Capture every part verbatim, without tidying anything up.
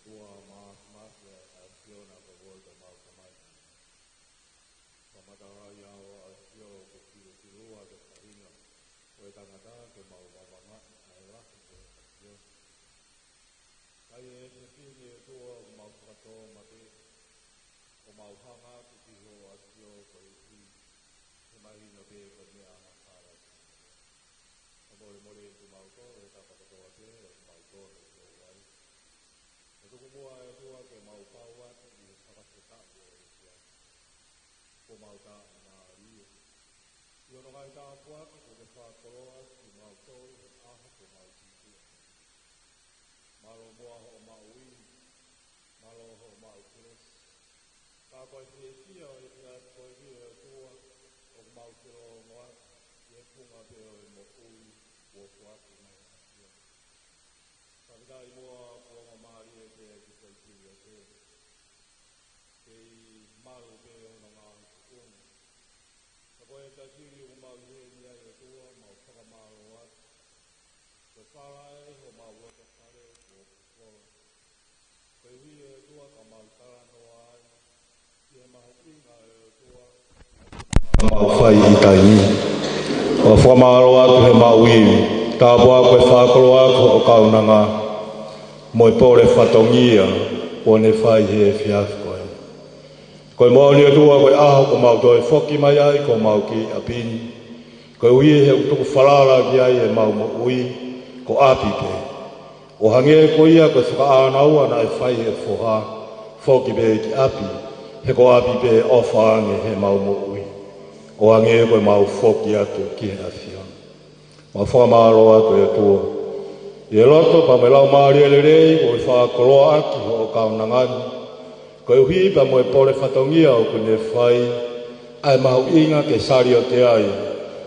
Ua ma ma ke a fio na ko voi ka mau ka mai. Ka mata ai au a fio ko filo filo a ke fahina. Ko e tangata ke mau vavanga a e lahi ko e a fio. Ka e te fini e tua ko mau fakatō ma ke ko mau hanga atu ki ho a fio ko e ui. He mahino pe ko e meʻa ma fara. Ka mole mole e te mau tō e tapa katoa ke e mau tō e tō ai. Ka tuku mua e tua ke mau pau atu i he fakafetaʻi o e tia. Ko mau tā mālie. I ono ngai tā puaka ko te whakakoloa ki mau tō he aha ko mau tia. Mālō mua ho maui. Mālō ho mau kelesi. Ka ko e fiefia o e tia ko e tia e tua o mau te rongoa. I e punga pe o e mo ui. Ua puaki mai a tia. Ka mita i mua kuonga mālie ke ki koe pili o te. Kei malu pe o no ngā kuonga. Ka ko e tatili o mau i he ni ai o tua mau whakamālō atu. Ko e fala e ho mau loto fale o kukola. Ko e hui e tua ka mau talanoa ai. Mau fai i taimi. ʻO fakamālō atu he mau ivi. Tāpua ko e fakakoloa ko o kaunanga. Mo e pole fatongia. ʻO ne fai he fiafi ko e. Ko e moʻoni e tua ko e ʻaho ko mau toe foki mai ai ko mau ki ʻapi ni. Ko e ui he ʻutuku falala ki ai e mau moʻui. Ko ʻapi pē. ʻO hangē ko ia ko e fakaʻānaua naʻe fai he foha, foki pē ki ʻapi, he ko ʻapi pē ʻofa ange he mau moʻui. ʻO hangē ko e mau foki atu ki he ʻAfiona. Mau fakamālō atu e tua. ʻI he loto pea mo e laumālie lelei ko e fakakoloa ʻaki ho ʻo kaunanga ni. Ko e ui pea mo e pole fatongia ʻoku ne fai, ʻa e mahuʻinga ke sali o te ai,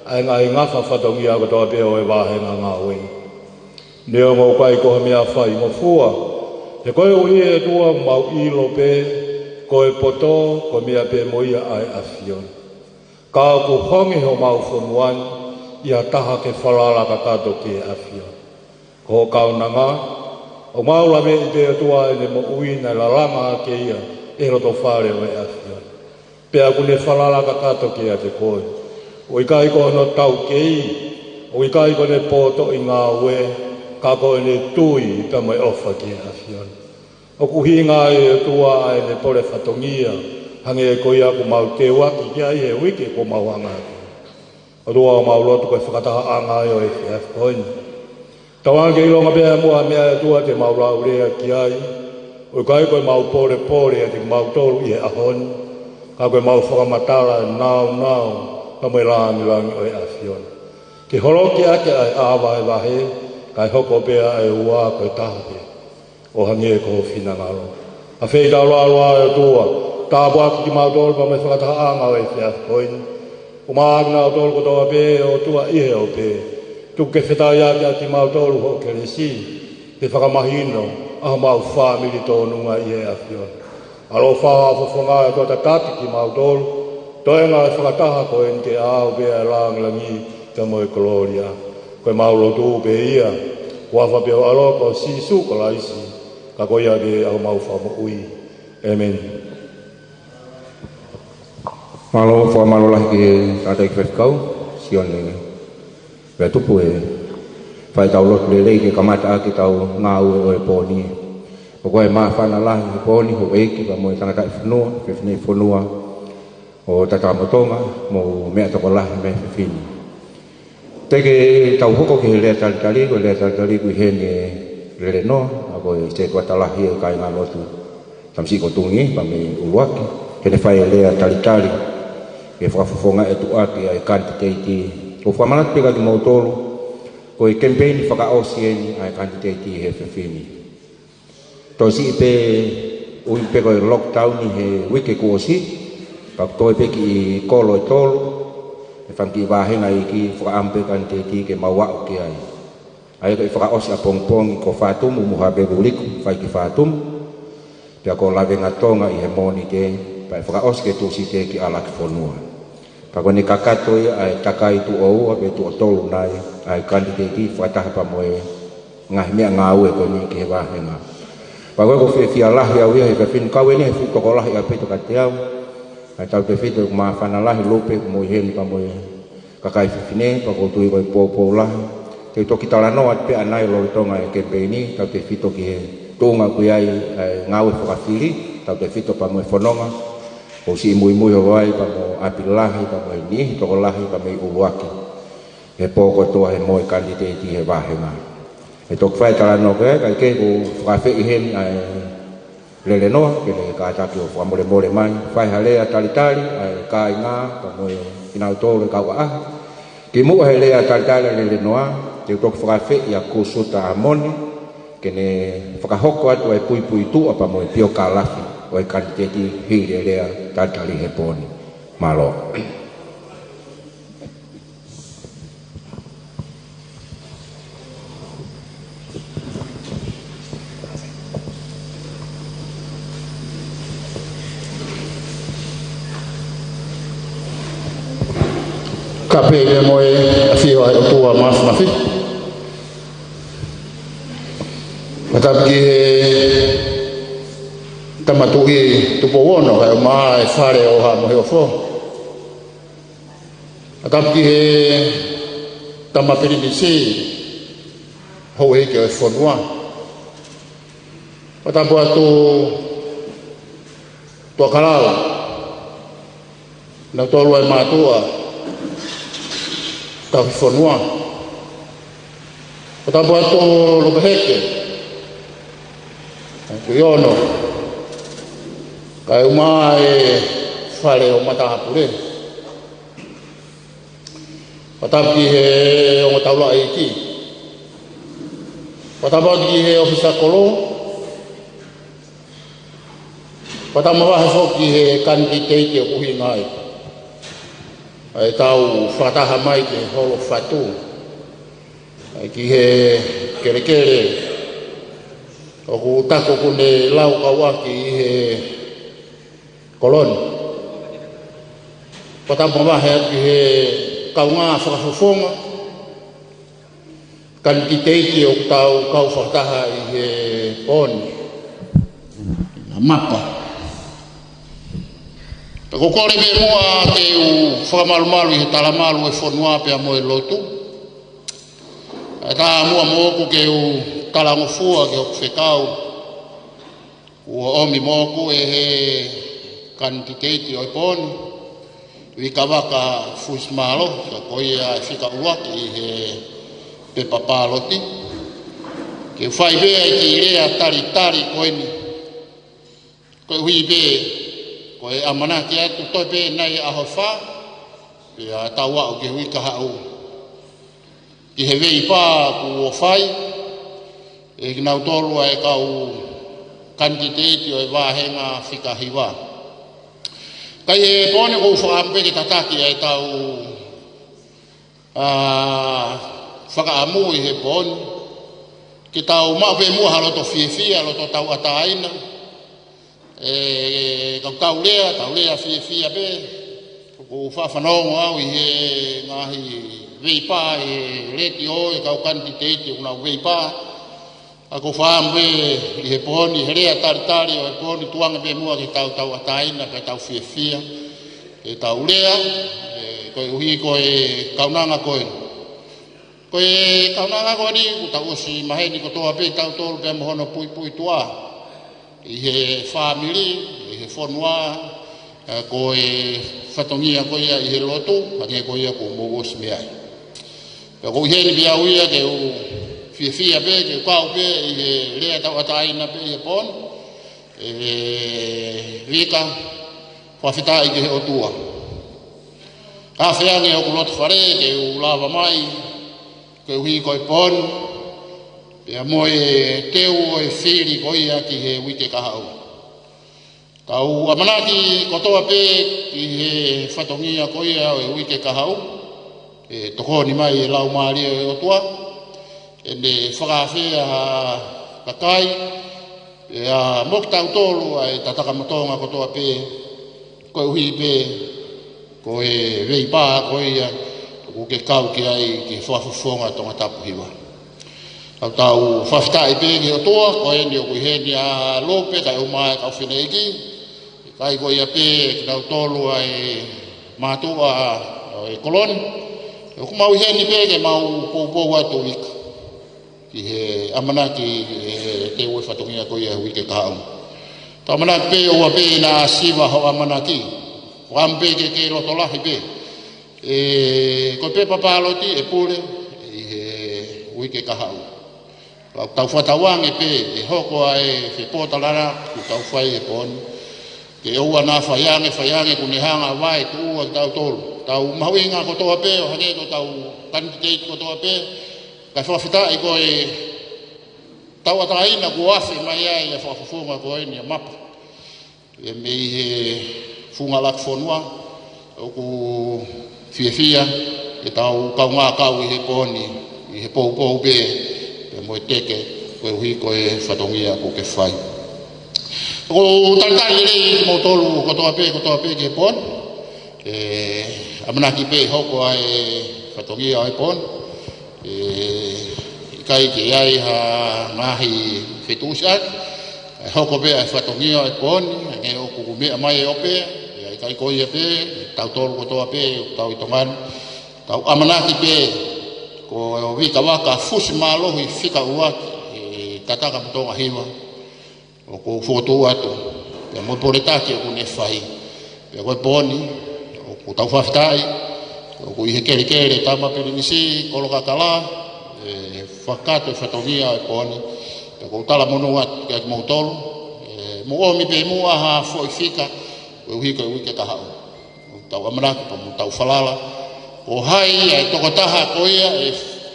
ʻa e ngaahi ngafa fatongia kotoa pē o e vahenga ngāue. Neongo ʻoku ʻikai ko ha meʻa fai mo fua, he ko e ui e tua mau ʻilo pē, ko e poto, ko e meʻa pē mo ia ʻa e ʻAfiona. Ka ʻoku honge ho mau fonua ni, ʻi ha taha ke falala kakato ki he ʻAfiona. Ko ho kaunanga, ʻo mau laveʻi pē e tua e ne moʻui naʻe lalanga ake ia, e loto fale o e ʻAfiona. Pea ʻoku ne falala kakato kiate koe. ʻOku ʻikai ko hono taukei, ʻoku ʻikai ko ʻene pōtoʻi ngāue, ka ko ʻene tui pea mo e ʻofa ki he ʻAfiona. ʻOku ʻuhinga ai e tua ʻa ʻene pole fatongia, hangē ko ia ʻoku mau teuaki ki ai he uike kuo mau hanga atu. ʻOtua ʻoku mau lotu ko e fakatahaʻanga ʻo e efiafi ko eni. Tauange ke ʻilonga pē muʻa meʻa e tua te mau lau lea ki ai. ʻOku ʻikai ko e mau pole pole ʻiate kimautolu ʻi he ʻaho ni. Ka ko e mau fakamatala e nāunau, ka mo e langilangi ʻo e ʻAfiona. Ke holoki ake ʻa e ʻā vahevahe, kae hoko pē ʻa e ua ko e taha pē. ʻO hangē ko ho finangalo. ʻAfeʻi tau loaloa e tua, tāpuaki kimautolu pea mo e fakatahaʻanga ʻo e efiafi ko eni. ʻUmaʻā kinautolu kotoa pē ʻOtua ʻi he ope. Tuku ke fetaiaki ʻa kimautolu ho kelesi. Ke fakamahino, ʻa homau fāmili tōnunga ʻi he ʻAfiona. ʻAloʻofa ʻa e fofonga e tua tatapi kimautolu. Toenga e fakataha ko eni ke ʻaʻau pē ʻa e langilangi, pea mo e kolōlia. Ko e mau lotu pē ia. Huafa pē ʻo e ʻAlo ko Sīsū Kalaisi. Ka ko ia pē ʻa homau fakamoʻui. ʻĒmeni. Mālō, fakamālō lahi ki he tangataʻeiki faifekau, Sione Veatupu e fai tau lotu lelei ke kamata ʻaki tau ngāue ʻo e pō ni. ʻOku ʻi ai e māfana lahi he pō ni, houʻeiki pea mo e tangataʻi fonua, fefineʻi fonua, ʻo Tatamotonga, mo e meʻa tokolahi mei he fefine. Teʻeki tau hoko ki he lea talitali, ko e lea talitali ʻoku ʻi heni e lele noa, ʻa ko e setuata lahi e kāinga lotu. Tamasiʻi ko Tungi, pea mei ʻUluaki, ke ne fai e lea talitali. Ke fakafofongaʻi atu ʻaki ʻa e kanititeiti. ʻOku ou fakamanatu pē kia kimoutolu, ko e kemipeini fakaʻosi eni ʻa e kanititeiti he fefine. Toe siʻi pē ui pē ko e lockdown ʻi he uike kuo ʻosi, pea toe pē kiʻi kolo ʻe tolu, ʻe fanga kiʻi vāhenga iiki fakaʻamu pē kanititeiti ke mau aʻu ki ai. ʻA ia ko e fakaʻosi ʻapongipongi ko Fatumu mo Havelu Liku, fai ki Fatumu, pea ko Lavengatonga ʻi he Mōnite, pea ʻe fakaʻosi ki Tūsite ki ʻAlakifonua. Pea ko ʻene kakato ia ʻa e takai tuʻo ua pe tuʻo tolu nai, ʻa e kanititeiti fakataha pea mo e ngaahi meʻangāue ko eni ki he vāhenga. Pea ko e fiefia lahi au ia he efiafi ni, kau eni he fuʻu tokolahi ʻaupito kiate au. ʻA e tautefito ʻeku māfana lahi Lupe, mo ʻi heni pea mo e kakai fefine, pea ʻoku ou tui ko e poupou lahi. Te u toki talanoa atu pē ʻanai lolotonga e kemipeini, tautefito ki he tuʻunga ʻoku ʻi ai ʻa e ngāue fakafili, tautefito pea mo e fononga. ʻOku ou siʻi muimui holo ai pea mo ʻapi lahi, pea mo e niʻihi tokolahi, pea mei ʻUluaki. He pō kotoa he moʻui kanititeiti he vāhenga. ʻE toki fai e talanoa ko ē, kae kehe ʻoku ou fakafeʻi heni ʻa e lelenoa, ke ne kātaki ʻo fakamolemole mai, fai ha lea talitali ʻa e kāinga, pea mo e kinautolu e kau ʻaʻahi. Kimuʻa he lea talitali ʻa e lelenoa, te u toki fakafeʻi ʻa Kusuta ʻAmoni, ke ne fakahoko atu ʻa e puipuituʻa pea mo e piokalafi ʻo e kanititeiti hili e lea talitali he pō ni. Mālō. Kae pehē mo e ʻafio ʻa e ʻOtua Māfimafi. Fakatapu ki he Tama Tuʻi Tupou Ono, kae ʻumaʻā e Fale ʻo Haʻamoheofo. Fakatapu ki he Tama Pilinisi, Houʻeiki ʻo e fonua. Fakatapu atu Tuʻakalau, nautolu ʻa e mātuʻa tauhi fonua. Fakatapu atu Lupeheke, Tuʻi Ono, kae ʻumaʻā e Fale ʻo Matāpule. Fakatapu ki he ongo taulaʻeiki. Fakatapu atu ki he ʻōfisa kolo. Fakatapu mavahe foki ki he kanititeiti ʻoku ʻuhinga ai ʻa ʻetau fakataha mai ki he holo fatu. ʻA ia ki he kelekele ʻoku taku ʻoku ne laukau ʻaki ʻi he kolo ni. Fakatapu mavahe atu ki he kaungā fakafofonga kanititeiti ʻoku tau kau fakataha ʻi he pō ni. Mapa. Pea ʻoku ou kole pē muʻa ke u fakamalumalu ʻi he talamalu ʻo e fonua pea mo e lotu. ʻE tā muʻa moʻoku ke u talangofua ki hoku fekau kuo ʻomi moʻoku ʻe he kanititeiti ʻo e pō ni, Uikavaka Fuisimalo, ka ko ia e fika ʻuluaki ʻi he pepa pāloti. Ke u fai pē ʻa e kiʻi lea talitali ko eni. Koeʻuhi pē ko e ʻamanaki atu toe pē ʻanai ʻaho ʻe fā, pea tau aʻu ki he uike kahaʻu, ki he veipā kuo fai ʻe kinautolu ʻa e kau kanititeiti ʻo e vāhenga fika hiva. Ka ʻi he pō ni ʻoku ou fakaʻamu pē ke tataki ʻa ʻetau, ā, fakaʻamu ʻi he pō ni, ke tau maʻu pē muʻa ha loto fiefia, loto tauʻatāina. ʻE, kau tau lea, tau lea fiefia pē. ʻOku ou faʻa fanongo au ʻi he ngaahi veipā ʻi he letiō, ʻa e kau kanititeiti ʻoku nau veipā. Ka ʻoku ou fakaʻamu pē ʻi he pō ni, he lea talitali ʻo e pō ni, tuku ange pē muʻa ke tau tauʻatāina pea tau fiefia. Ke tau lea, ʻe, koeʻuhi ko e kaunanga ko eni. Ko e kaunanga ko eni, kuo tau ʻosi maheni kotoa pē tautolu pea mo hono puipuituʻa ʻi he fāmili, ʻi he fonua, ʻa, ko e fatongia ko ia ʻi he lotu, hangē ko ia kuo mou ʻosi meaʻi. Pea ʻoku ou ʻi heni pē au ia ke u fiefia pē, ke u kau pē ʻi he lea tauʻatāina pē ʻi he pō ni, ʻe Vika, fakafetaʻi ki he ʻOtua. Ka feange hoku loto fale ke u lava mai, koeʻuhi ko e pō ni, pea mo e teu ʻo e fili ko ia ki he uike kahaʻu. Tau ʻamanaki kotoa pē ki he fatongia ko ia ʻo e uike kahaʻu, ʻe tokoni mai e Laumālie ʻo e ʻOtua, ʻene fakaafeʻi ha kakai, ʻa, mo kitautolu ʻa e tatakamotonga kotoa pē, koeʻuhi pē ko e veipā ko ia ʻoku ke kau ki ai ki he fakafofonga Tongatapu hiva. Tau tau fakafetaʻi pē ki he ʻOtua, ko eni ʻoku ʻi heni ʻa Lope, kae ʻumaʻā e kau fineʻeiki, ʻikai ko ia pē kinautolu ʻa e mātuʻa ʻo e kolo ni, ʻoku mau ʻi heni pē ke mau poupou atu Vika ki he ʻamanaki ʻe teu e fatongia ko ia he uike kahaʻu. Tau ʻamanaki pē ʻoua pē naʻa siva hoʻo ʻamanaki. Ko am pē ke ke loto lahi pē. ʻE, ko e pepa pāloti ʻe pule ʻi he uike kahaʻu. Tau, tau fakatauange pē ʻe hoko ʻa e fepōtalanoa ʻoku tau fai he pō ni, ke ʻoua naʻa fai ange, fai ange kuo ne hanga ʻo vaetuʻua kitautolu. Tau mahuʻinga kotoa pē ʻo hangē ko ʻetau kanititeiti kotoa pē. Kae fakafetaʻi ko e tauʻatāina kuo afe mai ai ʻa e fakafofonga ko eni ʻa Mapa. ʻE mei he funga ʻuluaki fonua, ʻoku fiefia ke tau kaungā kau ʻi he pō ni, ʻi he poupou pē, pea mo e teke, koeʻuhi ko e fatongia ʻoku ke fai. ʻOku talitali lelei kimoutolu kotoa pē, kotoa pē ki he pō ni. ʻE, ʻamanaki pē hoko ʻa e fatongia ʻo e pō ni. ʻE, ʻikai ke ʻi ai ha ngaahi fetuʻusiʻaki, ʻe hoko pē ʻa e fatongia ʻo e pō ni, hangē ʻoku meʻa mai ʻe Ope, ʻe ʻikai ko ia pē, tautolu kotoa pē, tau ʻi Tonga ni, tau ʻamanaki pē, ko Vika Vaka Fusi Mālohi fika ʻuluaki, ʻe Tatakamotonga Hiva, ʻoku fotu atu, pea mo e poletaki ʻoku ne fai. Pea ko e pō ni, ʻoku tau fakafetaʻi, ʻoku ʻi he kelekele Tama Pilinisi, Kolokakala, ʻe fakakakato e fatongia ʻo e pō ni. Pea ʻoku ou talamonū atu kiate kimoutolu, ʻe mou ʻomi pē muʻa ha foʻi fika, koeʻuhi ko e uike kahaʻu. ʻOku tau ʻamanaki pea mo tau falala, ko hai ʻa e tokotaha ko ia ʻe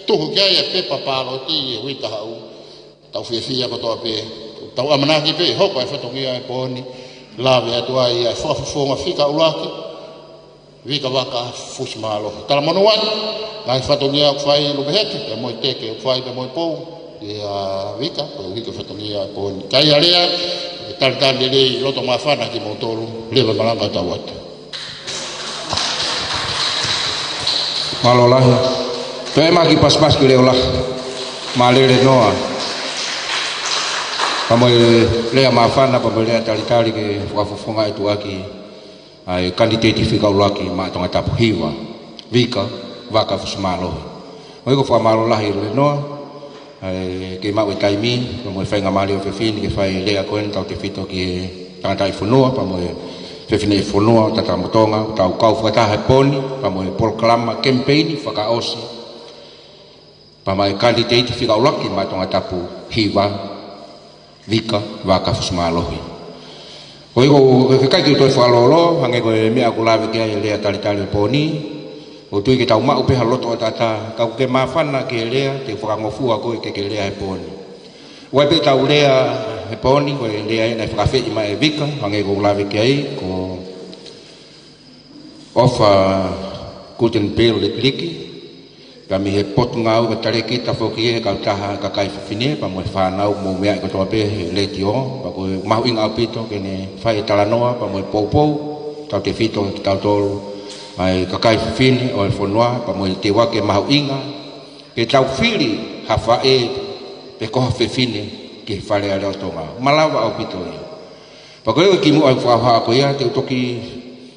tuhu ki ai ʻa e pepa pāloti he uike kahaʻu. Tau fiefia kotoa pē, tau ʻamanaki pē, hoko e fatongia e pō ni, lave atu ai ʻa e fakafofonga fika ʻuluaki, Vika Vaka Fusi Mālohi. Talamonū atu, ngaahi fatongia ʻoku fai Lupeheke, pea mo e teke ʻoku fai pea mo e pou, ʻia Vika, koeʻuhi ko e fatongia e pō ni. Kae ʻi ai ʻa e lea, ʻe talitali lelei loto māfana kimoutolu, leva malanga tau atu. Mālō lahi. Toe ʻema kiʻi pasipasi ki he leʻo lahi. Mālele Noa. Pea mo e lea māfana, pea mo e lea talitali ke fakafofonga ʻe tuʻaki ʻa e kanititeiti fika ʻuluaki maʻa Tongatapu Hiva, Vika Vaka Fusi Mālohi. Mo ʻeku fakamālō lahi Lele Noa, ʻa e ke maʻu e taimi, pea mo e faingamālie ʻo e efiafi ni ke fai e lea ko eni tautefito ki he tangataʻi fonua, pea mo e fefine fonua ʻo Tatakamotonga, tau kau fakataha he pō ni, pea mo e polokalama kemipeini fakaʻosi, pea mo e kanititeiti fika ʻuluaki maʻa Tongatapu Hiva, Vika Vaka Fusi Mālohi. Ko ia ʻoku ʻikai ke u toe fakalōloa, hangē ko e meʻa ʻoku lave ki ai e lea talitali ʻo e pō ni, ʻoku ou tui ke tau maʻu pē ha loto ʻataʻatā, ka ʻoku ke māfana ki he lea, te u fakangofua koe ke ke lea he pō ni. ʻOku ʻi ai pē ʻetau lea he pō ni, ko e lea ʻeni naʻe fakaafeʻi mai ʻe Vika, hangē ko ʻeku lave ki ai, ko ʻOfa Gutenberg Likiliki, pea mei he Potungāue Talēkita foki ʻa e kautaha kakai fefine, pea mo e fānau mou meaʻi kotoa pē he letiō, pea ʻoku mahuʻinga ʻaupito ke ne fai e talanoa, pea mo e poupou, tautefito kitautolu, ʻa e kakai fefine ʻo e fonua, pea mo e teuaki mahuʻinga, ke tau fili ha faʻē pe ko ha fefine ki he Fale Alea ʻo Tonga. Malava ʻaupito ia. Pea ko e kimuʻa ʻeku fakahohaʻa ko ia, te u toki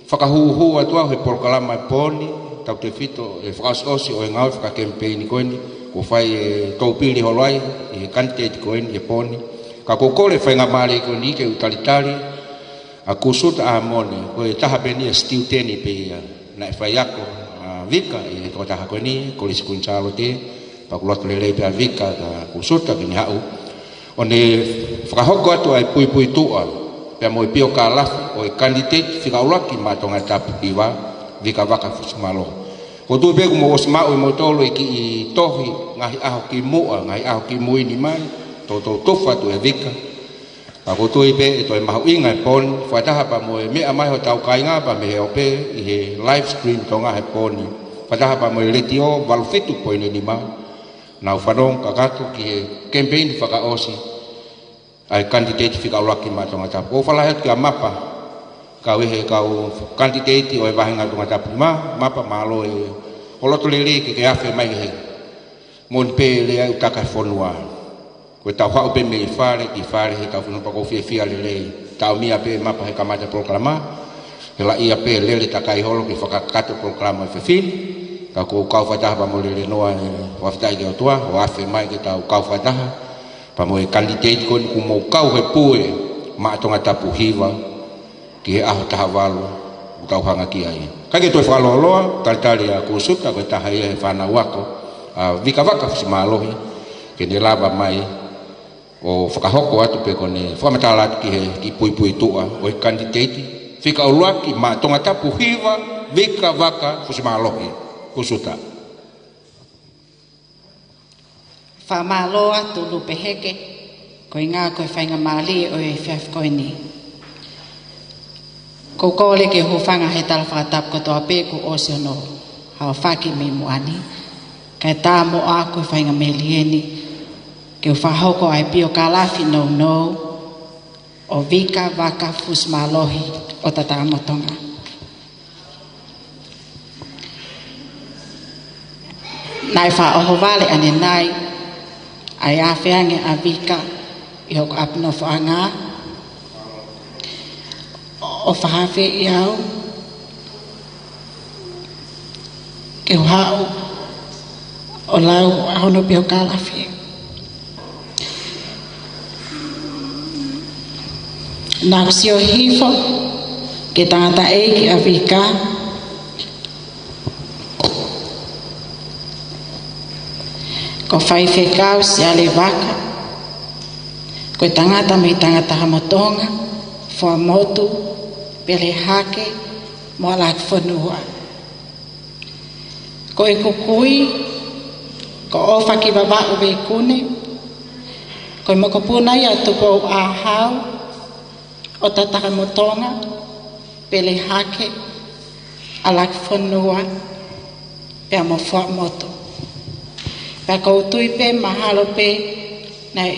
fakahūhū atu au he polokalama e pō ni, tautefito e fakaʻosiʻosi ʻo e ngāue fakakemipeini ko eni, kuo fai e toupili holo ai ʻi he kanititeiti ko eni he pō ni. Ka ʻoku ou kole faingamālie ko eni ke u talitali ʻa Kusuta ʻAmone, ko e taha pē eni e student pē ia, naʻe faiako ʻa Vika ʻi he tokotaha ko eni, Kolisi Kuini Sālote, pea ʻoku loto lelei pē ʻa Vika kia Kusuta ke ne haʻu ʻo ne fakahoko atu ʻa e puipuituʻa, pea mo e piokālafi ʻo e kanititeiti fika ʻuluaki maʻa Tongatapu Hiva, Vika Vaka Fusi Mālohi. ʻOku ou tui pē kuo mou ʻosi maʻu ʻe moutolu e kiʻi tohi, ngaahi ʻaho kimuʻa, ngaahi ʻaho kimui ni mai, toutou tufa atu ʻe Vika. Ka ʻoku ou tui pē ʻe toe mahuʻinga e pō ni, fakataha pea mo e meʻa mai hotau kāinga pea mei he Ope ʻi he live stream Tonga he pō ni. Fakataha pea mo e letiō valu fitu poini nima, nau fanongo kakato ki he kemipeini fakaʻosi ʻa e kanititeiti fika ʻuluaki maʻa Tongatapu. ʻOku ou fakalahi atu kia Mapa, kau ʻi he kau kanititeiti ʻo e vāhenga Tongatapu Hiva, Mapa mālō e hoʻo loto lelei ke ke afe mai ki he Moʻoni pē lea ʻa e ʻū taka fonua. Ko ʻetau haʻu pē mei fale ki fale he kau fonua pea ʻoku ou fiefia lelei. Taumia pē mapa he kamata polokalama. He laʻia pē lele takai holo ke fakakakato polokalama ʻa e fefine. Ka ʻoku ou kau fakataha pea mo Lelenoa, ʻe fakafetaʻi ki he ʻOtua, ʻo afe mai ke tau kau fakataha. Pea mo e kanititeiti ko eni ʻoku mou kau he pue maʻa Tongatapu hiva ki he ʻaho taha valu ʻoku tau hanga ki ai. Kae ke toe fakalōloa, talitali ʻa Kusuta, ko e taha ia he fānau ako ʻa Vika Vaka Fusimālohi, ke ne lava mai ʻo fakahoko atu pe ko ʻene fakamatala atu ki he kiʻi puipuituʻa ʻo e kanititeiti fika ʻuluaki maʻa Tongatapu hiva, Vika Vaka Fusimālohi. Kusuta. Fakamālō atu Lupeheke, ko e ʻuhinga ko e faingamālie ʻo e efiafi ko eni. ʻOku ou kole ke u hūfanga he tala fakatapu kotoa pē kuo ʻosi hono haofaki mei muʻa ni. Kae tā muʻa ko e faingamālie eni ke u fakahoko ʻa e piokalafi nounou ʻo Vika Vaka Fusimālohi ʻo Tatakamotonga. Naʻe fakaʻohovale ʻanenai ʻa e ʻafeange ʻa Vika ʻi hoku ʻapi nofoʻanga, ʻo fakaafeʻi au ke u haʻu ʻo lau ʻa hono piokalafi. Naʻá ku sio hifo ki he tangataʻeiki ʻa Vika, ko Faifekau Siale Vaka, ko e tangata mei Tongatapu mo Tonga, Fuaʻamotu, Pelehake, mo ʻAlakifonua. Ko ʻeku kui ko ʻOfakivavaʻu Veikune, ko e mokopuna ia ʻo Tupouahau, ʻo Tatakamotonga, Pelehake, ʻAlakifonua, pea mo Fuaʻamotu. Pea ʻoku ou tui pē mahalo pē naʻe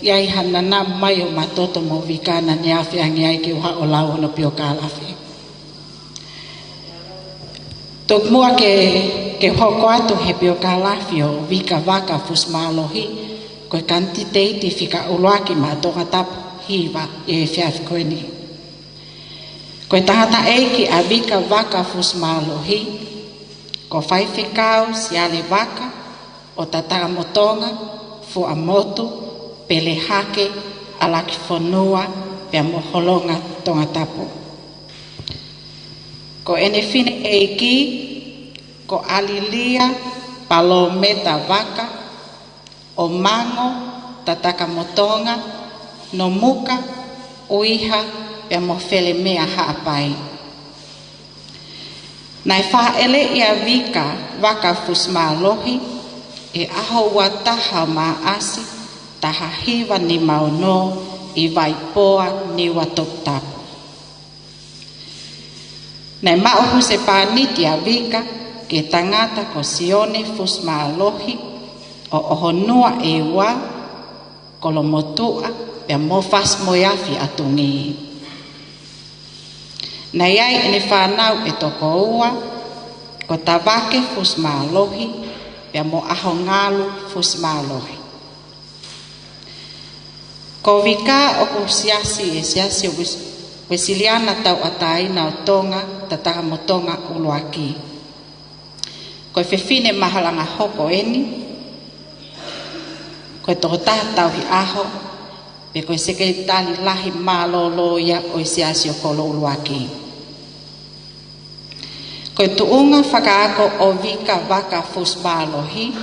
ʻi ai ha nanamu mai ʻo mātoto mo Vika naʻá ne ʻafeange ai ke u haʻu ʻo lau hono piokalafi. Tuku muʻa ke, ke hoko atu he piokalafi ʻo Vika Vaka Fusimālohi, ko e kanititeiti fika ʻuluaki maʻa Tongatapu hiva ʻi he efiafi ko eni. Ko e tangataʻeiki ʻa Vika Vaka Fusimālohi, ko Faifekau Siale Vaka, ʻo Tatakamotonga, Fuaʻamotu, Pelehake, ʻAlakifonua, pea mo Holonga Tongatapu. Ko ʻene fineʻeiki ko ʻAlilia Palōmeta Vaka, ʻo Mango, Tatakamotonga, Nomuka, ʻUiha, pea mo Felemea Haʻapai. Naʻe fāʻeleʻi ʻa Vika Vaka Fusimālohi ʻi he ʻaho ua taha ʻo Maʻasi, taha hiva nima ono, ʻi Vaipoa, Niuatoputapu. Naʻe maʻu husepāniti ʻa Vika ki he tangata ko Sione Fusimālohi, ʻo ʻOhonua ʻEua, Kolomotuʻa, pea mo Fasimoeafi ʻa Tungī. Naʻe ʻi ai ʻene fānau ʻe toko ua, ko Tavake Fusimālohi, pea mo ʻAhongalu Fusimālohi. Ko Vika ʻoku siasi ʻi he Siasi ʻo Ues-, Uēsiliana Tauʻatāina ʻo Tonga, Tatakamotonga ʻUluaki. Ko e fefine mahalanga hoko eni, ko e tokotaha tauhi ʻaho, pea ko e sekelitali lahi mālōlō ia ʻo e Siasi ʻo Kolo ʻUluaki. Ko e tuʻunga fakaako ʻo Vika Vaka Fusimālohi,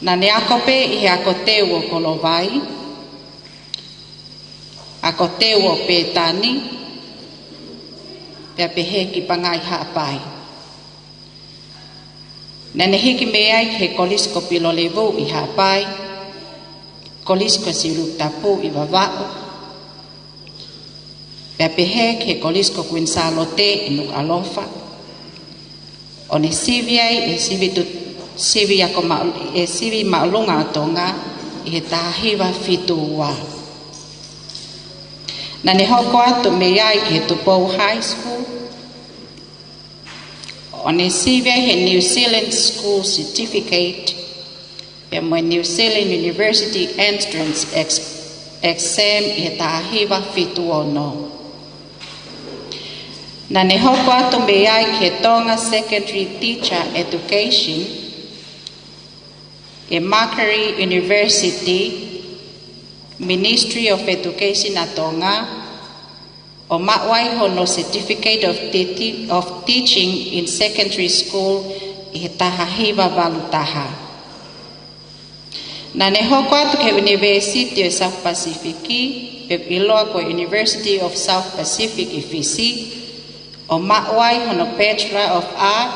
naʻá ne ako pē ʻi he ako teu ʻo Kolovai, ako teu ʻo Pētani, pea pehē ki Pangai Haʻapai. Naʻá ne hiki mei ai ki he Kolisi ko Pilolevu ʻi Haʻapai, Kolisi ko Siulupitapu ʻi Vavaʻu, pea pehē ki he Kolisi ko Kuini Sālote ʻi Nukuʻalofa, ʻo ne sivi ai ʻi he sivi tu-, sivi ako ma-, ʻi he sivi māʻolunga ʻo Tonga ʻi he taha hiva fitu ua. Naʻá ne hoko atu mei ai ki he Tupou High School, ʻo ne sivi ai he New Zealand School Certificate pea mo e New Zealand University Entrance Ex-, Exam ʻi he taha hiva fitu ono. Naʻa ne hoko atu mei ai ki he Tonga Secondary Teacher Education, ʻi he Macquarie University, Ministry of Education ʻa Tonga, ʻo maʻu ai hono Certificate of Te-, of Teaching in Secondary School ʻi he taha hiva valu taha. Naʻa ne hoko atu ki he University of South Pacific, pe ʻiloa ko e University of South Pacific ʻi Fisi, ʻo maʻu ai hono Bachelor of Art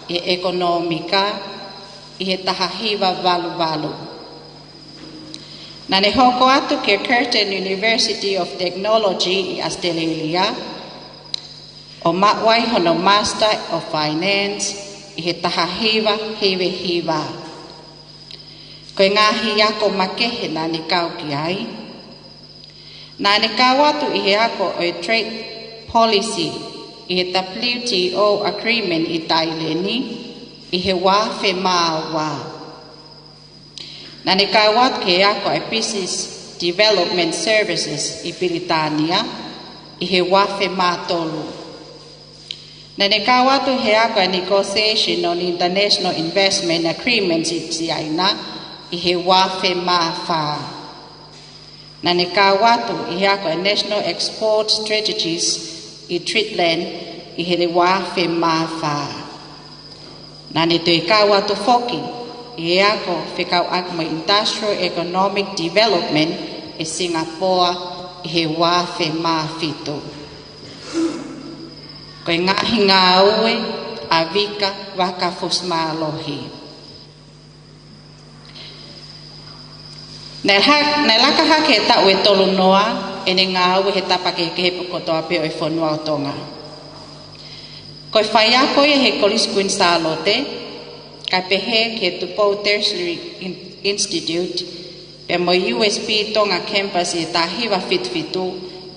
ʻi he ʻEkonōmika ʻi he taha hiva valu valu. Naʻa ne hoko atu ki he Curtin University of Technology ʻi ʻAositelēlia, ʻo maʻu ai hono Master of Finance ʻi he taha hiva hiva hiva. Ko e ngaahi ako makehe naʻa ne kau ki ai. Naʻa ne kau atu ʻi he ako ʻo e Trade Policy ʻi he W T O Agreement ʻi Taileni ʻi he ua afe mā ua. Naʻa ne kau atu ki he ako ʻa e Business Development Services ʻi Pilitānia ʻi he ua afe mā tolu. Naʻa ne kau atu he ako ʻa e Negotiation on International Investment Agreements ʻi Siaina ʻi he ua afe mā fā. Naʻa ne kau atu ʻi he ako ʻa e National Export Strategies ʻi Trietland ʻi he ua afe mā fā. Naʻa ne toe kau atu foki ʻi he ako fekauʻaki mo e Industrial Economic Development ʻi Singapore ʻi he ua afe mā fitu. Ko e ngaahi ngāue ʻa Vika Vakafusimālohi. Naʻe ha-, naʻe laka hake he taʻu ʻe tolu noa ʻene ngāue he tapa kehekehe pē kotoa pē ʻo e fonua ʻo Tonga. Ko e faiako ia he Kolisi Kuini Sālote, kae pehē ki he Tupou Tertiary In-, Institute, pea mo e U S P Tonga Campus ʻi he taha hiva fitu fitu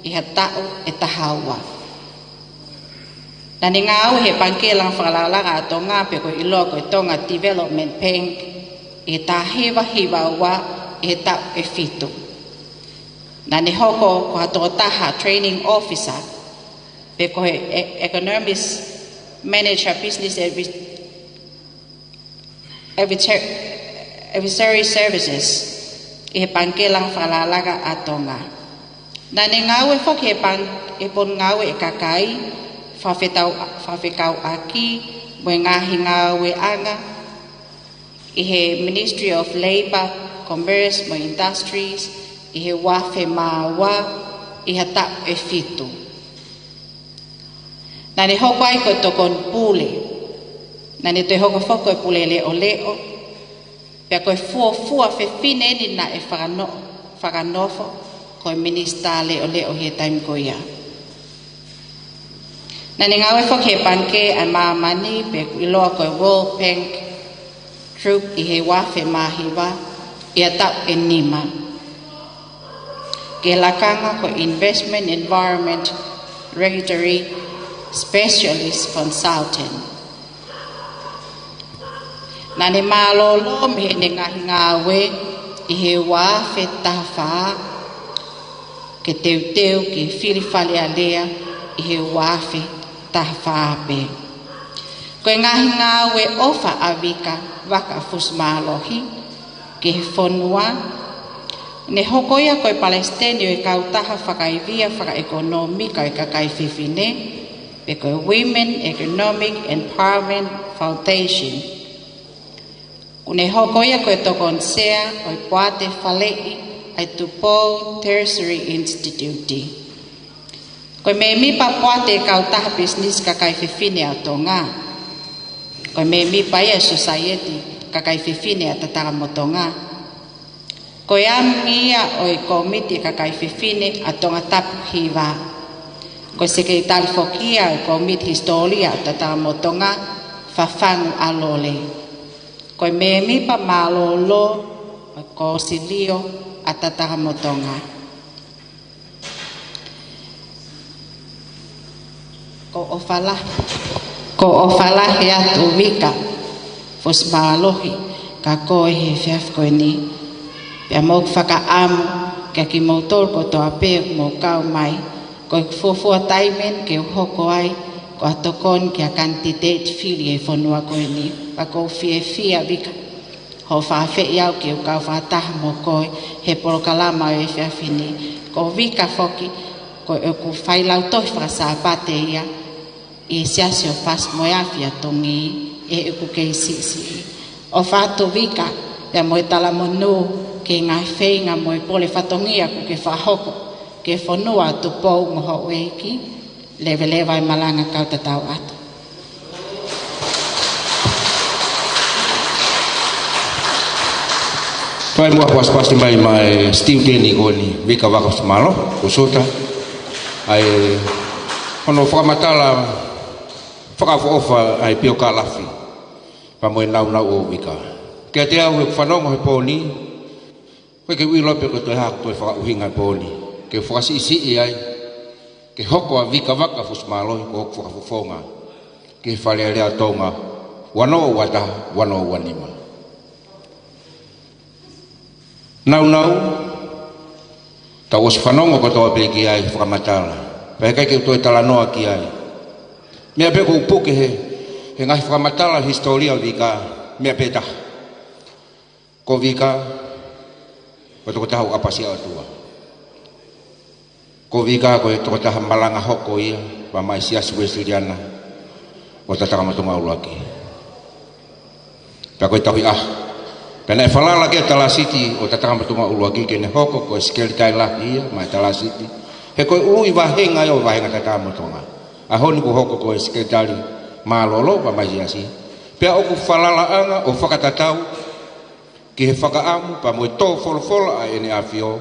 ʻi he taʻu ʻe taha ua. Naʻa ne ngāue he Pangikē Langa Fakalakalaka ʻa Tonga pe ko e ʻiloa ko e Tonga Development Bank ʻi he taha hiva hiva ua ʻi he taʻu ʻe fitu. Naʻa ne hoko ko ha tokotaha training officer pe ko e, e-, economics manager business advi-, Advisor-, Advisory Services ʻi he Pangikē Langa Fakalakalaka ʻa Tonga. Naʻa ne ngāue foki he pan-, he Potungāue ʻa e Kakai, fakafetau-, fakafekauʻaki mo e ngaahi ngāueʻanga ʻi he Ministry of Labour, Commerce mo Industries ʻi he ua afe mā ua ʻi he taʻu ʻe fitu. Naʻa ne hoko ai ko e tokoni pule. Naʻa ne toe hoko foki ko e pule leʻoleʻo. Pea ko e fuofua fefine eni naʻe fakano-, fakanofo ko e minisitā leʻoleʻo he taimi ko ia. Naʻa ne ngāue foki he Pangikē ʻa Māmani pe ʻiloa ko e World Bank Group ʻi he ua afe mā hiva ʻi he taʻu ʻe nima. Ki he lakanga ko e Investment Environment Regulatory Specialist Consultant. Naʻa ne mālōlō mei heʻene ngaahi ngāue ʻi he ua afe taha fā, ke teuteu ki he fili Fale Alea ʻi he ua afe taha fā pē. Ko e ngaahi ngāue ʻofa ʻa Vika Vakafusimālohi ki he fonua. Ne hoko ia ko e palesiteni ʻo e kautaha fakaivia fakaʻekonōmika ʻo e kakai fefine, pe ko e Women Economic Empowerment Foundation. Kuo ne hoko ia ko e tokoni sea ʻo e poate faleʻi ʻa e Tupou Tertiary Institute. Ko e mēmipa poate ʻo e kautaha pisinisi kakai fefine ʻa Tonga. Ko e mēmipa ia ʻo e Sosaieti Kakai Fefine ʻa Tatangamotonga. Ko e ami ia ʻo e Kōmiti ʻo e Kakai Fefine ʻa Tongatapu Hiva. Ko e sekelitali foki ia ʻo e Kōmiti Hisitōlia ʻa Tatangamotonga, Fafangu ʻAlole. Ko e mēmipa mālōlō ʻo e Kōsilio ʻa Tatangamotonga. Ko e ʻofa lahi, ko e ʻofa lahi atu Vika Fusimālohi Ka ko e he efiafi ko eni, pea mo ʻeku fakaʻamu kia kimoutolu kotoa pē ʻoku mou kau mai, ko e fuofua taimi eni ke u hoko ai ko ha tokoni ki ha kanititeiti fili ʻi he fonua ko eni. Pea ʻoku ou fiefia Vika hoʻo fakaafeʻi au ke u kau fakataha mo koe he polokalama ʻo e efiafi ni. Ko Vika foki, ko ʻeku failautohi faka-Sāpate ia ʻi he Siasi ʻo Fasi mo e Afi ʻa Tongi ʻi heʻeku kei siʻisiʻi. ʻOfa atu Vika, pea mo e talamonū ki he ngaahi feinga mo e pole fatongia kuo ke fakahoko ki he fonua ʻo Tupou mo houʻeiki. Leveleva e malanga, kau tatau atu. Toe muʻa pasipasi mai maʻa e student ko eni, Vika Vakafusimālohi, ʻoku ou sota ʻa e hono fakamatala fakaʻofoʻofa ʻa e piokalafi pea mo e nāunau ʻo Vika. Kiate au, ʻeku fanongo he pō ni, ʻoku ʻikai ke u ʻilo pe ko e toe hā ʻoku toe fakaʻuhinga he pō ni ke fakasiʻisiʻi ai ke hoko ʻa Vika Vakafusimālohi ko hoku fakafofonga ki he Fale Alea ʻo Tonga ua noa ua taha, ua noa ua nima. Nāunau, tau ʻosi fanongo kotoa pē ki ai fakamatala, pea heʻikai ke u toe talanoa ki ai. Meʻa pē ʻoku ou puke he, he ngaahi fakamatala hisitōlia ʻo Vika, meʻa pē taha. Ko Vika, ko e tokotaha ʻoku ʻapasia ʻOtua. Ko Vika ko e tokotaha malanga hoko ia, pea maʻa e Siasi Uēsiliana ʻo Tatakamotonga ʻUluaki. Pea ko e tauhi ʻaho, pea naʻe falala ki ai ʻa Talāsiti ʻo Tatakamotonga ʻUluaki ke ne hoko ko e sekelitali lahi ia maʻa e Talāsiti. He ko e ului vāhenga ia ʻo e vāhenga Tatakamotonga. ʻAho ni kuo hoko ko e sekelitali mālōlō pea maʻa e Siasi. Pea ʻoku falalaʻanga ʻo fakatatau ki he fakaʻamu pea mo e tō folofola ʻa ʻEne ʻAfio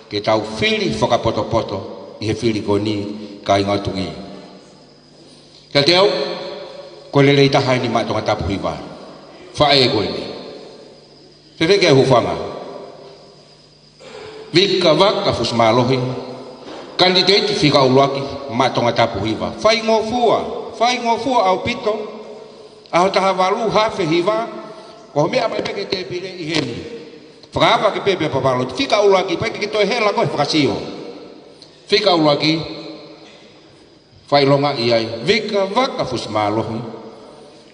ke tau fili fakapotopoto ʻi he fili ko eni, kāinga ʻo Tongi. Kiate au, ko e lelei taha eni maʻa Tongatapu Hiva. Faʻē ko eni. Fēfē ki ai e hūfanga? Vika Vakafusimālohi, kanititeiti fika ʻuluaki maʻa Tongatapu Hiva. Faingofua, faingofua ʻaupito. ʻAho taha valu, haafe hiva, ko hoʻo meʻa mai pē ki he tēpile ʻi heni. Fakaava ki ai pē pea papāloti. Fika ʻuluaki, pea ʻikai ke toe hela koe he fakasio. Fika ʻuluaki, fakaʻilongaʻi ai, Vika Vakafusimālohi.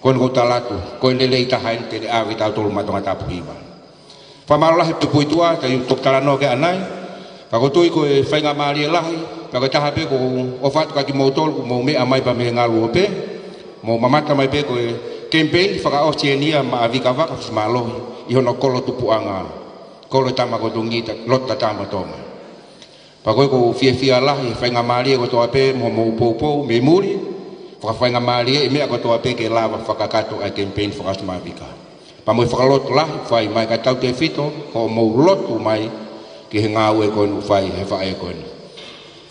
Ko eni ʻoku ou tala atu, ko e lelei taha eni te ne ʻave kitautolu maʻa Tongatapu Hiva. Fakamālō lahi pē Puituʻa, te u toki talanoa ki ai ʻanai. Ka ʻoku ou tui ko e faingamālie lahi, pea ko e taha pē ʻoku ou ʻofa atu kia kimoutolu ʻoku mou meʻa mai pea mei he ngaluope, mou mamata mai pē ko e kemipeini fakaʻosi eni ia maʻa Vika Vakafusimālohi ʻi hono kolo tupuʻanga, kolo e tama ko Tongi, ta-, lotu Tatakamotonga. Pea ko e ʻoku ou fiefia lahi he faingamālie kotoa pē mo hoʻomou poupou mei muli, fakafaingamālie e meʻa kotoa pē ke lava fakakakato ʻa e kemipeini fakaʻosi maʻa Vika. Pea mo e fakalotu lahi ʻoku fai mai, kae tautefito hoʻomou lotu mai ki he ngāue ko eni ʻoku fai ʻe he faʻē ko eni.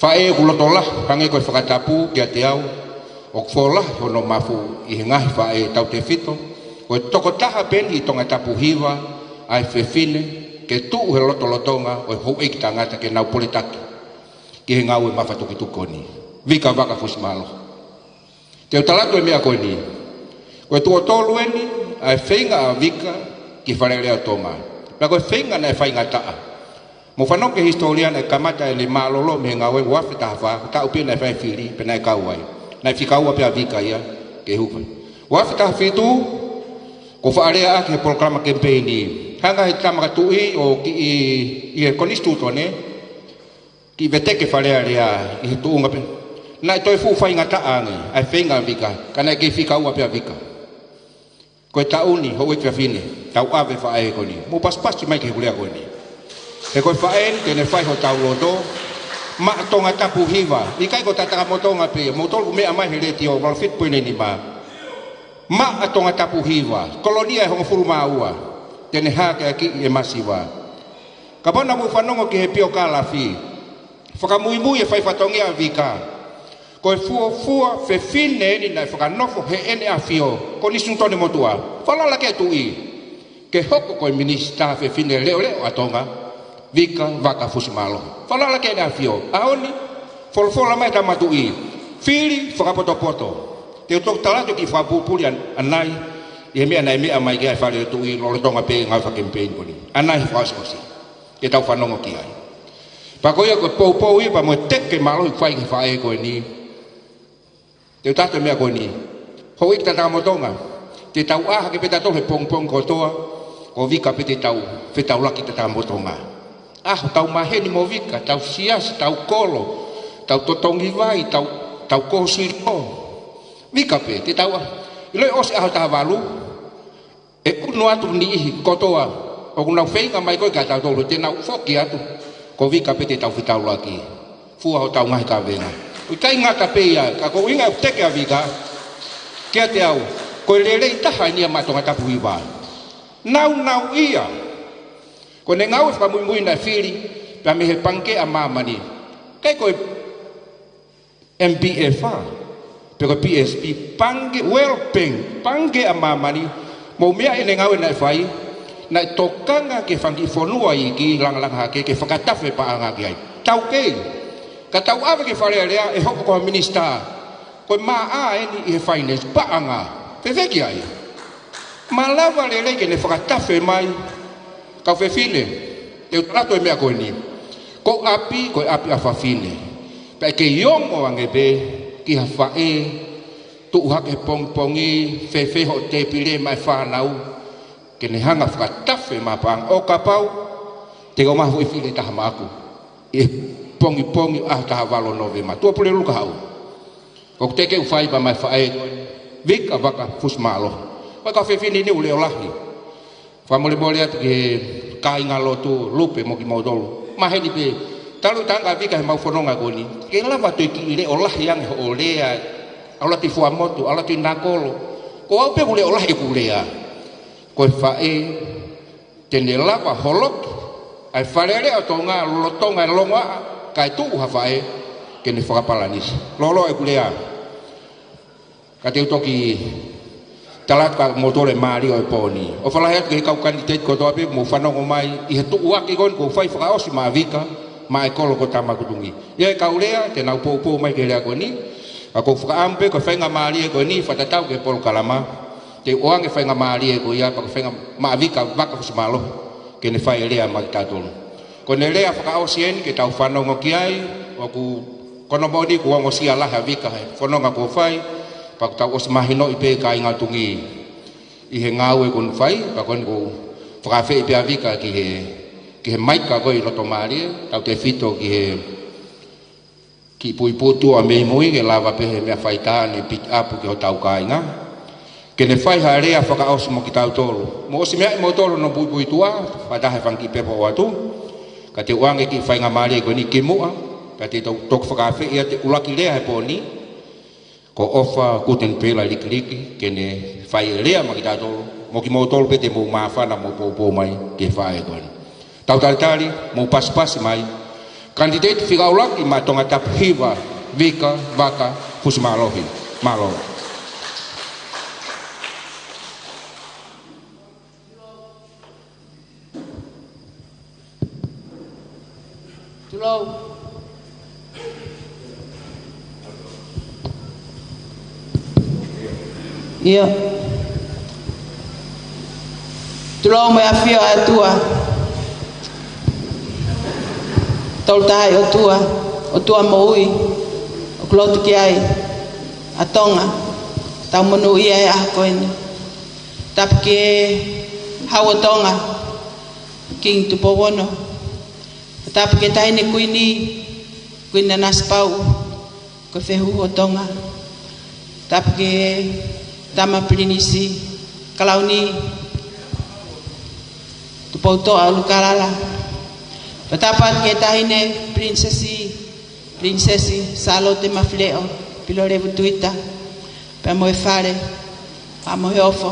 Faʻē ʻoku loto lahi, hangē ko e fakatapu kiate au, ʻoku fō lahi hono mafu ʻi he ngaahi faʻē, tautefito ko e tokotaha pē eni ʻi Tongatapu Hiva ʻa e fefine ke tuʻu he lotolotonga ʻo e houʻeiki tangata ke nau poletaki ki he ngāue mafatukituki ko eni. Vika Vakafusimālohi. Te u tala atu e meʻa ko eni. Ko e tuʻo tolu eni ʻa e feinga ʻa Vika ki Fale Alea ʻo Tonga. Pea ko e feinga naʻe faingataʻa. Mou fanongo ki he hisitōlia, naʻe kamata ʻene mālōlō mei he ngāue ua afe taha fā, ko e taʻu pē naʻe fai e fili, pea naʻe kau ai. Naʻe fika ua pē ʻa Vika ia ke hū fai. Ua afe taha fitu, kuo faʻa lea ʻaki he polokalama kemipeini, hanga ʻe he tama ko Tuʻi ʻo kiʻi, ʻi he konisitūtone, kiʻi veteki Fale Alea ʻi he tuʻunga pē. Naʻe toe fuʻu faingataʻa ange ʻa e feinga ʻa Vika, ka naʻe kei fika ua pē ʻa Vika. Ko e taʻu ni, houʻeiki fefine, tau ʻave e faʻē ko eni. Mou pasipasi mai ki he kulea ko eni. He ko e faʻē eni te ne fai hotau loto maʻa Tongatapu Hiva. ʻIkai ko Tatakamotonga pē ia, moutolu ʻoku meʻa mai he letiō, valu fitu poini nima. Maʻa Tongatapu Hiva, kolonia ʻe hongofulu mā ua, te ne hākeakiʻi e masiva. Kapau naʻa mou fanongo ki he piokalafi, fakamuimui e fai fatongia ʻa Vika, ko e fuofua fefine eni naʻe fakanofo heʻene ʻafio, Konisitūtone motuʻa. Falala ki ai e Tuʻi ke hoko ko e minisitā fefine leʻoleʻo ʻa Tonga, Vika Vakafusimālohi. Falala ki ai ʻEne ʻAfio. ʻAho ni, folofola mai e tama Tuʻi, fili fakapotopoto. Te u toki tala atu e kiʻi fakapulipuli ʻan-, ʻanai, ʻI he meʻa naʻe meʻa mai ki ai e Fale ʻo e Tuʻi lolotonga pē e ngāue fakakemipeini ko eni. ʻA ia ʻe fakaʻosiʻosi ke tau fanongo ki ai. Pea ko ia ko e poupou ia pea mo e teke mālohi ʻoku fai ki he faʻē ko eni. Te u tala atu e meʻa ko eni. Houʻeiki Tatamotonga, te tau ʻā hake pē tautolu he pongipongi kotoa, ko Vika pē te tau fetaulaki Tatamotonga. ʻAho tau maheni mo Vika, tau siasi, tau kolo, tau totongi vai, tau, tau kosilio. Vika pē te tau ʻā. ʻIloʻi ʻosi ʻaho taha valu, ʻe ʻunu atu niʻihi kotoa ʻoku nau feinga mai ko ē kiate kitautolu te nau foki atu. Ko Vika pē te tau fetaulaki. Fua hotau ngaahi kavenga. ʻOku ʻikai ngata pē ia, ka ko e ʻuhinga ʻoku teke ʻa Vika kiate au, ko e lelei taha eni ia maʻa Tongatapu Hiva. Naunauʻia. Ko ʻene ngāue fakamuimui naʻe fili pea mei he Pangikē ʻa Māmani. ʻIkai ko e M P F ā, pe ko e P S P, Pangikē, World Bank, Pangikē ʻa Māmani, mo e meʻa ʻene ngāue naʻe fai, naʻe tokanga ki he fanga kiʻi fonua iiki langalanga hake ke fakatafe paʻanga ki ai. Taukei, ka tau ʻave ki he Fale Alea ʻe hoko ko ha minisitā, ko e maʻa eni ʻi he finance, paʻanga, fēfē ki ai. Malava lelei ke ne fakatafe mai, kau fefine, te u tala atu e meʻa ko eni. Ko e ʻapi, ko e ʻapi ʻa fafine. Pea ʻe kei ongo ange pē ki ha faʻē, tuʻu hake he pongipongi, fēfē hoʻo tēpile maʻa e fānau, ke ne hanga fakatafe mai paʻanga ʻo kapau te ke ʻomai ha foʻi fefine ʻe taha maʻaku ʻi he pongipongi ʻaho taha valu Nōvema. Tuʻapulelulu ka haʻu. Ko ʻeku teke ʻoku fai pē maʻa e faʻē ko ē, Vika Vaka Fusimālohi. Ko e kau fefine ni ʻoku leʻo lahi. Fakamolemole atu ki he kāingalotu, Lupe mo kimoutolu. Maheni pē, talu e tanga ʻa Vika heʻemau fononga ko eni. Ke lava toe kiʻi leʻo lahi ange hoʻo lea, ʻalu atu ʻi Fuaʻamotu, ʻalu atu ʻi Nakolo. Ko au pē ʻoku leʻo lahi ʻeku lea. Ko e faʻē, te ne lava holoki ʻa e Fale Alea ʻo Tonga, lolotonga e longoaʻa, kae tuʻu ha faʻē ke ne fakapalanisi. Lōloa ʻeku lea. Ka te u toki tala atu kia moutolu e mālie ʻo e pō ni. ʻOfa lahi atu ki he kau kanititeiti kotoa pē, mou fanongo mai, ʻi he tuʻuaki ko eni ʻoku fai fakaʻosi maʻa Vika, maʻa e kolo ko Tamakutungi. ʻI ai e kau lea, te nau poupou mai ki he lea ko eni, ka ʻoku ou fakaʻamu pē ko e faingamālie ko eni, fakatatau ki he polokalama. Te u ʻoange e faingamālie ko ia, pea ko e faingamālie maʻa Vika Vaka Fusimālohi, ke ne fai e lea maʻa kitautolu. Ko ʻene lea fakaʻosi eni ke tau fanongo ki ai, ʻoku, ko hono moʻoni kuo ongosia lahi ʻa Vika he fononga kuo fai, pea kuo tau ʻosi mahinoʻi pē kāinga Tuʻi ʻi he ngāue kuo ne fai, pea ko eni ʻoku ou fakaafeʻi pē ʻa Vika ki he, ki he maika ko ē ʻi loto mālie, tautefito ki he kiʻi puipuituʻa mei mui ke lava pē he meʻa faitā ʻene pick up ki hotau kāinga. Ke ne fai ha lea fakaʻosi maʻa kitautolu. Mou ʻosi meaʻi moutolu hono puipuituʻa, fakataha he fanga kiʻi pepa ʻoatu. Ka te u ʻoange e kiʻi faingamālie ko eni kimuʻa, ka te u toki fakaafeʻi atu e ʻuluaki lea he pō ni. Ko ʻOfa Kutenipela Likiliki, ke ne fai e lea maʻa kitautolu, mo kimoutolu pē te mou māfana mo poupou mai ki he faʻē ko eni. Tau talitali, mou pasipasi mai. Kanititeiti fika ʻuluaki maʻa Tongatapu Hiva, Vika Vaka Fusimālohi. Mālō. Tulou. ʻIo. Tulou mo e ʻafio ʻa e ʻOtua. Tolu Tahaʻi ʻOtua, ʻOtua moʻui, ʻoku lotu ki ai ʻa Tonga, tau monūʻia he ʻaho ko eni. Tapu ki he Hau ʻo Tonga, Kingi Tupou Ono. Tapu ki he Taʻahine Kuini, Kuini Nanasipauʻu, ko e fehuhu ʻo Tonga. Tapu ki he Tama Pilinisi Kalauni, Tupoutoʻa ʻUlukalala. Pea tapu atu ki he Taʻahine Pilinisesi, Pilinisesi Sālote Mafileʻo Pilolevu Tuita, pea mo e fale, pea mo e ofo.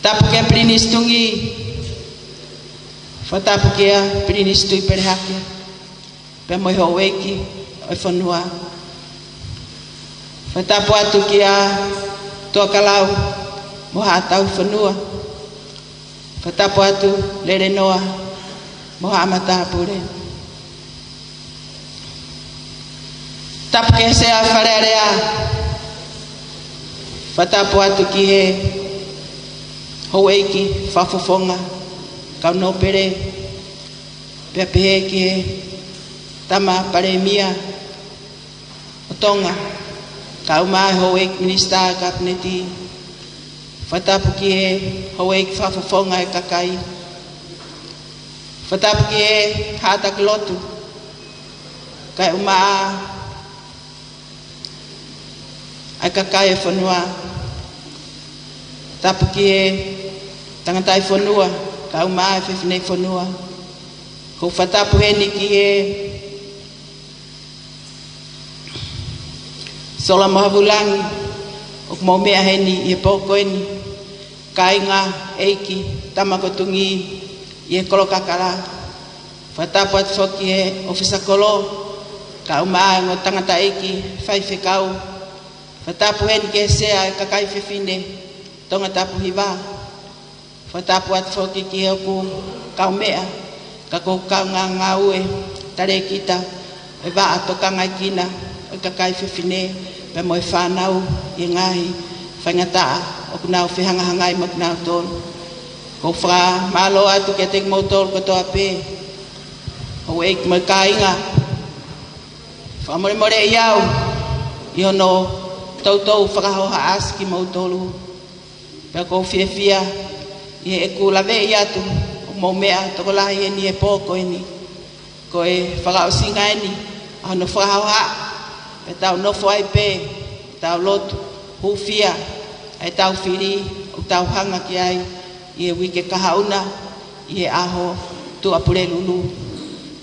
Tapu kia Pilinisi Tuʻi, fakatapu kia Pilinisi Tuʻipelehake, pea mo e houʻeiki ʻo e fonua. Fakatapu atu kia Tuʻakalau mo Haʻa Tauhi Fonua. Fakatapu atu Lelenoa mo Haʻa Matāpule. Tapu ki he Sea Fale Alea, Fakatapu atu ki he houʻeiki fakafofonga kau nōpele, pea pehē ki he tama palēmia ʻo Tonga, kae ʻumaʻā e houʻeiki minisitā kapineti. Fakatapu ki he houʻeiki fakafofonga e kakai. Fakatapu ki he haʻa taki lotu, kae ʻumaʻā ʻa e kakai e fonua. Tapu ki he tangataʻi fonua, kae ʻumaʻā e fefineʻi fonua. ʻOku ou fakatapu heni ki he sola mo havulangi ʻoku mou meʻa heni ʻi he pō ko eni, kāinga, ʻeiki, tama ko Tungī ʻi he kolo kakala. Fakatapu atu foki ki he ʻōfisa kolo, kae ʻumaʻā e ongo tangataʻeiki faifekau. Fakatapu heni ki he sea e kakai fefine Tongatapu Hiva. Fakatapu atu foki ki he ʻoku kaumeʻa, ka ko e kaungā ngāue talēkita ʻo e vaʻa tokangaekina ʻo e kakai fefine, pea mo e fānau ʻi he ngaahi faingataʻa ʻoku nau fehangahangai mo kinautolu. ʻOku ou fakamālō atu kiate kimoutolu kotoa pē, houʻeiki mo e kāinga. Fakamolemoleʻi au ʻi hono toutou fakahohaʻasi kimoutolu. Pea ʻoku ou fiefia ʻi heʻeku laveʻi atu ʻoku mou meʻa tokolahi heni he pō ko eni. Ko e fakaʻosinga eni ʻa hono fakahohaʻa, pea tau nofo ai pē, tau lotu, hūfia ʻa e tau fili ʻoku tau hanga ki ai ʻi he uike kahaʻu na, ʻi he ʻaho Tuʻapulelulu.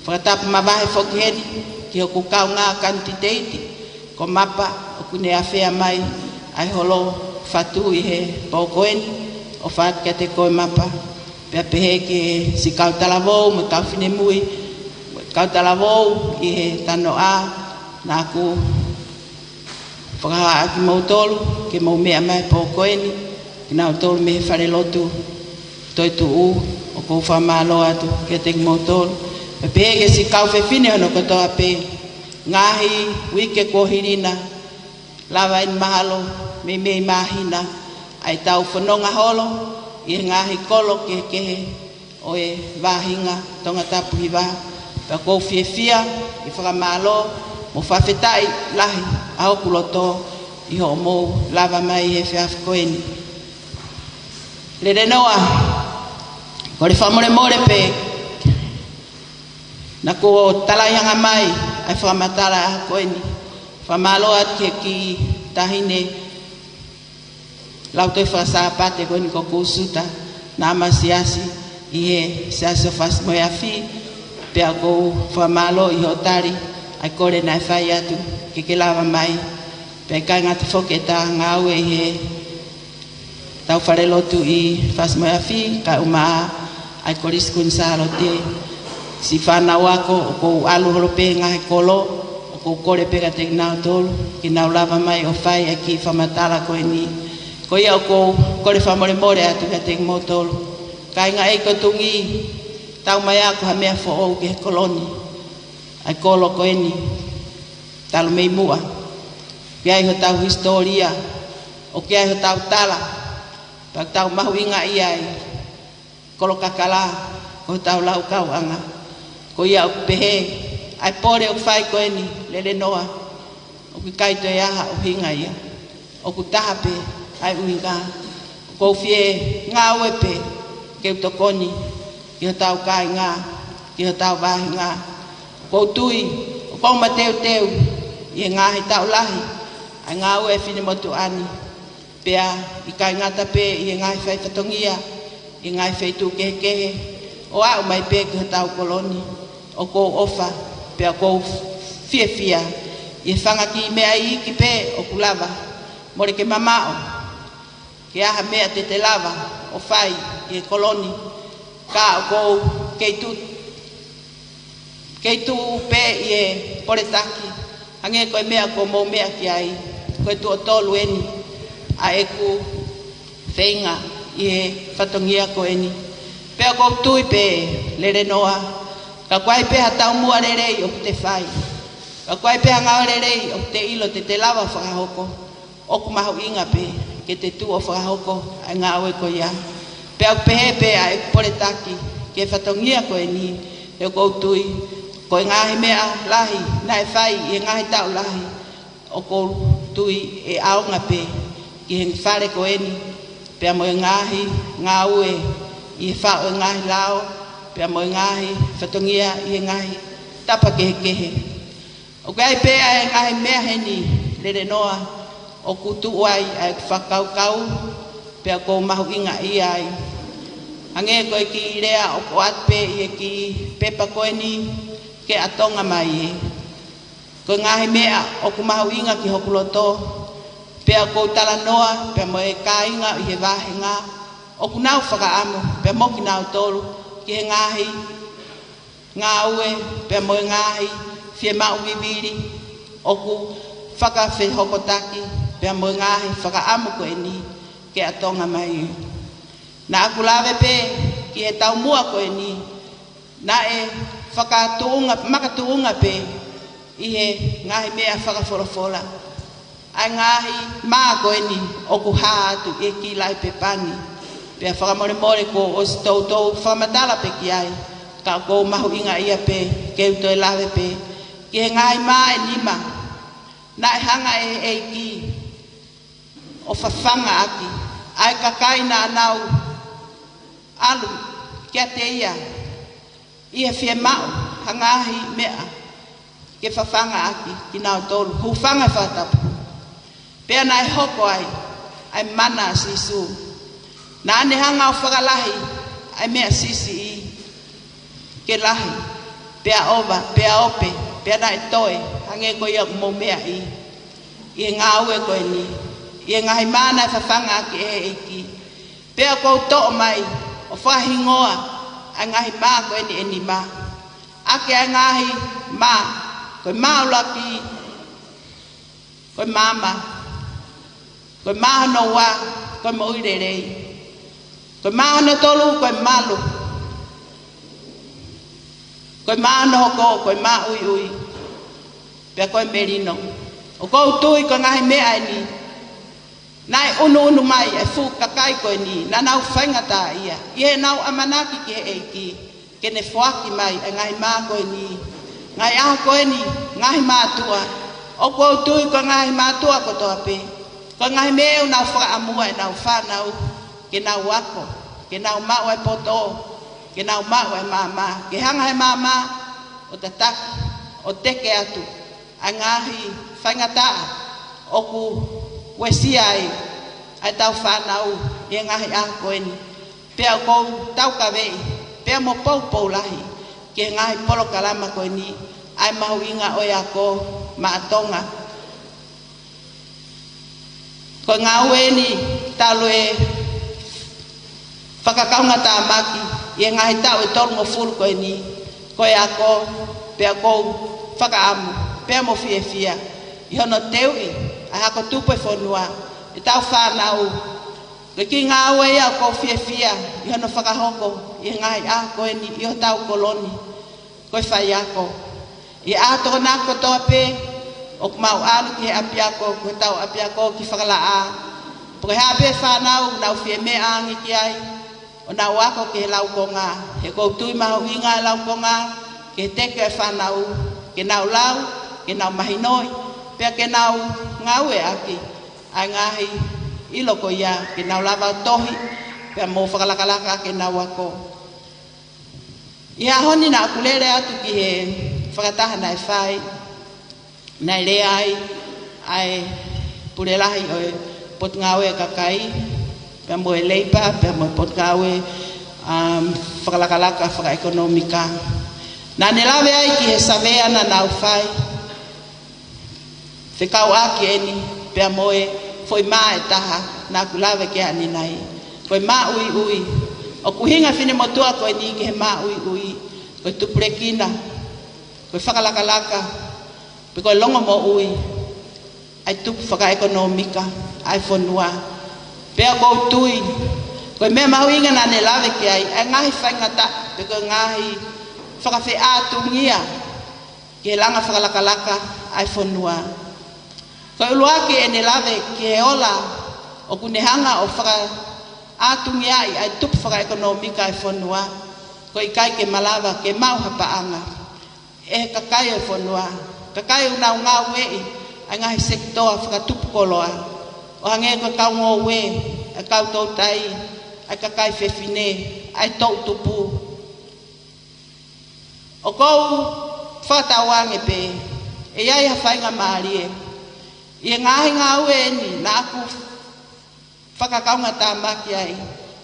Fakatapu mavahe foki heni ki hoku kaungā kanititeiti ko Mapa, ʻoku ne afea mai ʻa e holo fatu ʻi he pō ko eni, ʻofa atu kiate koe Mapa. Pea pehē ki he siʻi kau talavou mo e kau finemui, mo e kau talavou ʻi he tanoʻa, naʻa ku fakahā kimoutolu ke mou meʻa mai he pō ko eni, kinautolu mei he falelotu Toetuʻu. ʻOku ou fakamālō atu kiate kimoutolu. Pea pehē ki he siʻi kau fefine hono kotoa pē, ngaahi uike kuo hili na, lava eni mahalo meimei māhina ʻa e tau fononga holo ʻi he ngaahi kolo kehekehe ʻo e vahenga Tongatapu Hiva. Pea ʻoku ou fiefia ke fakamālō mo fakafetaʻi lahi ʻa hoku loto ʻi hoʻomou lava mai he efiafi ko eni. Lelenoa, kole fakamolemole pē, naʻa ku talaʻehanga mai ʻa e fakamatala ko eni. Fakamālō atu ki he kiʻi taʻahine lautohi faka-Sāpate ko eni ko Kusuta, naʻa ma siasi ʻi he Siasi ʻo Fasi mo e Afi. Pea ʻoku ou fakamālō ʻi hoʻo tali ʻa e kole naʻe fai atu ke ke lava mai. Pea ʻikai ngata foki ʻeta ngāue ʻi he tau falelotu ʻi Fasi mo e Afi, kae ʻumaʻā ʻa e Kolisi Kuini Sālote. Siʻi fānau ako, ʻoku ou ʻalu holo pē he ngaahi kolo, ʻoku ou kole pē kiate kinautolu ke nau lava mai ʻo fai ʻa e kiʻi fakamatala ko eni. Ko ia ʻoku ou kole fakamolemole atu kiate kimoutolu. Kāinga ʻeiki ko Tungī, tau mai ako ha meʻa foʻou ki he kolo ni, ʻa e kolo ko eni, talu mei muʻa. ʻOku ʻi ai hotau hisitōlia, ʻoku ʻi ai hotau tala, pea tau mahuʻingaʻia ai. Kolo kakala ko hotau laukauʻanga. Ko ia ʻoku pehē, ʻa e pole ʻoku fai ko eni, Lelenoa, ʻoku ʻikai toe ʻi ai ha ʻuhinga ia. ʻOku taha pē ʻa e ʻuhinga. ʻOku ou fie ngāue pē ke u tokoni ki hotau kāinga, ki hotau vahenga. ʻOku ou tui, ʻoku ou mateuteu ʻi he ngaahi taʻu lahi ʻa e ngāue ʻa e finemotuʻa ni. Pea ʻikai ngata pē ʻi he ngaahi faifatongia, ʻi he ngaahi feituʻu kehekehe, ʻo aʻu mai pē ki hotau kolo ni. ʻOku ou ʻofa, pea ʻoku ou fiefia ʻi he fanga kiʻi meʻa iiki pē ʻoku lava, mole ke mamaʻo, ke ʻi ai ha meʻa te te lava ʻo fai ʻi he kolo ni, ka ʻoku ou kei tu-, kei tuʻu pē ʻi he poletaki, hangē ko e meʻa ʻoku mou meʻa ki ai, ko e tuʻo tolu eni ʻa ʻeku feinga ʻi he fatongia ko eni. Pea ʻoku ou tui pē, Lelenoa, ka ʻoku ʻi ai pē ha taumuʻa lelei ʻoku te fai, ka ʻoku ʻi ai pē ha ngāue lelei ʻoku te ʻilo te te lava fakahoko, ʻoku mahuʻinga pē ke te tuʻu ʻo fakahoko ʻa e ngāue ko ia. Pea ʻoku pehē pē ʻa e poletaki ki he fatongia ko eni, he ʻoku ou tui ko e ngaahi meʻa lahi naʻe fai ʻi he ngaahi taʻu lahi, ʻoku ou tui ʻe ʻaonga pē ki he fale ko eni, pea mo e ngaahi ngāue ʻi he faʻu e ngaahi lao, pea mo e ngaahi fatongia ʻi he ngaahi tapa kehekehe. ʻOku ʻi ai pē ʻa e ngaahi meʻa heni lelenoa ʻoku tuʻu ai ʻa e fakakaukau, pea ʻoku ou mahuʻingaʻia ai. Hangē ko e kiʻi lea ʻoku ʻoatu pē ʻi he kiʻi pepa ko eni, ke ʻatonga mai ē. Ko e ngaahi meʻa ʻoku mahuʻinga ki hoku loto, pea ʻoku ou talanoa pea mo e kāinga ʻi he vāhenga, ʻoku nau fakaʻamu pea mo kinautolu ki he ngaahi ngāue pea mo e ngaahi fiemaʻu vivili ʻoku fakafehokotaki pea mo e ngaahi fakaʻamu ko eni ke ʻatonga mai. Naʻa ku lave pē ki he taumuʻa ko eni, naʻe fakatuʻunga, makatuʻunga pē ʻi he ngaahi meʻa fakafolofola ʻa e ngaahi mā ko eni ʻoku hā atu ʻi he kiʻi laʻi pepa ni. Pea fakamolemole kuo ʻosi toutou fakamatala pē ki ai, ka ʻoku ou mahuʻingaʻia pē ke u toe lave pē ki he ngaahi mā ʻe nima naʻe hanga ʻe he ʻEiki ʻo fafanga ʻaki ʻa e kakai naʻa nau ʻalu kiate ia ʻi he fiemaʻu ha ngaahi meʻa ke fafanga ʻaki kinautolu, hūfanga he fakatapu. Pea naʻe hoko ai ʻa e mana ʻa Sīsū. Naʻa ne hanga ʻo fakalahi ʻa e meʻa siʻisiʻi ke lahi, pea ʻova, pea ope, pea naʻe toe, hangē ko ia ʻoku mou meaʻi ʻi he ngāue ko eni, ʻi he ngaahi mā naʻe fafanga ʻaki ʻe he ʻEiki. Pea ʻoku ou toʻo mai ʻo fakahingoa ʻa e ngaahi mā ko eni ʻe nima. ʻAki ʻa e ngaahi mā, ko e mā ʻuluaki, ko e maama. Ko e mā hono ua, ko e moʻui lelei. Ko e mā hono tolu, ko e malu. Ko e mā hono hoko, ko e māʻuiʻui. Pea ko e melino. ʻOku ou tui ko e ngaahi meʻa eni naʻe ʻunuʻunu mai ʻe he fuʻu kakai ko eni, naʻa nau faingataʻaʻia ʻi heʻenau ʻamanaki ki he ʻEiki ke ne foaki mai ʻa e ngaahi mā ko eni, ngaahi ʻaho ko eni, ngaahi mātuʻa. ʻOku ou tui ko e ngaahi mātuʻa kotoa pē, ko e ngaahi meʻa ʻoku nau fakaʻamua ʻenau fānau ke nau ako, ke nau maʻu ʻa e poto, ke nau maʻu ʻa e maama, ke hanga he maama ʻo tataki, ʻo teke atu ʻa e ngaahi faingataʻa ʻoku uesia ai ʻa e tau fānau ʻi he ngaahi ʻaho ko eni. Pea ʻoku ou taukaveʻi pea mo poupou lahi ki he ngaahi polokalama ko eni ʻa e mahuʻinga ʻo e ako maʻa Tonga. Ko e ngāue eni talu e fakakaungatāmaki ʻi he ngaahi taʻu ʻe tolungofulu ko eni, ko e ako, pea ʻoku ou fakaʻamu pea mo fiefia ʻi hono teuʻi ʻa e hako tupu ʻo e fonua ʻe tau fānau. Ko e kiʻi ngāue ia ʻoku ou fiefia ʻi hono fakahoko ʻi he ngaahi ʻaho ko eni ʻi hotau kolo ni, ko e faiako. ʻI he ʻaho Tokonaki kotoa pē ʻoku mau ʻalu ki he ʻapiako, ko hotau ʻapiako ki Fakalaʻā, pe ko e hā pē fānau ʻoku nau fie meʻa ange ki ai, ʻo nau ako ki he laukonga. He ʻoku ou tui mahuʻinga e laukonga ki he teke e fānau, ke nau lau, ke nau mahinoʻi, pea ke nau ngāueʻaki ʻa e ngaahi ʻilo ko ia, ke nau lava ʻo tohi pea mo fakalakalaka ʻaki ʻenau ako. ʻI he ʻaho ni naʻa ku lele atu ki he fakataha naʻe fai, naʻe lea ai ʻa e pule lahi ʻo e Potungāue Kakai, pea mo e Leipa, pea mo e Potungāue, um, Fakalakalaka Fakaʻekonōmika. Naʻa ne lave ai ki he savea naʻa nau fai fekauʻaki eni pea mo e foʻi mā ʻe taha naʻa ku lave ki ai ʻanenai. Ko e māʻuiʻui. ʻOku ʻuhinga e finemotuʻa ko eni ki he māʻuiʻui, ko e tupulekina, ko e fakalakalaka, pe ko e longomoʻui ʻa e tupu fakaʻekonōmika ʻa e fonua. Pea ʻoku ou tui ko e meʻa mahuʻinga naʻa ne lave ki ai, ʻa e ngaahi faingataʻa, pe ko e ngaahi fakafeʻātungia ki he langa fakalakalaka ʻa e fonua. Ko e ʻuluaki ʻene lave ki he ola ʻoku ne hanga ʻo fakaʻatungiaʻi ʻa e tupu fakaʻekonōmika ʻa e fonua, ko e ʻikai ke malava ke maʻu ha paʻanga ʻe he kakai ʻo e fonua, kakai ʻoku nau ngāueʻi ʻa e ngaahi sekitoa fakatupu koloa, ʻo hangē ko e kau ngoue, ʻa e kau toutai, ʻa e kakai fefine, ʻa e toʻutupu. ʻOku ou fakatauange pē ʻe ʻi ai ha faingamālie ʻi he ngaahi ngāue ni naʻa ku fakakaungatāmaki ai ʻi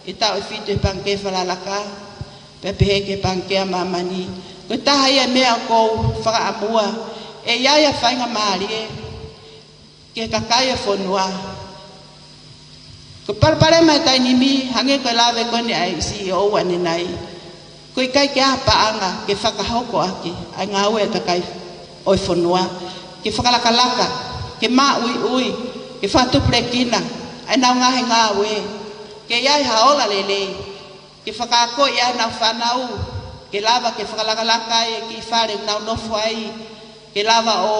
he taʻu ʻe fitu ʻi he Pangikē Falalaka, pea pehē ki he Pangikē ʻa Māmani. Ko e taha ia e meʻa ʻoku ou fakaʻamua, ʻe ʻi ai ha faingamālie ki he kakai ʻo e fonua. Ko e palopalema he taimi ni, hangē ko e lave ko eni ʻa e C E O ʻanenai, ko e ʻikai ke ʻi ai ha paʻanga ke fakahoko ʻaki ʻa e ngāue ʻa e kakai ʻo e fonua, ke fakalakalaka, ke maʻuiʻui, ke fakatupulekina ʻa ʻenau ngaahi ngāue, ke ʻi ai ha ola lelei, ke fakaakoʻi ʻa ʻenau fānau, ke lava ke fakalakalaka ai e kiʻi fale ʻoku nau nofo ai, ke lava ʻo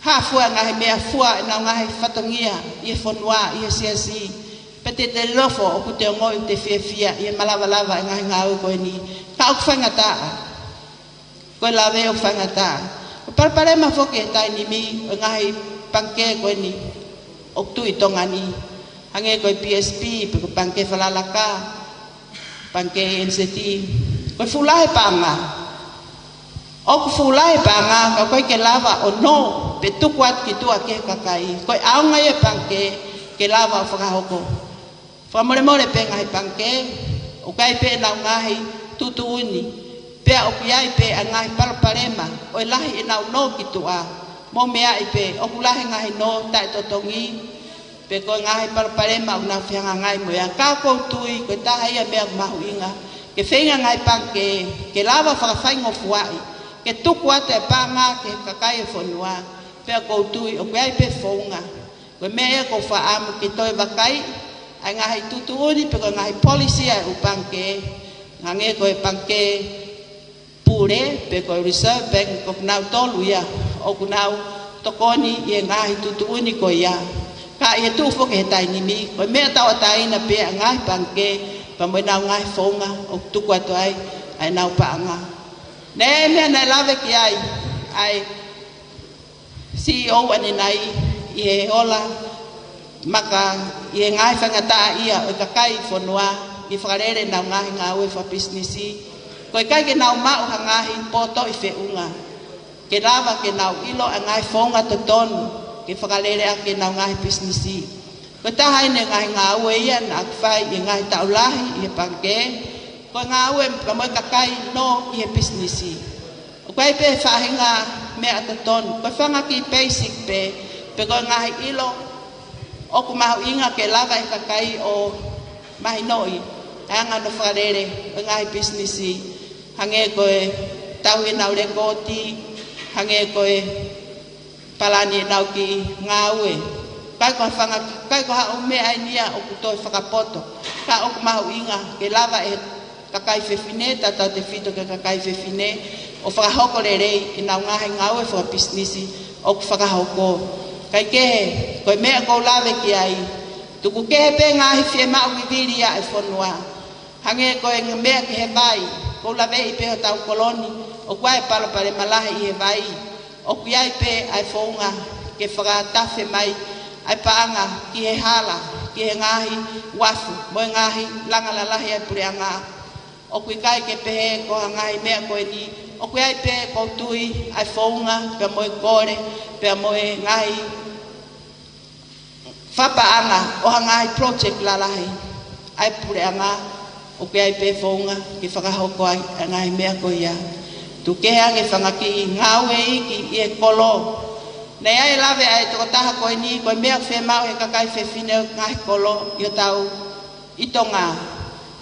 hā fua e ngaahi meʻafua ʻenau ngaahi fatongia ʻi he fonua, ʻi he siasi. Pea te te nofo ʻoku te ongoʻi ʻoku te fiefia ʻi he malavalava e ngaahi ngāue ko eni. Ka ʻoku faingataʻa. Ko e lave ʻoku faingataʻa. Ko e palopalema foki he taimi ni ʻo e ngaahi pangikē ko eni ʻoku tuʻu ʻi Tonga ni. Hangē ko e P S P, pe ko e Pangikē Falalaka, Pangikē N Z. Ko e fuʻu lahi e paʻanga. ʻOku fuʻu lahi e paʻanga, ka ʻoku ʻikai ke lava ʻo nō, pe tuku atu ki tuʻa ki he kakai. Ko e ʻaonga ia e pangikē, ke lava ʻo fakahoko. Fakamolemole pē ngaahi pangikē, ʻoku ʻi ai pē ʻenau ngaahi tuʻutuʻuni. Pea ʻoku ʻi ai pē ʻa e ngaahi palopalema, ʻo e lahi ʻenau nō ki tuʻa. Mo meaʻi pē, ʻoku lahi e ngaahi nō taʻetotongi, pe ko e ngaahi palopalema ʻoku nau fehangahangai mo ia. Ka ʻoku ou tui, ko e taha ia e meʻa mahuʻinga, ke feinga e ngaahi pangikē, ke lava fakafaingofuaʻi, ke tuku atu e paʻanga ki he kakai ʻo e fonua, pea ʻoku ou tui, ʻoku ʻi ai pē founga. Ko e meʻa ia ʻoku ou fakaʻamu ke toe vakaiʻi ʻa e ngaahi tuʻutuʻuni pe ko e ngaahi policy ʻa e ʻū pangikē, hangē ko e Pangikē Pule, pe ko e Reserve Bank, ko kinautolu ia ʻoku nau tokoni ʻi he ngaahi tuʻutuʻuni ko ia. Ka ʻi he tuʻu foki he taimi ni, ko e meʻa tauʻatāina pē ʻa e ngaahi pangikē, pea mo ʻenau ngaahi founga ʻoku tuku atu ai ʻa ʻenau paʻanga. Naʻe ʻi ai e meʻa naʻe lave ki ai ʻa e C E O ʻanenai ʻi he ola maka ʻi he ngaahi faingataʻaʻia ʻo e kakai fonua ʻi he fakalele ʻenau ngaahi ngāue fakapisinisi. Ko e ʻikai ke nau maʻu ha ngaahi potoʻi feʻunga ke lava ke nau ʻilo ʻa e ngaahi founga totonu ke fakalele ʻaki ʻenau ngaahi pisinisi. Ko e taha eni e ngaahi ngāue ia naʻa ku fai ʻi he ngaahi taʻu lahi ʻi he pangikē, ko e ngāue pea mo e kakai nō ʻi he pisinisi. ʻOku ʻi ai pē faʻahinga meʻa totonu, ko e fanga kiʻi basic pē, pe ko e ngaahi ʻilo ʻoku mahuʻinga ke lava e kakai ʻo mahinoʻi ʻa e anga hono fakalele ʻo e ngaahi pisinisi, hangē ko e tauhi ʻenau lekooti, hangē ko e palani ʻenau kiʻi ngāue. ʻIkai ko ha fanga, ʻikai ko ha ʻū meʻa eni ia ʻoku toe fakapoto, ka ʻoku mahuʻinga ke lava e kakai fefine, tautautefito ki he kakai fefine, ʻo fakahoko lelei ʻenau ngaahi ngāue fakapisinisi ʻoku fakahoko. Kae kehe, ko e meʻa ʻoku ou lave ki ai, tuku kehe pē ngaahi fiemaʻu vivili ʻa e fonua. Hangē ko e meʻa ki he vai, ʻoku ou laveʻi pē hotau kolo ni, ʻoku ʻi ai e palopalema lahi ʻi he vai. ʻOku ʻi ai pē ʻa e founga ke fakatafe mai ʻa e paʻanga ki he hala, ki he ngaahi uafu, mo e ngaahi langa lalahi ʻa e puleʻanga. ʻOku ʻikai ke pehē ko ha ngaahi meʻa ko eni, ʻoku ʻi ai pē ʻoku ou tui ʻa e founga, pea mo e kole, pea mo e ngaahi fakapaʻanga ʻo ha ngaahi project lalahi ʻa e puleʻanga, ʻoku ʻi ai pē founga ke fakahoko ai ʻa e ngaahi meʻa ko ia. Tuku kehe ange fanga kiʻi ngāue iiki ʻi he kolo. Naʻe ʻi ai e lave ʻa e tokotaha ko eni, ko e meʻa fiemaʻu ʻe he kakai fefine ʻo e ngaahi kolo ʻi hotau ʻi Tonga,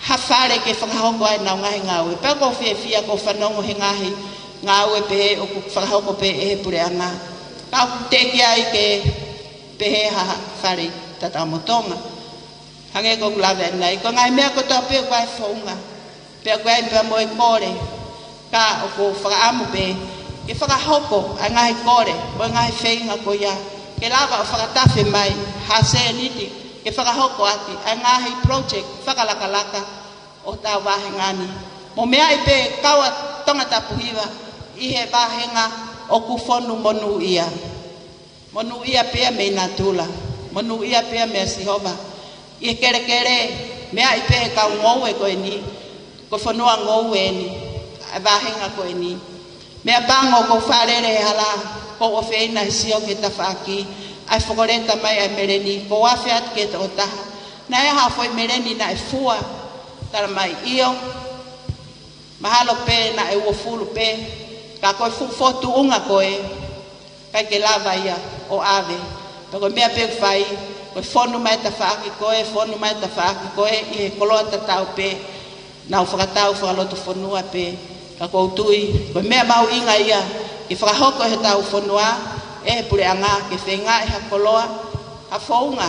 ha fale ke fakahoko ai ʻenau ngaahi ngāue. Pea ʻoku ou fiefia ʻoku ou fanongo he ngaahi ngāue pehē ʻoku fakahoko pē ʻe he puleʻanga. Ka ʻoku teʻeki ai ke pehē ha fale tatau mo Tonga. Hangē ko ʻeku lave ʻanenai, ko e ngaahi meʻa kotoa pē ʻoku ʻi ai e founga, pea ʻoku ʻi ai pē mo e kole. Ka ʻoku ou fakaʻamu pē ke fakahoko ʻa e ngaahi kole mo e ngaahi feinga ko ia, ke lava ʻo fakatafe mai ha sēniti ke fakahoko ʻaki ʻa e ngaahi project fakalakalaka ʻo hotau vāhenga ni. Mou meaʻi pē kau ʻa Tongatapu Hiva ʻi he vāhenga ʻoku fonu monūʻia. Monūʻia pē ia mei natula. Monūʻia pē ia meia Sihova. ʻI he kelekele, meaʻi pē kau ngoue ko eni, ko e fonua ngoue eni, ʻa e vāhenga ko eni. Meʻapango ʻoku ou fālele he hala, ʻoku ou ʻofeina he sio ki he tafaʻaki, ʻa e fokoleta mai ʻa e meleni, ʻoku ou afe atu ki he tokotaha. Naʻe ʻi ai ha foʻi meleni naʻe fua, tala mai ʻio, mahalo pē naʻe uofulu pē, ka ko e fuʻu fokotuʻunga ko ē, ʻikai ke lava ia ʻo ʻave. Pea ko e meʻa pē ʻoku fai, ko e fonu mai tafaʻaki ko ē, fonu mai tafaʻaki ko ē, ʻi he koloa tatau pē, nau fakatau fakalotofonua pē. Ka ʻoku ou tui, ko e meʻa mahuʻinga ia, ke fakahoko ʻe hotau fonua, ʻe he puleʻanga, ke feingaʻi ha koloa, ha founga,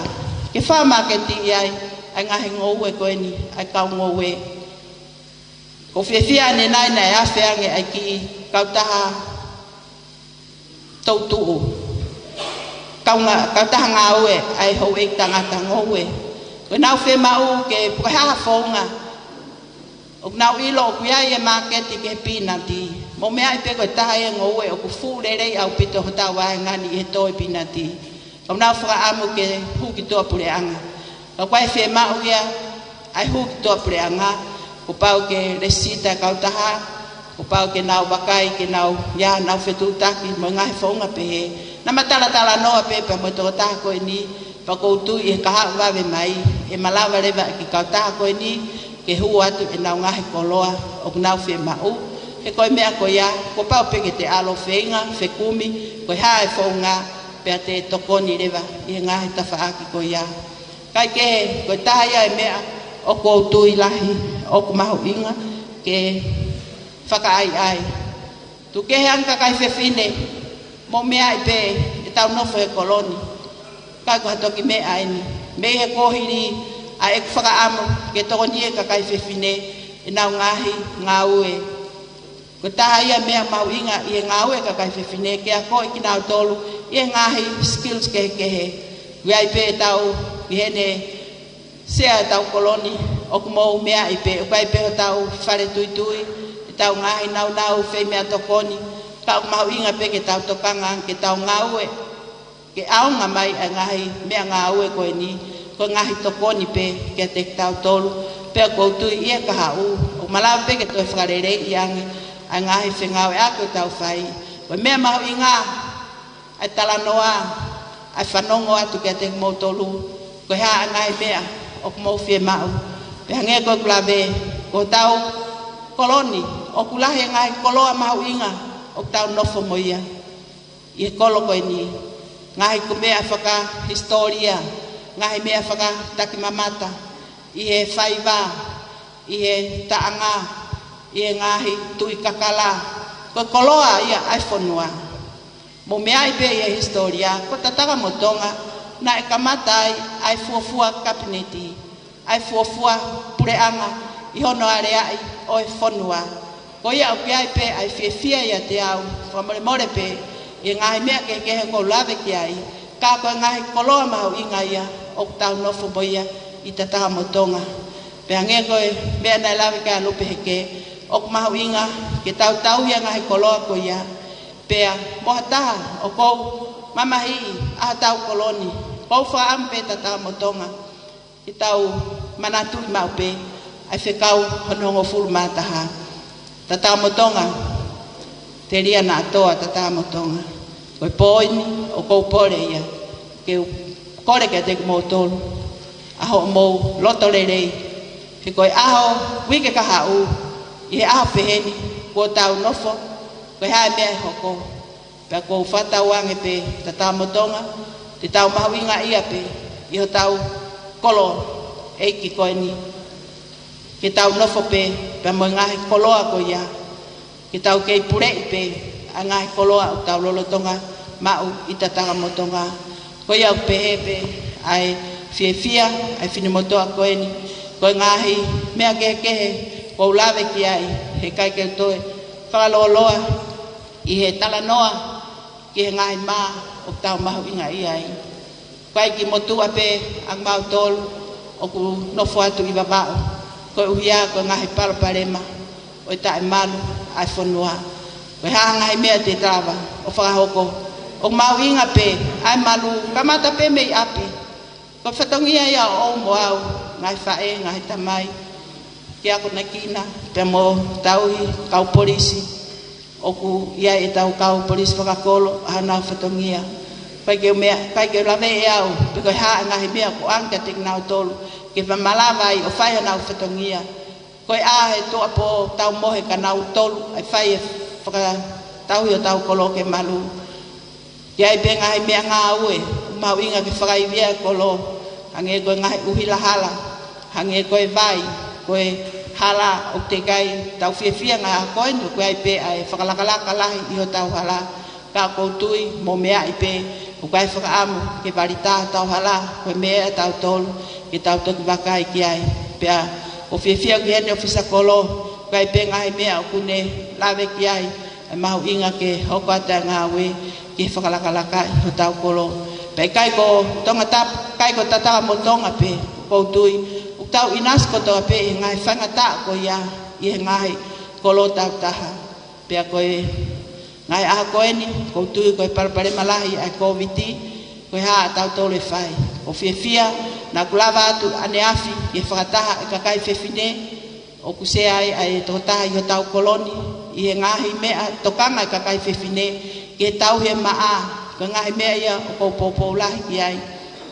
ke fakamāketiʻi ai, ʻa e ngaahi ngoue ko eni, ʻa e kau ngoue. ʻOku ou fiefia ʻanenai naʻe afe ange ʻa e kiʻi kautaha toutuʻu. Kaunga-, kautaha ngāue ʻa e houʻeiki tangata ngoue. Ko ʻenau fiemaʻu ke puke ha founga. ʻOku nau ʻilo ʻoku ʻi ai e māketi ki he pīnati. Mou meaʻi pē ko e taha ia e ngoue ʻoku fuʻu lelei ʻaupito hotau vāhenga ni ʻi he tō e pīnati. ʻOku nau fakaʻamu ke hū ki tuʻa puleʻanga. Ka ʻoku ʻikai fiemaʻu ia ʻa e hū ki tuʻa puleʻanga, kuo pau ke lēsisita e kautaha, kuo pau ke nau vakai, ke nau, ia nau fetuʻutaki mo e ngaahi founga pehē. Naʻá ma talatalanoa pē pea mo e tokotaha ko eni, pea ʻoku ou tui ʻi he kahaʻu vave mai, ʻe malava leva e kiʻi kautaha ko eni, ke hū atu ʻenau ngaahi koloa ʻoku nau fiemaʻu. He ko e meʻa ko ia, kuo pau pē ke te ʻalu ʻo feinga, fekumi, ko e hā e founga, pea te tokoni leva ʻi he ngaahi tafaʻaki ko ia. Kae kehe, ko e taha ia e meʻa ʻoku ou tui lahi, ʻoku mahuʻinga, ke fakaʻaiʻai. Tuku kehe ange kakai fefine, mou meaʻi pē ʻetau nofo he kolo ni. ʻIkai ko ha toki meʻa eni. Mei he kuohili ʻa ʻeku fakaʻamu ke tokoni e kakai fefine ʻenau ngaahi ngāue. Ko e taha ia e meʻa mahuʻinga ʻi he ngāue e kakai fefine ke akoʻi kinautolu ʻi he ngaahi skills kehekehe. ʻOku ʻi ai pē ʻetau ʻi heni sea ʻetau kolo ni, ʻoku mou meaʻi pē, ʻoku ʻi ai pē hotau fale tuitui, ʻetau ngaahi naunau fai meʻatokoni, ka ʻoku mahuʻinga pē ke tau tokanga, ke tau ngāue, ke ʻaonga mai ʻa e ngaahi meʻangāue ko eni, ko e ngaahi tokoni pē kiate kitautolu, pea ʻoku ou tui ʻi he kahaʻu, ʻoku malava pē ke toe fakaleleiʻi ange, ʻa e ngaahi fengāueʻaki ʻoku tau fai. Ko e meʻa mahuʻinga, ʻa e talanoa, ʻa e fanongo atu kiate kimoutolu, ko e hā ʻa e ngaahi meʻa ʻoku mou fiemaʻu. Pea hangē ko ʻeku lave, ko hotau kolo ni, ʻoku lahi e ngaahi koloa mahuʻinga ʻoku tau nofo mo ia ʻi he kolo ko eni. Ngaahi ko e meʻa fakahisitōlia, ngaahi meʻa fakatakimamata, ʻi he faiva, ʻi he taʻanga, ʻi he ngaahi tuʻi kakala. Ko e koloa ia ʻa e fonua. Mou meaʻi pē ʻi he hisitōlia, ko Tatakamotonga, naʻe kamata ai ʻa e fuofua kapineti, ʻa e fuofua puleʻanga ʻi hono aleaʻi ʻo e fonua. Ko ia ʻoku ʻi ai pē ʻa e fiefia ʻiate au, fakamolemole pē, ʻi he ngaahi meʻa kehekehe ʻoku ou lave ki ai, ka ko e ngaahi koloa mahuʻinga ia ʻoku tau nofo mo ia ʻi Tatakamotonga. Pea hangē ko e meʻa naʻe lave ki ai ʻa Lupe Heke, ʻoku mahuʻinga ke tau tauhi ʻa e ngaahi koloa ko ia. Pea mo ha taha ʻoku ou mamahiʻi ʻa hotau kolo ni, ʻoku ou fakaʻamu pē Tatakamotonga, ke tau manatuʻi maʻu pē ʻa e fekau hono hongofulu mā taha. Tatakamotonga, telia naʻa toa Tatakamotonga. Ko e poini ʻoku ou pole ia, ke u kole kiate kimoutolu, ʻa hoʻomou loto lelei. He ko e ʻaho, uike kahaʻu, ʻi he ʻaho pehē ni, kuo tau nofo, ko e hā e meʻa ʻe hoko. Pea ʻoku ou fakatauange pē Tatakamotonga, te tau mahuʻingaʻia pē ʻi hotau kolo ʻeiki ko eni. Ke tau nofo pē, pea mo e ngaahi koloa ko ia. Ke tau kei puleʻi pē ʻa e ngaahi koloa ʻoku tau lolotonga maʻu ʻi Tatakamotonga. Ko ia ʻoku pehē pē ʻa e fiefia ʻa e finemotuʻa ko eni. Ko e ngaahi meʻa kehekehe ʻoku ou lave ki ai, heʻikai ke toe fakalōloa ʻi he talanoa ki he ngaahi mā ʻoku tau mahuʻingaʻia ai. ʻIkai ke motuʻa pē ʻa mautolu ʻoku nofo atu ʻi Vavaʻu, koeʻuhi ko e ngaahi palopalema ʻo e taʻemalu ʻa e fonua. Ko e hā ngaahi meʻa te ta lava ʻo fakahoko? ʻOku mahuʻinga pē ʻa e malu, kamata pē mei ʻapi. Ko e fatongia ia ʻo ʻoʻou mo au, ngaahi faʻē, ngaahi tamai, ke akonekina pea mo tauhi kau polisi. ʻOku ʻi ai ʻetau kau polisi fakakolo ʻa honau fatongia. ʻIkai ke u meʻa, ʻikai ke u lave ʻe au pe ko e hā e ngaahi meʻa ʻoku ʻoange kiate kinautolu ke fa malava ai ʻo fai honau fatongia. Ko e ʻā he tuʻuapō tau mohe kia nautolu ʻa e fai e fakatauhi hotau kolo ke malu. ʻI ai pē ngaahi meʻangāue mahuʻinga ke fakaivia e kolo, hangē ko e ngaahi ʻuhila hala, hangē ko e vai, ko e hala ʻoku teʻeki ai tau fiefia ngaahi ʻaho ko eni, ʻoku ʻi ai pē ʻa e fakalakalaka lahi ʻi hotau hala. Ka ʻoku ou tui mo meaʻi pē ʻoku ʻi ai e fakaʻamu ke vali tā hotau hala, ko e meʻa ia ʻatautolu ke tau toki vakai ki ai. Pea ʻoku ou fiefia ki heʻene ʻōfisa kolo, ʻoku ʻi ai pē ngaahi meʻa ʻoku ne lave ki ai, ʻa e mahuʻinga ke hoko atu e ngāue ke fakalakalaka hotau kolo. Pea ʻikai ko Tongatapu, ʻikai ko Tatakamotonga pē, ʻoku ou tui ʻoku tau ʻinasi kotoa pē ʻi he ngaahi faingataʻa ko ia ʻi he ngaahi kolo takitaha. Pea ko e ngaahi ʻaho ko eni, ʻoku ou tui ko e palopalema lahi ʻa e Kōviti, ko e hā ʻatautolu ʻe fai. ʻOku ou fiefia naʻa ku lava atu ʻaneafi ke fakataha e kakai fefine, ʻoku sea ai ʻa e tokotaha ʻi hotau kolo ni ʻi he ngaahi meʻa tokanga e kakai fefine ke tauhi e maʻa. Ko e ngaahi meʻa ia ʻoku ou poupou lahi ki ai,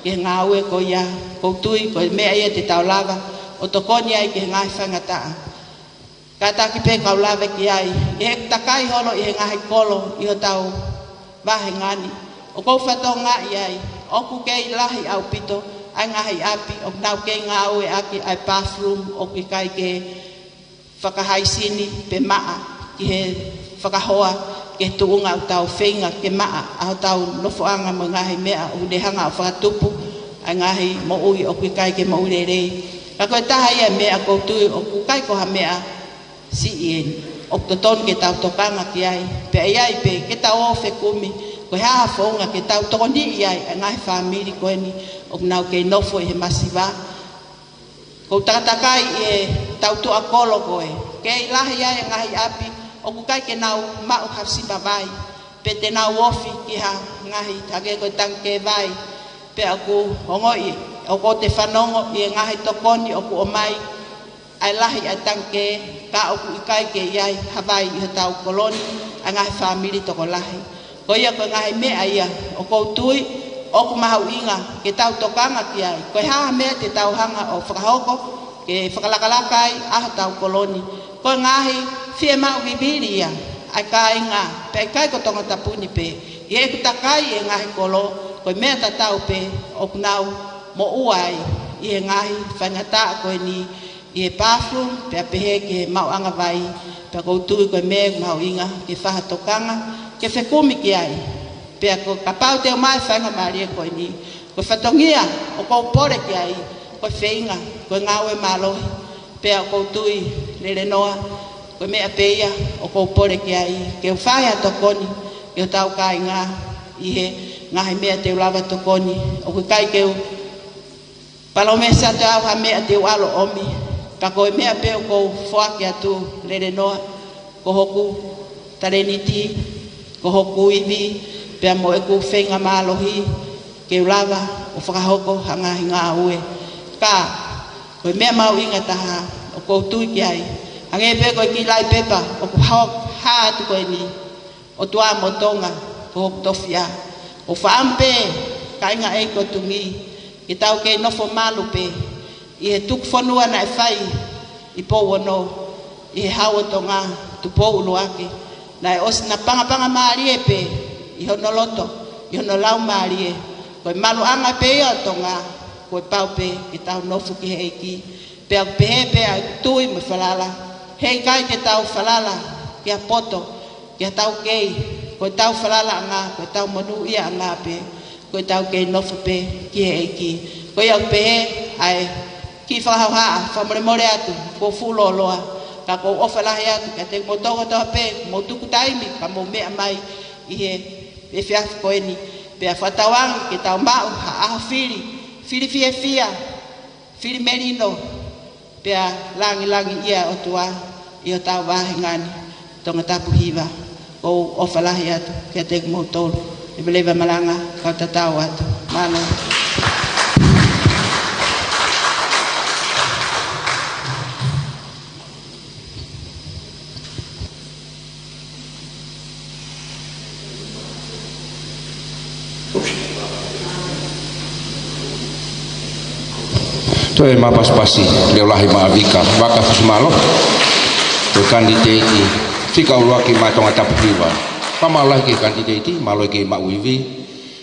ki he ngāue ko ia. ʻOku ou tui ko e meʻa ia te tau lava ʻo tokoni ai ki he ngaahi faingataʻa. Kātaki pē kau lave ki ai, ʻi heʻeku takai holo ʻi he ngaahi kolo ʻi hotau vahenga ni, ʻoku ou fakatokangaʻi ai ʻoku kei lahi ʻaupito ʻa e ngaahi ʻapi ʻoku nau kei ngāueʻaki ʻa e bathroom ʻoku ʻikai ke fakahaisini pe maʻa ki he fakahoa, ki he tuʻunga ʻoku tau feinga ke maʻa ʻa hotau nofoʻanga mo e ngaahi meʻa ʻoku ne hanga ʻo fakatupu ʻa e ngaahi moʻui ʻoku ʻikai ke moʻui lelei. Ka ko e taha ia e meʻa ʻoku ou tui ʻoku ʻikai ko ha meʻa siʻi eni, ʻoku totonu ke tau tokanga ki ai. Pea ʻi ai pē ke tau ō fekumi, ko e hā ha founga ke tau tokoniʻi ai ʻa e ngaahi fāmili ko eni ʻoku nau kei nofo ʻi he masiva. ʻOku ou takatakai ʻi he tau tuʻa kolo ko ē, kei lahi ai e ngaahi ʻapi ʻoku ʻikai ke nau maʻu ha sipa vai, pe te nau ofi ki ha ngaahi, hangē ko e tangikē vai. Pea ʻoku ou ongoʻi, ʻoku ou fanongo ʻi he ngaahi tokoni ʻoku ʻomai ʻa e lahi ʻa e tangikē, ka ʻoku ʻikai ke ʻi ai ha vai ʻi hotau kolo ni ʻa e ngaahi fāmili tokolahi. Ko ia ko e ngaahi meʻa ia ʻoku ou tui ʻoku mahuʻinga ke tau tokanga ki ai. Ko e hā ha meʻa te tau hanga ʻo fakahoko ke fakalakalaka ai ʻa hotau kolo ni? Ko e ngaahi fiemaʻu vivili ia ʻa e kāinga, pea ʻikai ko Tongatapu ni pē. ʻI heʻeku takai ʻi he ngaahi kolo, ko e meʻa tatau pē ʻoku nau moʻua ai ʻi he ngaahi faingataʻa ko eni, ʻi he bathroom, pea pehē ki he maʻuʻanga vai. Pea ʻoku ou tui ko e meʻa ʻoku mahuʻinga ke fai ha tokanga ke fekumi ki ai. Pea ko e kapau te u ʻomai e faingamālie ko eni, ko e fatongia ʻoku ou pole ki ai, ko e feinga, ko e ngāue mālohi. Pea ʻoku ou tui, Lelenoa, ko e meʻa pē ia ʻoku ou pole ki ai, ke u fai ha tokoni ki hotau kāinga ʻi he ngaahi meʻa te u lava tokoni. ʻOku ʻikai ke u palōmesi atu au ha meʻa te u ʻalu ʻo ʻomi, ka ko e meʻa pē ʻoku ou foaki atu, Lelenoa, ko hoku talēniti, ko hoku ivi, pea mo ʻeku feinga mālohi ke u lava ʻo fakahoko ha ngaahi ngāue. Ka ko e meʻa mahuʻinga taha ʻoku ou tui ki ai, hangē pē ko e kiʻi laupepa ʻoku hā, hā atu ko eni, ʻOtua mo Tonga ko hoku tofiʻa. ʻOku ou fakaʻamu pē, kāinga ʻeiki ʻo Tungī, ke tau kei nofo malu pē ʻi he tuku fonua naʻe fai ʻi Pouono, ʻi he Hau ʻo Tonga, Tupou ʻUluaki. Naʻe ʻosi napangapangamālie pē ʻi hono loto, ʻi hono laumālie. Ko e maluʻanga pē ia ʻo Tonga, kuo pau pē ke tau nofo ki he ʻEiki. Pea ʻoku pehē pē ʻa e tui mo e falala. Heʻikai ke tau falala ki ha poto, ki ha taukei. Ko ʻetau falalaʻanga, ko ʻetau monūʻiaʻanga pē, ko ʻetau kei nofo pē ki he ʻEiki. Ko ia ʻoku pehē ʻa e kiʻi fakahohaʻa, fakamolemole atu, ʻoku ou fuʻu lōloa, ka ʻoku ou ʻofa lahi atu kiate kimoutolu kotoa pē, mou tuku taimi ka mou meʻa mai ʻi he efiafi ko eni. Pea fakatauange ke tau maʻu ha ʻaho fili, fili fiefia, fili melino, pea langilangiʻia ʻOtua ʻi hotau vāhenga ni, Tongatapu Hiva. ʻOku ou ʻofa lahi atu kiate kimoutolu. Leveleva malanga, kau tatau atu. Mālō. Toe mā pasipasi leʻo lahi maʻa Vika Vakafusimālohi, ko e kanititeiti fika ʻuluaki maʻa Tongatapu Hiva. Fakamālō lahi ki he kanititeiti, mālō e kei maʻu ivi.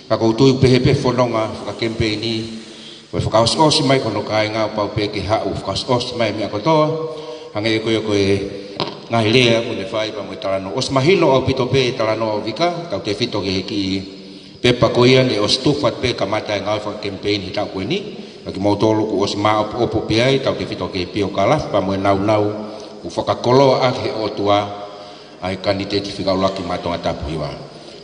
Ka ʻoku ou tui ʻoku pehē pē fononga fakakemipeini, ko e fakaʻosiʻosi mai ko hono kāinga ʻo pau pē ke haʻu ʻo fakaʻosiʻosi mai e meʻa kotoa. Hangē ko ia ko e ngaahi lea kuo ne fai pea mo e talanoa. ʻOsi mahino ʻaupito pē e talanoa ʻo Vika, tautefito ki he kiʻi pepa ko ia ne ʻosi tufa pē kamata e ngāue fakakemipeini he taʻu ko eni. Ka kimoutolu kuo ʻosi māʻopoʻopo pē ai, tautefito ki he piokalafi pea mo e nāunau kuo fakakoloa ʻaki he ʻOtua ʻa e kanititeiti fika ʻuluaki maʻa Tongatapu Hiva.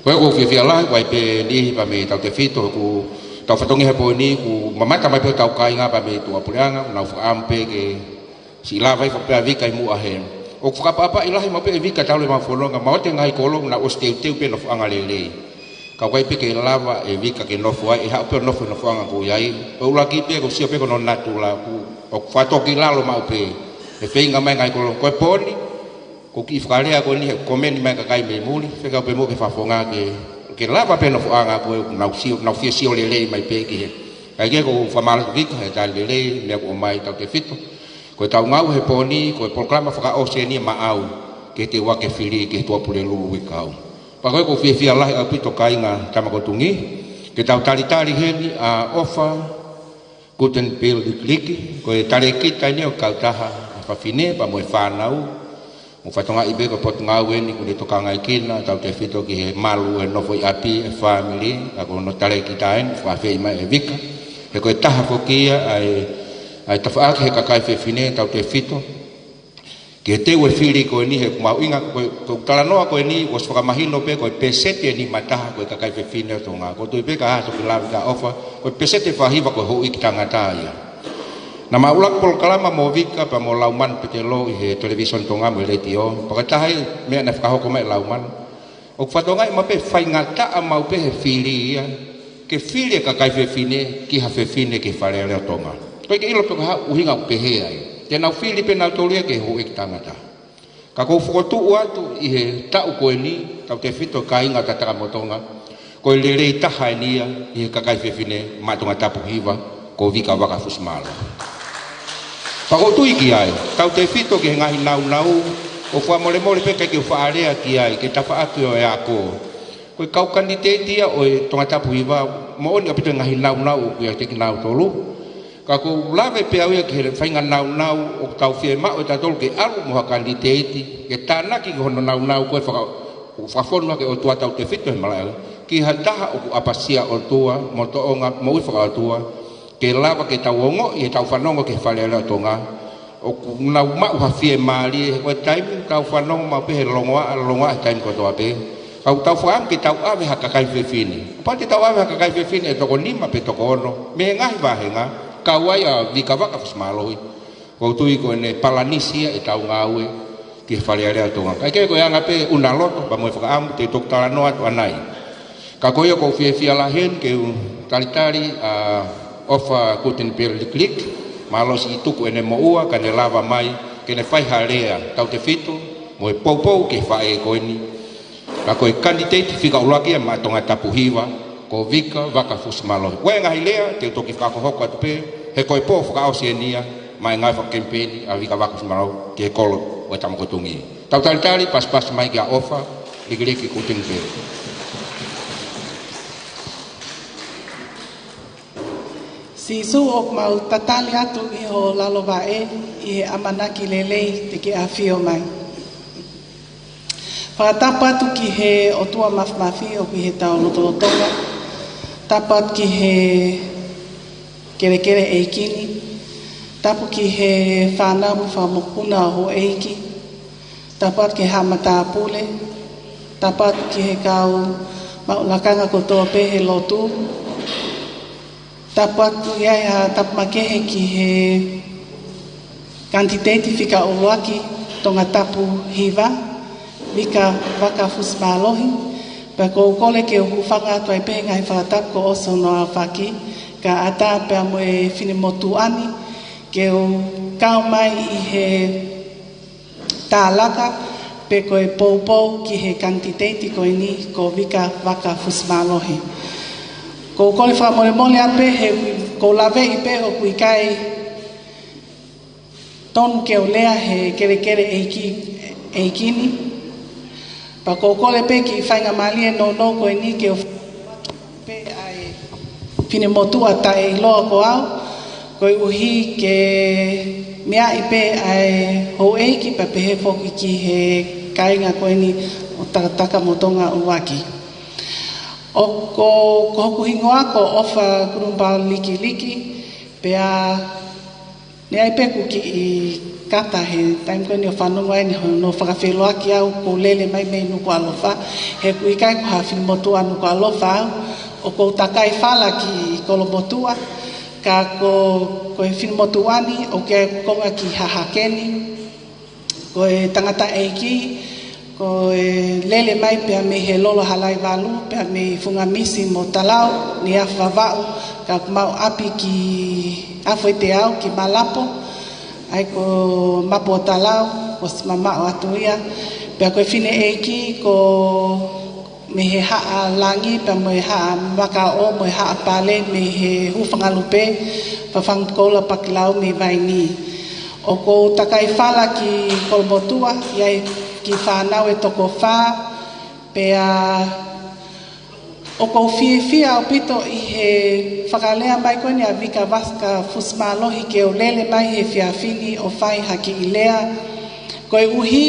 Ko ia ʻoku ou fiefia lahi, ʻoku ʻi ai pē niʻihi pea mei tautefito, ʻoku tau fatongia he pō ni, kuo mamata mai pē hotau kāinga pea mei tuʻapuleʻanga, nau fakaʻamu pē ke siʻi lava hifo pē ʻa Vika ʻi muʻa he. ʻOku fakaʻapaʻapaʻi lahi maʻu pē ʻe Vika talu ʻemau fononga, maʻu atu e ngaahi kolo, nau ʻosi teuteu pē nofoʻanga lelei. Ka ʻoku ʻikai pē ke lava ʻe Vika ke nofo ai, ʻe haʻu pē ʻo nofo he nofoʻanga ʻoku ʻi ai. ʻUluaki pē ʻoku ou sio pē ko hono natula, ʻoku, ʻoku fakatōkilalo maʻu pē. ʻE feinga mai e ngaahi kolo, ko e pō ni, ko e kiʻi fakalea ko eni he komeni mai e kakai mei muli, fekau pē mo ke fakafofonga ke, ke lava pē nofoʻanga ko ē, nau sio, nau fie sio lelei mai pē ki he. Kae kehe ʻoku ou fakamālō atu Vika he tali lelei, meʻa kuo ʻomai tautefito. Ko ʻetau ngāue he pō ni, ko e polokalama fakaʻosi eni ia maʻau, ke te ua ke fili, ki he Tuʻapulelulu Vika au. Pea ko ia ʻoku ou fiefia lahi ʻaupito kāinga Tamakotungi, ke tau talitali heni ʻa ʻOfa Gutenberg Likliki, ko e talēkita eni ia ʻo e kautaha ʻa e fafine pea mo e fānau. Mou fakatokangaʻi pē ko e potungāue eni kuo ne tokangaekina, tautefito ki he malu e nofo ʻi ʻapi e fāmili, ka ko hono talēkita eni, fakaafeʻi mai ʻe Vika. He ko e taha foki ia ʻa e, ʻa e tafaʻaki he kakai fefine, tautefito ki he teu e fili ko eni he ʻoku mahuʻinga, ko e, ko e talanoa ko eni, ʻosi fakamahino pē ko e pēseti ʻe nima taha ko e kakai fefine ʻo Tonga. ʻOku ou tui pē ka ʻosi toki lave ki ai ʻa ʻOfa, ko e pēseti ʻe fā hiva ko e houʻeiki tangata ia. Naʻa mau ʻuluaki polokalama mo Vika pea mo Laumanu Petelo ʻi he televīsone Tonga mo e letiō. Pea ko e taha e meʻa naʻe fakahoko mai ʻe Laumanu, ʻoku fakatokangaʻi maʻu pē faingataʻa maʻu pē he fili ia, ke fili e kakai fefine ki ha fefine ki he Fale Alea ʻo Tonga. ʻOku ʻikai ke ʻilo pe ko e hā e ʻuhinga ʻoku pehē ai. Te nau fili pē nautolu ia ki he houʻeiki tangata. Ka ʻoku ou fokotuʻu atu ʻi he taʻu ko eni, tautefito kāinga Tangata mo Tonga, ko e lelei taha eni ia ʻi he kakai fefine maʻa Tongatapu Hiva, ko Vika Vakafusimālohi. Pea ʻoku ou tui ki ai, tautefito ki he ngaahi nāunau, ʻoku fakamolemole pē ʻikai ke u faʻa lea ki ai, ki he tafaʻaki ʻo e ako. Ko e kau kanititeiti ia ʻo e Tongatapu Hiva, moʻoni ʻaupito e ngaahi nāunau ʻoku ʻiate kinautolu. Ka ʻoku ou lave pē au ia ki he faʻahinga nāunau ʻoku tau fiemaʻu ʻe tautolu ke ʻalu mo ha kanititeiti, ke tānaki ki hono nāunau ko e faka-, ʻoku fakafonu hake ʻOtua, tautefito he malaʻe, ki ha taha ʻoku ʻapasia ʻOtua, mo tōʻonga moʻui fakaʻotua, ke lava ke tau ongoʻi ʻetau fanongo ki he Fale Alea ʻo Tonga, ʻoku nau maʻu ha fiemālie, he ko e taimi ʻoku tau fanongo maʻu pē he longoaʻa, longoaʻa he taimi kotoa pē. Ka ʻoku tau fakaʻamu ke tau ʻave ha kakai fefine. Kapau te tau ʻave ha kakai fefine ʻe toko nima pe toko ono mei he ngaahi vāhenga, kau ai ʻa Vika Vakafusimālohi, ʻoku ou tui ko ʻene palanisi ia ʻetau ngāue ki he Fale Alea ʻo Tonga. Kae kehe ko e anga pē ʻuna loto pea mo e fakaʻamu te u toki talanoa atu ʻanai. Ka ko ia ʻoku ou fiefia lahi heni ke u talitali ʻa ʻOfa Gutenberg Likliki, mālō siʻi tuku ʻene moʻua kae ne lava mai ke ne fai ha lea, tautefito mo e poupou ki he faʻē ko eni. Ka ko e kanititeiti fika ʻuluaki ia maʻa Tongatapu Hiva, ko Vika Vakafusimālohi. Ko e ngaahi lea te u toki fakahokohoko atu pē, he ko e pō fakaʻosi eni ia maʻa e ngāue fakakemipeini ʻa Vika Vakafusimālohi ki he kolo ʻo e Tamakotungi. Tau talitali, pasipasi mai kia ʻOfa Likliki Gutenberg. Sīsū, ʻoku mau tatali atu ʻi ho lalo vaʻe ʻi he ʻamanaki lelei te ke ʻafio mai. Fakatapu atu ki he ʻOtua Māfimafi ʻoku ʻi heʻetau lotolotonga. Tapu atu ki he kelekele ʻeiki ni. Tapu ki he fānau mo e fanga mokopuna ʻo houʻeiki. Tapu atu ki he haʻa matāpule. Tapu atu ki he kau Maʻu lakanga kotoa pē he lotu. Tapu atu ia ʻa e tapu makehe ki he kanititeiti fika ʻuluaki Tongatapu hiva, Vika Vaka Fusimālohi. Pea ʻoku ou kole ke u hūfanga atu ai pē he ngaahi fakatapu kuo ʻosi hono aofaki, kae ʻatā pea mo e finemotuʻa ni ke u kau mai ʻi he tālaka pe ko e poupou ki he kanititeiti ko eni ko Vika Vaka Fusimālohi. ʻOku ou kole fakamolemole atu pē he ʻoku ou laveʻi pē ʻoku ʻikai tonu ke u lea he kelekele ʻeiki, ʻeiki ni. Pea ʻoku ou kole pē ki he faingamālie nounou ko eni ke u pē ʻa e finemotuʻa taʻeʻiloa ko au, koeʻuhi ke meaʻi pē ʻa e houʻeiki pea pehē foki ki he kāinga ko eni ʻo Takataka mo Tonga ʻUluaki. ʻOku, ko hoku hingoa ko ʻOfa Kulumupao Likiliki, pea naʻe ʻi ai pē ʻeku kiʻi kata he taimi ko eni ʻo fanongo ai ʻene hono fakafeʻiloaki au ʻoku ou lele mai mei Nukuʻalofa, he ʻoku ʻikai ko ha finemotuʻa Nukuʻalofa au, ʻoku ou takai fala ki Kolomotuʻa, ka ko, ko e finemotuʻa ni ʻoku ʻi ai ʻeku konga ki Hahake ni, ko e tangataʻeiki, ko e lele mai pea mei he Lolo Halaivalu, pea mei Fungamisi mo Talau, Niafu Vavaʻu, ka ʻoku mau ʻapi ki ʻAfueteau, ki Malapo, ʻa ia ko Mapuʻotalau, ʻosi mamaʻo atu ia, pea ko e fineʻeiki, ko mei he Haʻa Langi, pea mo e Haʻa Makaʻo, mo e Haʻa Pale, mei he Hūfangalupe, Fafangutukoula, Pakilau, mei Vainī. ʻOku ou takai fala ki Kolomotuʻa, ʻi ai e kiʻi fānau ʻe toko fā, pea ʻoku ou fiefia ʻaupito ʻi he fakalea mai ko eni ʻa Vika Vaka Fusimālohi ke u lele mai he efiafi ni ʻo fai ha kiʻi lea. Koeʻuhi,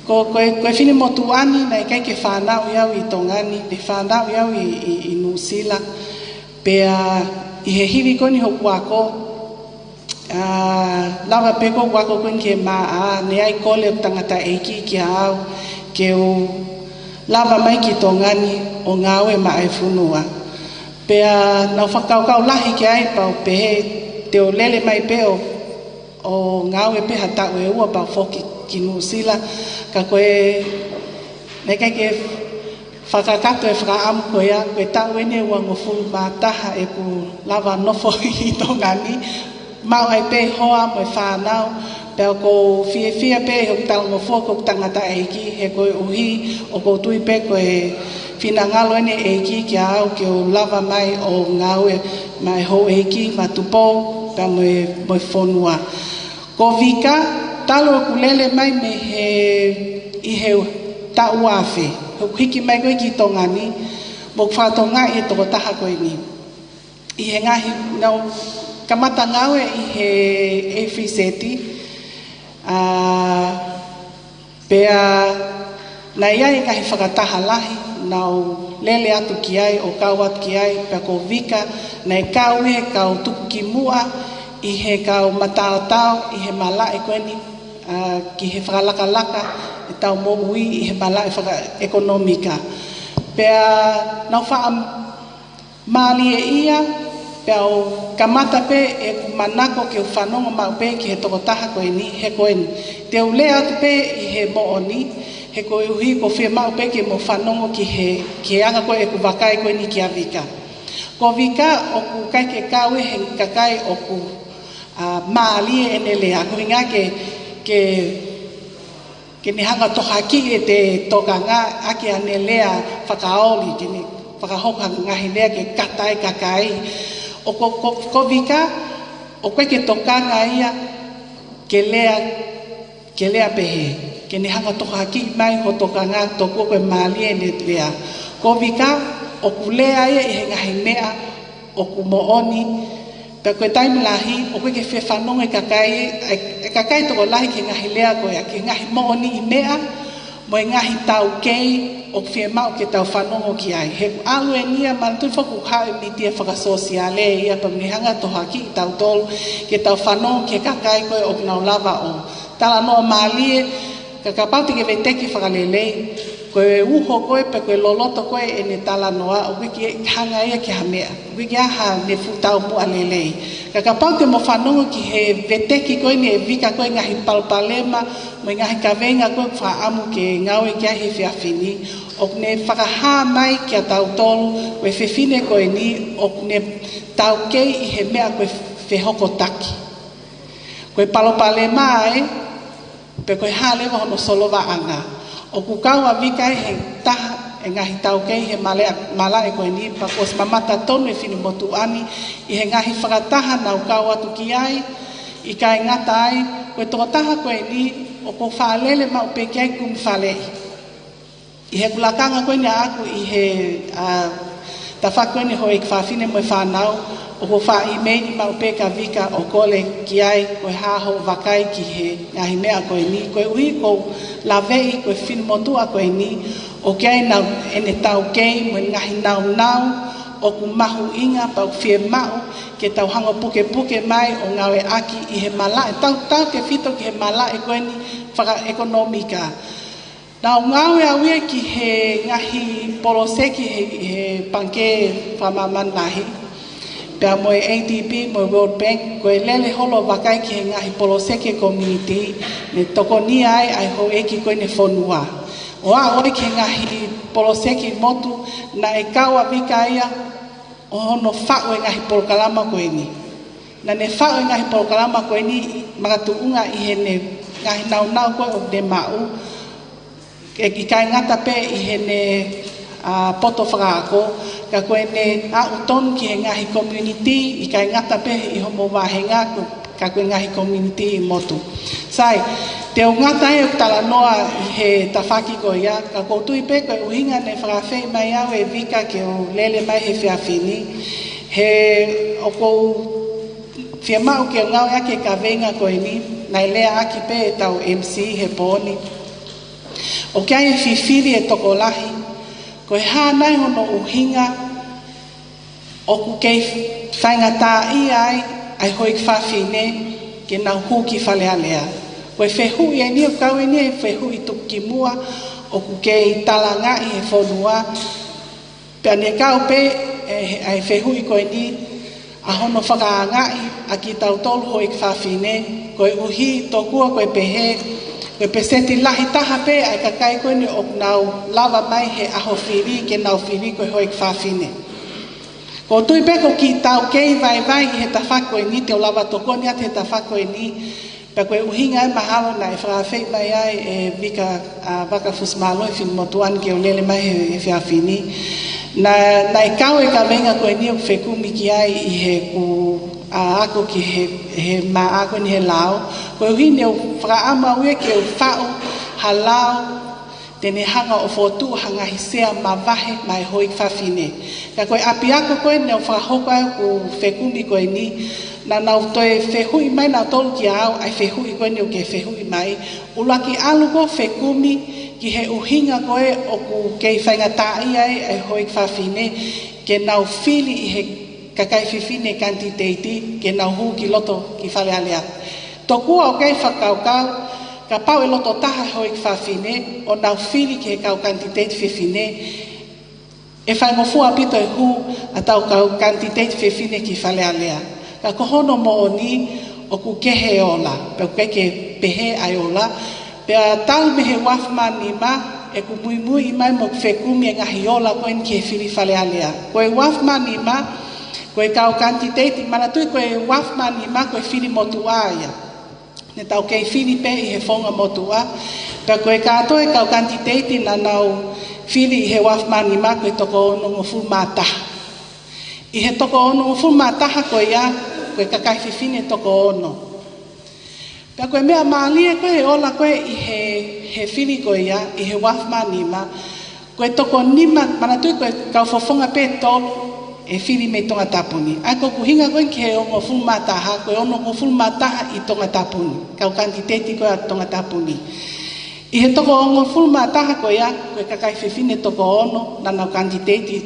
ko, ko e, ko e finemotuʻa ni naʻe ʻikai ke fanauʻi au ʻi Tonga ni, naʻe fanauʻi au ʻi, ʻi, ʻi Nuʻusila. Pea ʻi he hili ko eni hoku ako, ʻa, lava pē ko hoku ako ko eni ke maʻa, naʻe ʻi ai e kole ʻa e tangataʻeiki kia au, ke u lava mai ki Tonga ni ʻo ngāue maʻa e fonua. Pea naʻá ku fakakaukau lahi ki ai pea u pehē te u lele mai pē ʻo ʻo ngāue pē ha taʻu ʻe ua pea foki ki Nuʻusila, ka ko e, naʻe ʻikai ke fakakakato e fakaʻamu ko ia, ko e taʻu eni ʻe uangofulu mā taha ʻeku lava nofo ʻi Tonga ni, maʻu ai pē hoa mo e fānau, pea ʻoku ou fiefia pē he ʻoku ou talangofua ko hoku tangataʻeiki, he koeʻuhi ʻoku ou tui pē ko e finangalo eni e ʻEiki kia au ke u lava mai ʻo ngāue maʻa e houʻeiki maʻa Tupou pea mo e, mo e fonua. Ko Vika, talu ʻeku lele mai mei he, ʻi he taʻu ua afe, ʻeku hiki mai ko ē ki Tonga ni, mo ʻeku fakatokangaʻi e tokotaha ko eni. ʻI he ngaahi, naʻá ku kamata ngāue ʻi he A F Z, ʻa, pea naʻe ʻi ai e ngaahi fakataha lahi, naʻá ku lele atu ki ai, ʻo kau atu ki ai, pea ko Vika, naʻe kau ʻi he kau tuku ki muʻa, ʻi he kau mataotao, ʻi he malaʻe ko eni, ʻa, ki he fakalakalaka ʻetau moʻui, ʻi he malaʻe fakaʻekonōmika. Pea naʻá ku faʻa mālieʻia, pea u kamata pē ʻeku manako ke u fanongo maʻu pē ki he tokotaha ko eni, he ko eni. Te u lea atu pē ʻi he moʻoni, he koeʻuhi ʻoku ou fiemaʻu pē ke mou fanongo ki he, ki he anga ko ē ʻeku vakai ko eni kia Vika. Ko Vika ʻoku ʻikai ke kau ia he kakai ʻoku, ʻa, mālie ʻene lea. Ko e ʻuhinga ke, ke ke ne hanga ʻo tohoakiʻi ʻete tokanga ʻaki ʻene lea fakaoli, ke ne fakahoko ha ngaahi lea ke kata ai e kakai. ʻO ko, ko, ko Vika, ʻoku ʻikai ke tokanga ia ke lea, ke lea pehē. Ke ne hanga ʻo tohoakiʻi mai hoʻo tokanga tokua ko e mālie ʻene lea. Ko Vika, ʻoku lea ia ʻi he ngaahi meʻa ʻoku moʻoni, pea ko e taimi lahi, ʻoku ʻikai ke fie fanongo e kakai, e, e kakai tokolahi ki he ngaahi lea ko ia, ki he ngaahi moʻoniʻi meʻa, mo e ngaahi taukei, ʻoku fiemaʻu ke tau fanongo ki ai. He ʻalu eni ia, manatuʻi foki ʻoku haʻu e mītia fakasōsiale ia, pea mo e hanga ʻo tohoakiʻi kitautolu, ke tau fanongo ki he kakai ko ē ʻoku nau lava ʻo talanoa mālie, ka kapau te ke veteki fakalelei, ko e uho ko ē pe ko e loloto ko ē ʻene talanoa, ʻoku ʻikai ke hanga ia ki ha meʻa. ʻOku ʻikai ke ʻi ai haʻane fuʻu taumuʻa lelei. Ka kapau te mo fanongo ki he veteki ko eni ʻe Vika ko ē ngaahi palopalema, mo e ngaahi kaveinga ko ē ʻoku fakaʻamu ke ngāue ki ai he efiafi ni, ʻoku ne fakahā mai kia tautolu, ko e fefine ko eni, ʻoku ne taukei ʻi he meʻa ko e fehokotaki. Ko e palopalema ē, pe ko e hā leva hono solovaʻanga. ʻOku kau ʻa Vika ʻi he taha e ngaahi taukei he malaʻe, malaʻe ko eni, pea kuo ʻosi mamata tonu e finemotuʻa ni ʻi he ngaahi fakataha naʻa nau kau atu ki ai, ʻikai ngata ai, ko e tokotaha ko eni, ʻoku ou faʻa lele maʻu pē ki ai kumi faleʻi. ʻI heʻeku lakanga ko eni ʻaʻaku ʻi he, ʻa, tafaʻaki ko eni houʻeiki fafine mo e fānau, ʻoku ou faʻa ʻīmeili maʻu pē kia Vika ʻo kole ki ai, ko e hā hoʻo vakai ki he ngaahi meʻa ko eni, koeʻuhi ʻoku ou laveʻi ko e finemotuʻa ko eni, ʻoku ʻi ai ʻene taukei mo e ngaahi naunau, ʻoku mahuʻinga pea ʻoku fiemaʻu ke tau hanga ʻo pukepuke mai ʻo ngāueʻaki ʻi he malaʻe, tautautefito ki he malaʻe ko eni fakaʻekonōmika. Naʻa ku ngāue au ia ki he ngaahi poloseki he, he Pangikē Fakamāmani Lahi, pea mo e A D B, mo e World Bank, ko e lele holo vakai ki he ngaahi poloseki e community, ne tokonia ai ʻa e houʻeiki ko eni e fonua. ʻO aʻu ai ki he ngaahi poloseki motu, naʻe kau ʻa Vika ia ʻo hono faʻu e ngaahi polokalama ko eni. Naʻa ne faʻu e ngaahi polokalama ko eni makatuʻunga ʻi heʻene ngaahi naunau ko ē ʻoku ne maʻu, ʻe ʻikai ngata pē ʻi heʻene, ʻa, poto fakaako, ka ko ʻene aʻu tonu ki he ngaahi community, ʻikai ngata pē ʻi homo vāhenga, ko, ka ko e ngaahi community ʻi motu. Sai, te u ngata ai ʻeku talanoa ʻi he tafaʻaki ko ia, ka ʻoku ou tui pē ko e ʻuhinga naʻe fakaafeʻi mai au ʻe Vika ke u lele mai he efiafi ni, he ʻoku ou fiemaʻu ke u ngāueʻaki e kaveinga ko eni, naʻe leaʻaki pē ʻe heʻetau M C he pō ni. ʻOku ʻi ai e fifili e tokolahi, ko e hā nai hono ʻuhinga ʻoku kei faingataʻaʻia ai ʻa e houʻeiki fafine ke nau hū ki Fale Alea. Ko e fehuʻi eni ʻoku kau eni he fehuʻi tuku ki muʻa, ʻoku kei talangaʻi he fonua, pea ne kau pē, ʻe, ʻa e fehuʻi ko eni, ʻa hono fakaangaʻi ʻa kitautolu houʻeiki fafine, koeʻuhi tokua ko e pehē, ko e peseti lahi taha pē ʻa e kakai ko eni ʻoku nau lava mai he ʻaho fili ke nau fili ko e houʻeiki fafine. ʻOku ou tui pē ʻoku ou kiʻi taukei vaivai ʻi he tafaʻaki ko eni, te u lava tokoni atu he tafaʻaki ko eni, pea ko e ʻuhinga ia mahalo naʻe fakaafeʻi mai ai ʻe Vika, ʻa, Vakafusimālō e finemotuʻa ni ke u lele mai he, he efiafi ni. Naʻa, naʻe kau e kaveinga ko eni ʻoku fekumi ki ai ʻi heʻeku, ʻa, ako ki he, he maʻa ko eni he lao. Koeʻuhi ne u fakaʻamu au ia ke u faʻu ha lao te ne hanga ʻo fokotuʻu ha ngaahi sea mavahe maʻa e houʻeiki fafine. Ka ko e ʻapiako ko ē naʻa ku fakahoko ai ʻeku fekumi ko eni, naʻa nau toe fehuʻi mai nautolu kia au ʻa e fehuʻi ko eni ʻoku ke fehuʻi mai. ʻUluaki ʻalu ko ē fekumi ki he ʻuhinga ko ē ʻoku kei faingataʻaʻia ai ʻa e houʻeiki fafine ke nau fili ʻe he kakai fefine kanititeiti ke nau hū ki loto ki Fale Alea. Tokua ʻoku kei fakakaukau, kapau ʻe loto taha e houʻeiki fafine ʻo nau fili ki he kau kanititeiti fefine, ʻe faingofua ʻaupito e hū ʻa e kau kanititeiti fefine ki Fale Alea. Ka ko hono moʻoni ʻoku kehe e ola, pea ʻoku ʻikai ke pehē ʻa e ola, pea talu mei he uaafe mā nima, ʻeku muimui mai mo ʻeku fekumi e ngaahi ola ko eni ki he fili Fale Alea. Ko e uaafe mā nima, ko e kau kanititeiti, manatuʻi ko e uaafe mā nima ko e fili motuʻa ia. Ne tau kei fili pē ʻi he founga motuʻa, pea ko e kātoa e kau kanititeiti naʻa nau fili ʻi he uaafe mā nima ko e toko onongofulu mā taha. ʻI he toko onongofulu mā taha ko ia, ko e kakai fefine toko ono. Pea ko e meʻa mālie ko ē he ola ko ē ʻi he, he fili ko ia, ʻi he uaafe mā nima, ko e toko nima, manatuʻi ko e kau fofonga pē ʻe tolu ʻe fili mei Tongatapu ni. ʻA ia ko ʻeku ʻuhinga ko ē ki he onongofulu mā taha, ko e onongofulu mā taha ʻi Tongatapu ni, kau kanititeiti ko ē ʻa Tongatapu ni. ʻI he toko onongofulu mā taha ko ia, ko e kakai fefine toko ono naʻa nau kanititeiti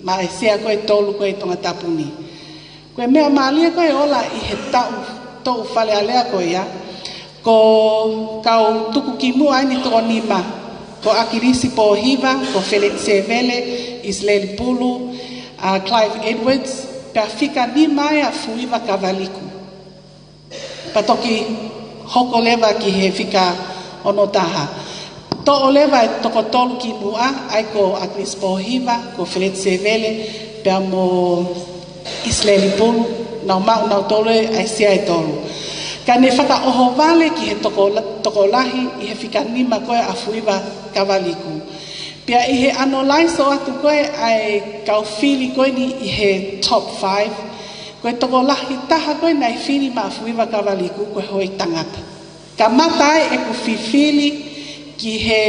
maʻa e sea ko ē ʻe tolu ko ē ʻi Tongatapu ni. Ko e meʻa mālie ko ē he ola ʻi he taʻu toʻu Fale Alea ko ia, ko e kau tuku ki muʻa eni toko nima. Ko ʻAkilisi Pōhiva, ko Feleti Sevele, ʻIsileli Pulu, ʻa Clive Edwards, pea fika nima ai ʻa Fuiva Kavaliku. Pea toki hoko leva ki he fika ono taha. Toʻo leva e toko tolu ki muʻa, ʻa ia ko ʻAkilisi Pōhiva, ko Feleti Sevele, pea mo ʻIsileli Pulu, nau maʻu nautolu ʻa e sea ʻe tolu. Ka ne fakaʻohovale ki he toko, tokolahi ʻi he fika nima ko ē ʻa Fuiva Kavaliku. Pea ʻi he analyze atu ko ē ʻa e kau fili ko eni ʻi he top five, ko e tokolahi taha ko ē naʻe fili maʻa Fuiva Kavaliku, ko e houʻeiki tangata. Kamata ai ʻeku fifili ki he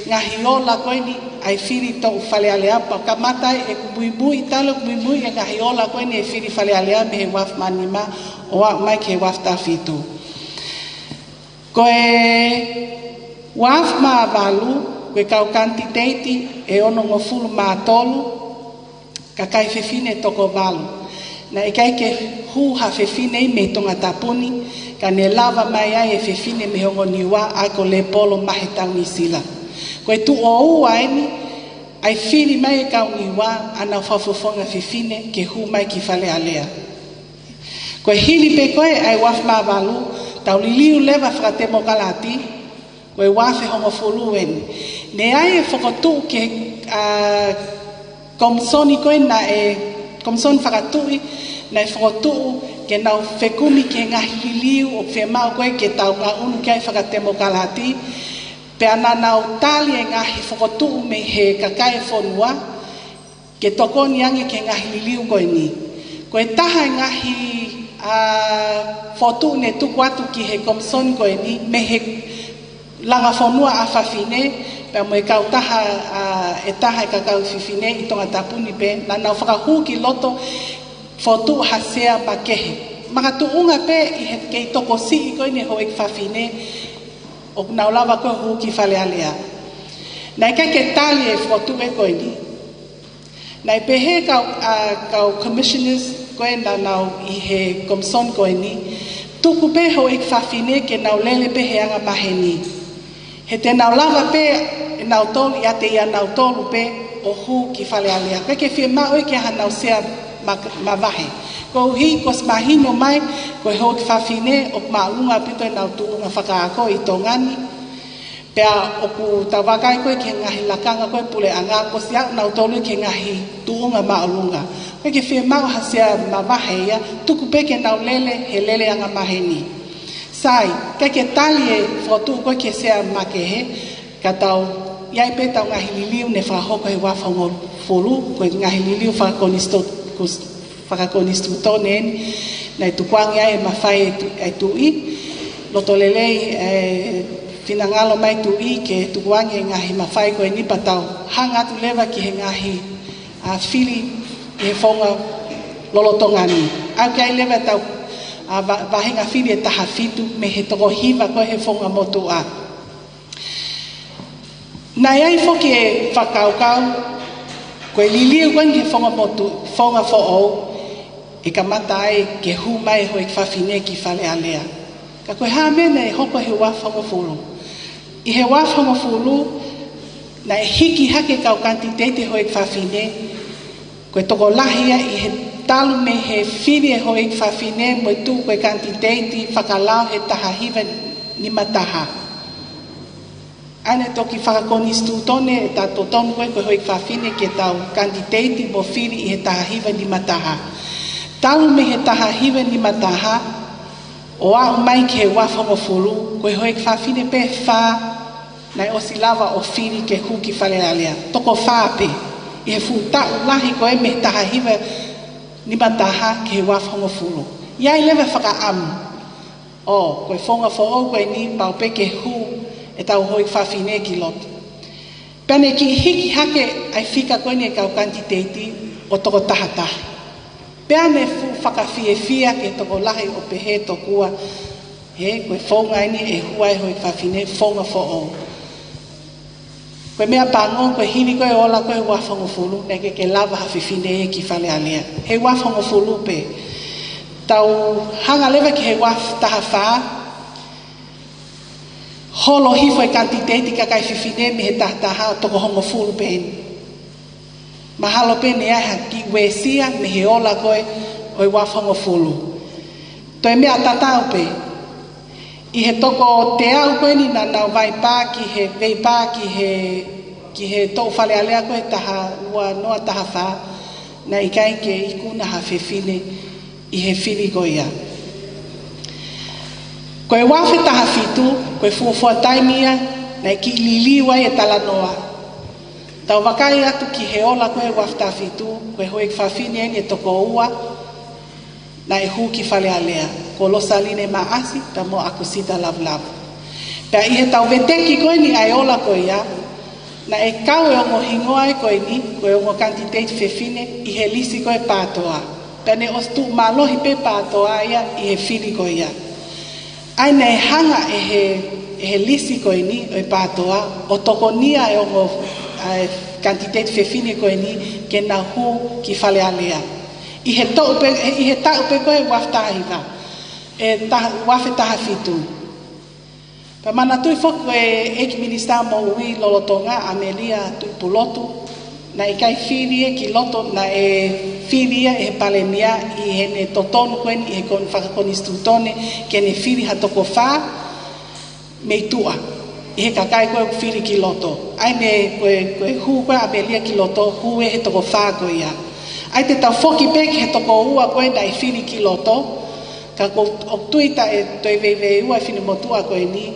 ngaahi ola ko eni ʻa e fili toʻu Fale Alea, pea kamata ai ʻeku muimui, talu ʻeku muimui e ngaahi ola ko eni e fili Fale Alea mei he uaafe mā nima ʻo aʻu mai ki he uaafe taha fitu. Ko e uaafe mā valu, ko e kau kanititeiti ʻe onongofulu mā tolu, kakai fefine toko valu. Naʻe ʻikai ke hū ha fefine mei Tongatapu ni, ka ne lava mai ai e fefine mei he ongo Niua, ʻa ia ko Lepolo Mahetau Nisila. Ko e tuʻo ua eni ʻa e fili mai e kau Niua ʻa ʻenau fakafofonga fefine ke hū mai ki Fale Alea. Ko e hili pē ko ē ʻa e uaafe mā valu, tau liliu leva fakatemokalati, ko e uaafe hongofulu eni. Naʻe ʻi ai e fokotuʻu ki he, ʻa, komisoni ko ē naʻe, komisoni fakatuʻi, naʻe fokotuʻu ke nau fekumi ki he ngaahi liliu ʻoku fiemaʻu ko ē ke tau ngaʻunu ki ai fakatemokalati, pea naʻa nau tali e ngaahi fokotuʻu mei he kakai e fonua, ke tokoni ange ki he ngaahi liliu ko eni. Ko e taha e ngaahi, ʻa, fokotuʻu ne tuku atu ki he komisoni ko eni, mei he langa fonua ʻa fafine, pea mo e kautaha, ʻa, ʻe taha e kakai fefine ʻi Tongatapu ni pē, naʻa nau fakahū ki loto fokotuʻu ha sea makehe. Makatuʻunga pē ʻi he kei tokosiʻi ko eni e houʻeiki fafine, ʻoku nau lava ko ē hū ki Fale Alea. Naʻe ʻikai ke tali e fokotuʻu ko eni. Naʻe pehē kau, ʻa, kau commissioners ko ē naʻa nau ʻi he komisoni ko eni, tuku pē houʻeiki fafine ke nau lele pē he angamaheni. He te nau lava pē ʻe nautolu, ʻiate ia nautolu pē ʻo hū ki Fale Alea. ʻIkai ke fiemaʻu ia ke ʻi ai haʻanau sea ma-, mavahe. Koeʻuhi kuo ʻosi mahino mai, ko e houʻeiki fafine ʻoku māʻolunga ʻaupito ʻenau tuʻunga fakaako ʻi Tonga ni. Pea ʻoku tau vakai ko ē ki he ngaahi lakanga ko ē puleʻanga, kuo ʻosi aʻu nautolu ki he ngaahi tuʻunga māʻolunga. ʻIkai ke fiemaʻu ha sea mavahe ia, tuku pē ke nau lele he lele angamaheni. Sai, ʻikai ke tali e fokotuʻu ko ē ki he sea makehe, ka tau ʻi ai pē ʻetau ngaahi liliu ne fakahoko he uaafe hongofulu, ko e ngaahi liliu fakakonisitu-, kus-, fakakonisitūtone eni, naʻe tukuange ai e mafai e tu-, e tuʻi, loto lelei e finangalo mai tuʻi ke tukuange e ngaahi mafai ko eni pea tau hanga atu leva ki he ngaahi, ʻa, fili he founga lolotonga ni. ʻOku ʻi ai leva ʻetau, ʻa, va-, vāhenga fili ʻe taha fitu mei he toko hiva ko ē he founga motuʻa. Naʻe ʻi ai foki e fakakaukau, ko e liliu ko eni ki he founga motu-, founga foʻou, ʻe kamata ai ke hū mai e houʻeiki fafine ki Fale Alea. Ka ko e hā e meʻa naʻe hoko he uaafe hongofulu. ʻI he uaafe hongofulu, naʻe hiki hake e kau kanititeiti houʻeiki fafine, ko e tokolahi ia ʻi he talu mei he fili e houʻeiki fafine mo e tuʻu ko e kanititeiti fakalao he taha hiva nima taha. ʻA ia naʻe toki fakakonisitūtone ʻetau totonu ko ē ko e houʻeiki fafine ke tau kanititeiti mo fili ʻi he taha hiva nima taha. Talu mei he taha hiva nima taha, ʻo aʻu mai ki he uaafe hongofulu, ko e houʻeiki fafine pē ʻe fā naʻe ʻosi lava ʻo fili ke hū ki Fale Alea. Toko fā pē, ʻi he fuʻu taʻu lahi ko ē mei he taha hiva nima taha ki he uaafe hongofulu. ʻI ai leva e fakaʻamu, ʻo, ko e founga foʻou ko eni pau pē ke hū ʻetau houʻeiki fafine ki loto. Pea ne kiʻi hiki hake ʻa e fika ko eni e kau kanititeiti ʻo toko taha taha. Pea ne fuʻu fakafiefia ki he tokolahi ʻo pehē tokua, he, ko e founga eni ʻe hū ai e houʻeiki fafine, founga foʻou. Ko e meʻa pango, ko e hili ko ē e ola ko ē uaafe hongofulu, naʻe ʻikai ke lava ha fefine ia ki Fale Alea. He uaafe hongofulu pē. Tau hanga leva ki he uaafe taha fā, Holo hifo e kanititeiti kakai fefine mei he taha taha ʻo toko hongofulu pē eni. Mahalo pē naʻe ʻi ai ha kiʻi uesia mei he ola ko ē ʻo e uafu hongofulu. Toe meʻa tatau pē, ʻi he toko teau ko eni naʻa nau vaipā ki he, veipā ki he, ki he toʻu Fale Alea ko ē taha ua noa taha fā, naʻe ʻikai ke ikuna ha fefine ʻi he fili ko ia. Ko e uafu taha fitu, ko e fuofua taimi ia naʻe kiʻi liliu ai e talanoa. Tau vakai atu ki he ola ko ē uafu taha fitu, ko e houʻeiki fafine eni ʻe toko ua naʻe hū ki Fale Alea, ko Losaline Maʻasi pea mo ʻAkusita Lavulavu. Pea ʻi heʻetau veteki ko eni ʻa e ola ko ia, naʻe kau e ongo hingoa ē ko eni, ko e ongo kanititeiti fefine ʻi he lisi ko ē PATOA. Pea naʻe ʻosi tuʻu mālohi pē PATOA ia ʻi he fili ko ia. ʻA ia naʻe hanga ʻe he, ʻe he lisi ko eni ʻo e PATOA ʻo tokonia e ongo, ʻa e kanititeiti fefine ko eni ke nau hū ki Fale Alea. ʻI he toʻu pē, ʻi he taʻu pē ko ē uafu taha hiva, ʻe taha, uafu taha fitu. Pea manatuʻi foki ko e ʻEiki Minisitā Moʻui lolotonga, ʻAmelia Tuʻipulotu, naʻe ʻikai fili ia ki loto, naʻe fili ia ʻe he Palēmia ʻi heʻene totonu ko eni ʻi he kon-, fakakonisitūtone ke ne fili ha toko fā mei tuʻa ʻi he kakai ko ē ʻoku fili ki loto. ʻA ia naʻe ko e, ko e hū ko ē ʻa ʻAmelia ki loto, hū ʻe he toko fā ko ia. ʻA ia te tau foki pē ki he toko ua ko ē naʻe fili ki loto, ka ʻoku ou tui taʻe toe veiveiua e finemotuʻa ko eni,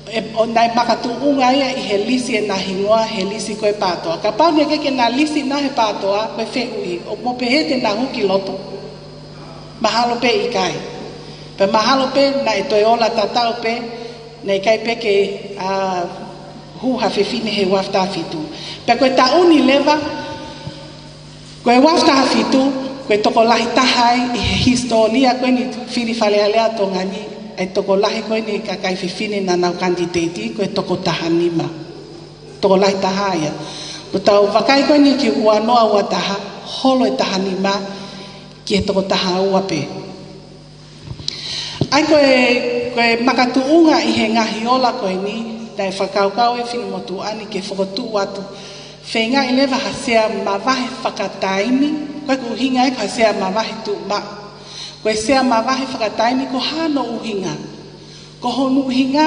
ʻe, ʻo naʻe makatuʻunga ia ʻi he lisi ʻena hingoa he lisi ko ē PATOA. Kapau naʻe ʻikai ke na lisi nautolu he PATOA, ko e fehuʻi, ʻoku mou pehē te na hū ki loto? Mahalo pē ʻikai. Pea mahalo pē naʻe toe ola tatau pē, naʻe ʻikai pē ke, ʻa, hū ha fefine he uafu taha fitu. Pea ko e taʻu ni leva, ko e uafu taha fitu, ko e tokolahi taha ai ʻi he hisitōlia ko eni fili Fale Alea Tonga ni, ʻa e tokolahi ko eni kakai fefine naʻa nau kanititeiti, ko e toko taha nima. Tokolahi taha ia. Ko ʻetau vakai ko eni ki he ua noa ua taha, holo e taha nima ki he toko taha ua pē. ʻA ia ko e, ko e makatuʻunga ʻi he ngaahi ola ko eni, naʻe fakakaukau e finemotuʻa ni ke fokotuʻu atu, feingaʻi leva ha sea mavahe fakataimi, ko e ʻuhinga ē ko ha sea mavahe tuʻumaʻu. Ko e sea mavahe fakataimi ko hono ʻuhinga, ko hono ʻuhinga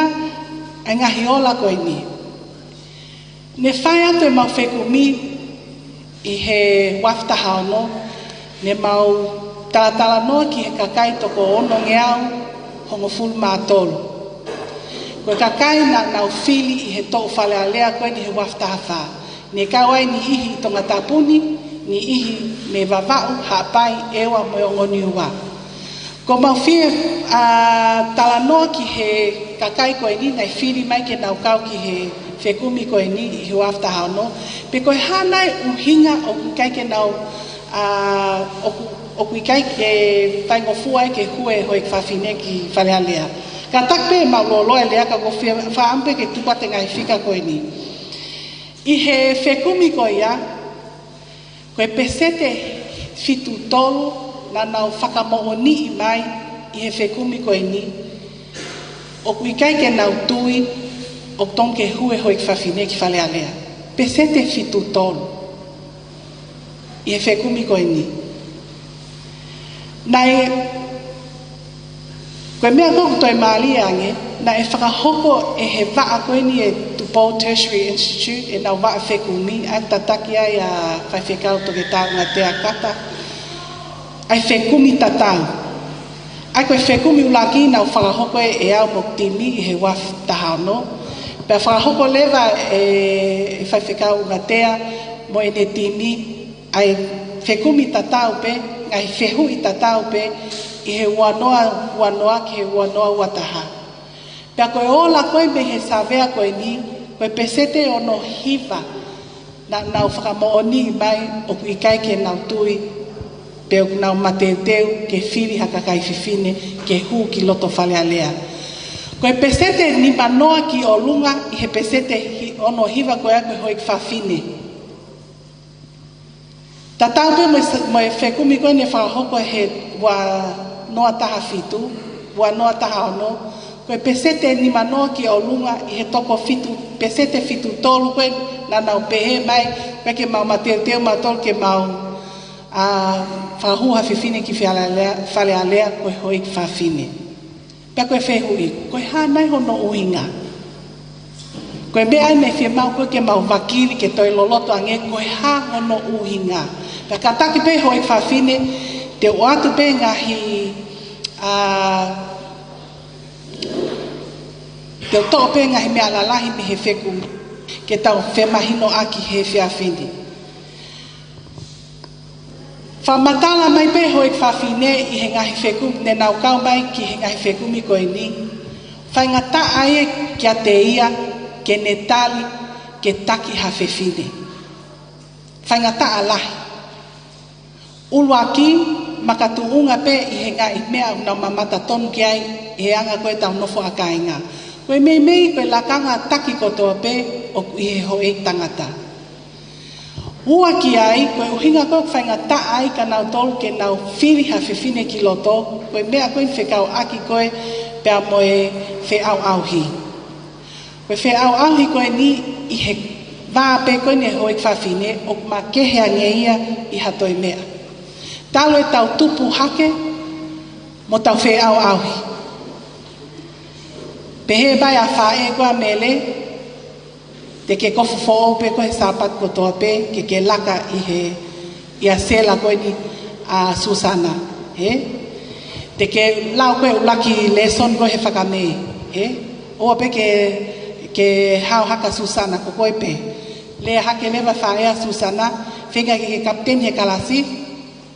e ngaahi ola ko eni. Ne fai atu ʻemau fekumi ʻi he uafu taha ono, ne mau talatalanoa ki he kakai toko onongeau hongofulu mā tolu. Ko e kakai naʻa nau fili ʻi he toʻu Fale Alea ko eni he uafu taha fā. Ne kau ai niʻihi ʻi Tongatapu ni, niʻihi mei Vavaʻu, Haʻapai, ʻEua mo e Ongo Niua. Ko ʻemau fie, ʻa, talanoa ki he kakai ko eni naʻe fili mai ke nau kau ki he fekumi ko eni ʻi he uafu taha ono, pe ko e hā nai e ʻuhinga ʻoku ʻikai ke nau, ʻa, ʻoku, ʻoku ʻikai ke faingofua ai ke hū e houʻeiki fafine ki Fale Alea. Kātaki pē ʻemau lōloa e lea ka ʻoku ou fie fakaʻamu pē ke tuku atu e ngaahi fika ko eni. ʻI he fekumi ko ia, ko e peseti fitu tolu naʻa nau fakamoʻoniʻi mai ʻi he fekumi ko eni, ʻoku ʻikai ke nau tui ʻoku totonu ke hū e houʻeiki fafine ki Fale Alea. Peseti fitu tolu ʻi he fekumi ko eni. Naʻe, ko e meʻa ko ē ʻoku toe mālie ange, naʻe fakahoko ʻe he vaʻa ko eni ʻe Tupou Tertiary Institute, ʻenau vaʻa fekumi, ʻa ia tataki ai ʻa Faifekau Toketā ʻUngatea Kata, ʻa e fekumi tatau. ʻA ia ko e fekumi ʻuluaki naʻe fakahoko ʻe au mo e timi ʻi he uafu taha ono, pea fakahoko leva ʻe, ʻe Faifekau ʻUngatea mo ʻene timi, ʻa e fekumi tatau pē, ngaahi fehuʻi tatau pē, ʻi he ua noa ua noa ki he ua noa ua taha. Pea ko e ola ko ē mei he savea ko eni, ko e peseti ono hiva naʻa nau fakamoʻoniʻi mai ʻoku ʻikai ke nau tui, pe ʻoku nau mateuteu ke fili ha kakai fefine ke hū ki loto Fale Alea. Ko e peseti nima noa ki ʻolunga ʻi he peseti hi-, ono hiva ko ia ko e houʻeiki fafine. Tatau pē mo e s-, mo e fekumi ko ē naʻe fakahoko he ua noa taha fitu, ua noa taha ono, ko Ko e peseti ʻe nima noa ki ʻolunga ʻi he toko fitu, peseti fitu tolu ko ē naʻa nau pehē mai, ʻoku ʻikai ke mau mateuteu mautolu ke mau, ā, fakahū ha fefine ki Fale Alea, Fale Alea ko e houʻeiki fafine. Pea ko e fehuʻi, ko e hā nai hono ʻuhinga? Ko e meʻa ʻeni ʻe fiemaʻu ko ē ke mau vakili ke toe loloto ange ko e hā hono ʻuhinga. Pea kātaki pē houʻeiki fafine, te u ʻoatu pē ngaahi, ā, te u toʻo pē ngaahi meʻa lalahi mei he fekumi ke tau femahinoʻaki he efiafi ni. Fakamatala mai pē houʻeiki fafine ʻi he ngaahi fekumi, ne nau kau mai ki he ngaahi fekumi ko eni. Faingataʻa ia kiate ia ke ne tali ke taki ha fefine. Faingataʻa lahi. ʻUluaki, makatuʻunga pē ʻi he ngaahi meʻa ʻoku nau mamata tonu ki ai ʻi he anga ko ē ʻetau nofo ʻa kāinga. Ko e meimei ko e lakanga taki kotoa pē ʻoku ʻi he houʻeiki tangata. Ua ki ai, ko e ʻuhinga ko ē ʻoku faingataʻa ai kia nautolu ke nau fili ha fefine ki loto, ko e meʻa ko ē fekauʻaki ko ē pea mo e feʻauʻauhi. Ko e feʻauʻauhi ko eni ʻi he vā pē ko eni ʻo e houʻeiki fafine, ʻoku makehe ange ia ʻi ha toe meʻa. Talu ʻetau tupu hake mo tau feʻauʻauhi. Pehē mai ʻa e faʻē ko ē ʻa Mele, te ke kofu foʻou pē koe he Sāpate kotoa pē, ke ke laka ʻi he, ʻi he sela ko eni ʻa Susana, hē? Te ke lau koe ʻuluaki lēsoni ko ē he fakamē, hē? ʻOua pē ke, ke hao hake ʻa Susana, ko koe pē. Lea hake leva e faʻē ʻa Susana, feinga ke ke kapiteni he kalasi,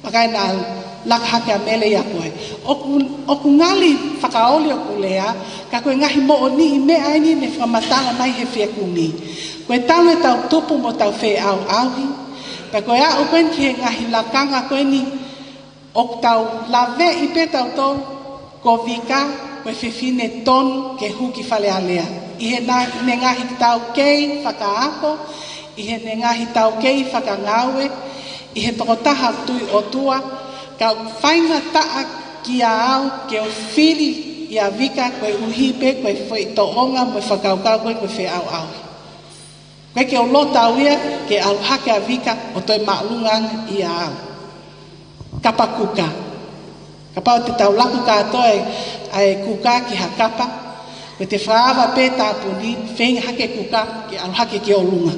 pea ʻikai naʻa laka hake ʻa Mele ia ko ē. ʻOku, ʻoku ngali fakaoli ʻoku lea, ka ko e ngaahi moʻoniʻi meʻa eni ne fakamatala mai he fekumi. Ko e talu ʻetau tupu mo tau feʻauʻauhi, pea ko e aʻu ko eni ki he ngaahi lakanga ko eni ʻoku tau laveʻi pē tautolu ko Vika, ko e fefine tonu ke hū ki Fale Alea. ʻI heʻene ngaahi taukei fakaako, ʻi heʻene ngaahi taukei fakangāue, ʻi he tokotaha tui ʻOtua, ka ʻoku faingataʻa kia au ke u fili ʻia Vika koeʻuhi pē ko e foʻi tōʻonga mo e fakakaukau ko ē ko e feʻauʻauhi. ʻOku ʻikai ke u loto au ia ke ʻalu hake ʻa Vika ʻo toe māʻolunga ange ʻia au. Kapa kuka. Kapau te tau laku kātoa ʻa e kuka ki ha kapa, ko e te fakaava pē tāpuni, feinga hake kuka ke ʻalu hake ki ʻolunga.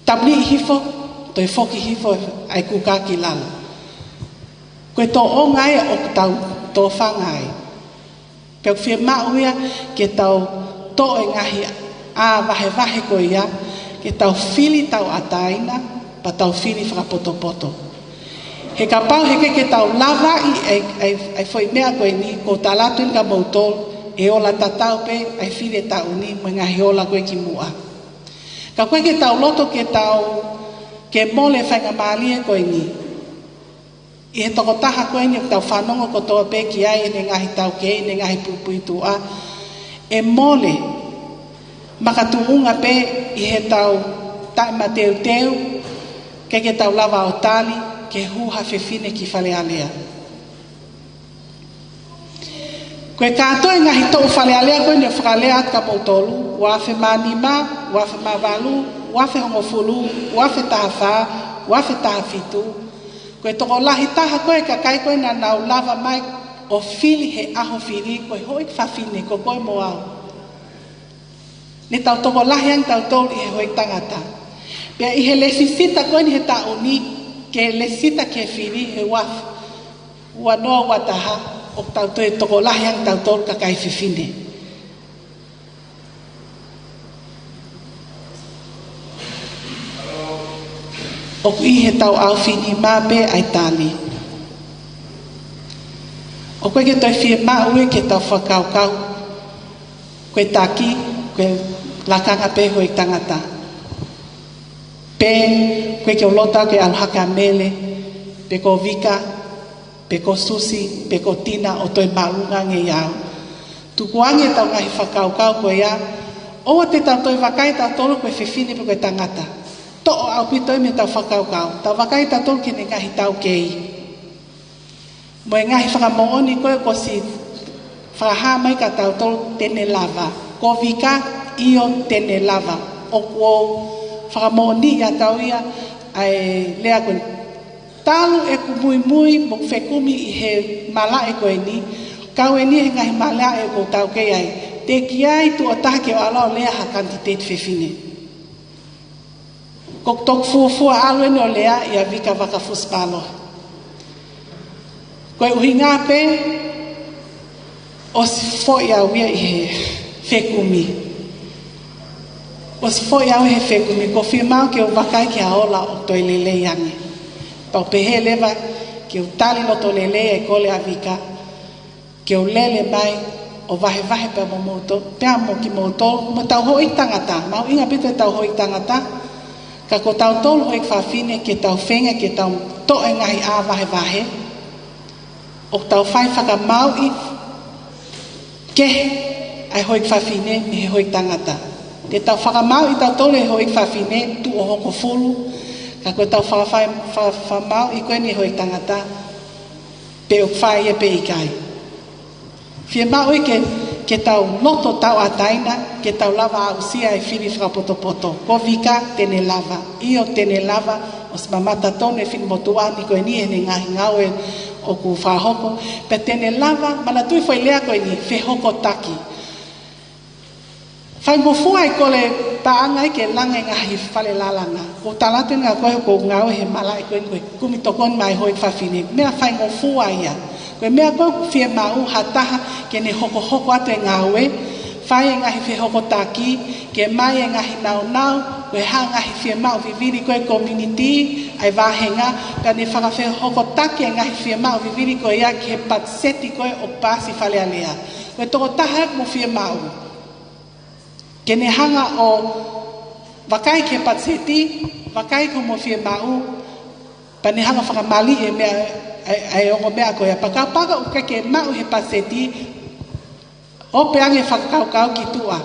Tāpuni hifo, toe foki hifo ʻa e kuka ki lalo. Ko e tōʻonga ia ʻoku tau tōfanga ai. Pea ʻoku fiemaʻu ia ke tau toʻo e ngaahi ʻā vahevahe ko ia, ke tau fili tauʻatāina, pea tau fili fakapotopoto. He kapau he ʻikai ke tau lavaʻi ʻa e, ʻa e, ʻa e foʻi meʻa ko eni, ʻoku ou tala atu eni kia moutolu, ʻe ola tatau pē ʻa e fili e taʻu ni mo e ngaahi ola ko ē kimuʻa. Ka ʻoku ʻikai ke tau loto ke tau, ke mole e faingamālie ko eni. ʻI he tokotaha ko eni ʻoku tau fanongo kotoa pē ki ai, ʻene ngaahi taukei, ʻene ngaahi puipuituʻa, ʻe mole, makatuʻunga pē ʻi heʻetau taʻemateuteu, ʻikai ke tau lava ʻo tali ke hū ha fefine ki Fale Alea. Ko e kātoa e ngaahi toʻu Fale Alea ko eni ʻoku fakalea atu kia moutolu, ua afe mā nima, ua afe mā valu, ua afe hongofulu, ua afe taha fā, ua afe taha fitu. Ko e tokolahi taha ko ē e kakai ko ē naʻa nau lava mai ʻo fili he ʻaho fili, ko e houʻeiki fafine, ko koe mo au. Ne tau tokolahi ange tautolu ʻi he houʻeiki tangata. Pea ʻi he lēsisita ko eni he taʻu ni, ke lēsisita ke fili he ua afe, ua noa ua taha, ʻoku tau toe tokolahi ange tautolu kakai fefine. ʻOku ʻi heʻetau ʻaofinima pē ʻa e tali. ʻOku ʻikai ke toe fiemaʻu ia ke tau fakakaukau ko e taki, ko e lakanga pē houʻeiki tangata. Pe, ʻoku ʻikai ke u loto au ke ʻalu hake ʻa Mele, pe ko Vika, pe ko Susi, pe ko Tina ʻo toe māʻolunga ange ʻia au. Tukuange ʻetau ngaahi fakakaukau ko ia, ʻoua te tau toe vakai tautolu ko e fefine pe ko e tangata. Toʻo ʻaupito ia mei heʻetau fakakaukau. Tau vakai tautolu ki heʻene ngaahi taukei. Mo e ngaahi fakamoʻoni ko ē kuo ʻosi Fakahā mai kia tautolu te ne lava. Ko Vika, ʻio te ne lava. ʻOku ou fakamoʻoniʻi ʻa tautolu ia ʻa e lea ko eni. Talu ʻeku muimui mo fekumi ʻi he malaʻe ko eni, kau eni he ngaahi malaʻe ʻoku ou taukei ai, teʻeki ai tuʻo taha ke u ʻalu ʻo lea ha kanititeiti fefine. Ko ʻeku toki fuofua ʻalu eni ʻo lea ʻia Vika Vakafusi Mālohi. Ko e ʻuhinga pē, ʻosi foʻi au ia ʻi he fekumi. ʻOsi foʻi au he fekumi, ʻoku ou fiemaʻu ke u vakai ki ha ola ʻoku toe lelei ange. Pea u pehē leva ke u tali loto lelei e kole ʻa Vika, ke u lele mai ʻo vahevahe pea mo moutolu, pea mo kimoutolu, mo hotau houʻeiki tangata, mahuʻinga pē ʻetau houʻeiki tangata, ka ko tautolu houʻeiki fafine ke tau feinga ke tau toʻo e ngaahi ʻā vahevahe, ʻo tau fai fakamāuʻi kehe ʻa e houʻeiki fafine mei he houʻeiki tangata. Te tau fakamāuʻi tautolu e houʻeiki fafine tuʻo hongofulu, ka ko ʻetau fakafai-, fa-, fakamāuʻi ko eni e houʻeiki tangata, pe ʻoku fai ia pe ʻikai. Fiemaʻu ia ke, ke tau loto tauʻatāina, ke tau lava aʻusia e fili fakapotopoto. Ko Vika te ne lava, ʻio te ne lava, ʻosi mamata tonu e finemotuʻa ni ko eni ʻene ngaahi ngāue ʻoku fakahoko, pea te ne lava, manatuʻi foʻi lea ko eni, fehokotaki. Faingofua e kole paʻanga ia ke langa e ngaahi fale lalanga. ʻOku ou tala atu eni kia koe ʻoku ou ngāue he malaʻe ko eni ko e kumi tokoni mai houʻeiki fafine. Meʻa faingofua ia. Ko e meʻa ko ē ʻoku fiemaʻu ha taha ke ne hokohoko atu e ngāue, fai e ngaahi fehokotaki, ke ʻomai e ngaahi naunau, ko e hā e ngaahi fiemaʻu vivili ko ē ʻa e community, ʻa e vāhenga, pea ne fakafehokotaki e ngaahi fiemaʻu vivili ko ia ki he patiseti ko ē ʻoku paasi Fale Alea. Ko e tokotaha ia ʻoku mou fiemaʻu ke ne hanga ʻo vakai ki he patiseti, vakai ki hoʻomou fiemaʻu, pea ne hanga ʻo fakamaliʻi e meʻa, e, e ongo meʻa ko ia. Pea kapau ʻoku ʻikai ke maʻu he patiseti, ope ange e fakakaukau ki tuʻa.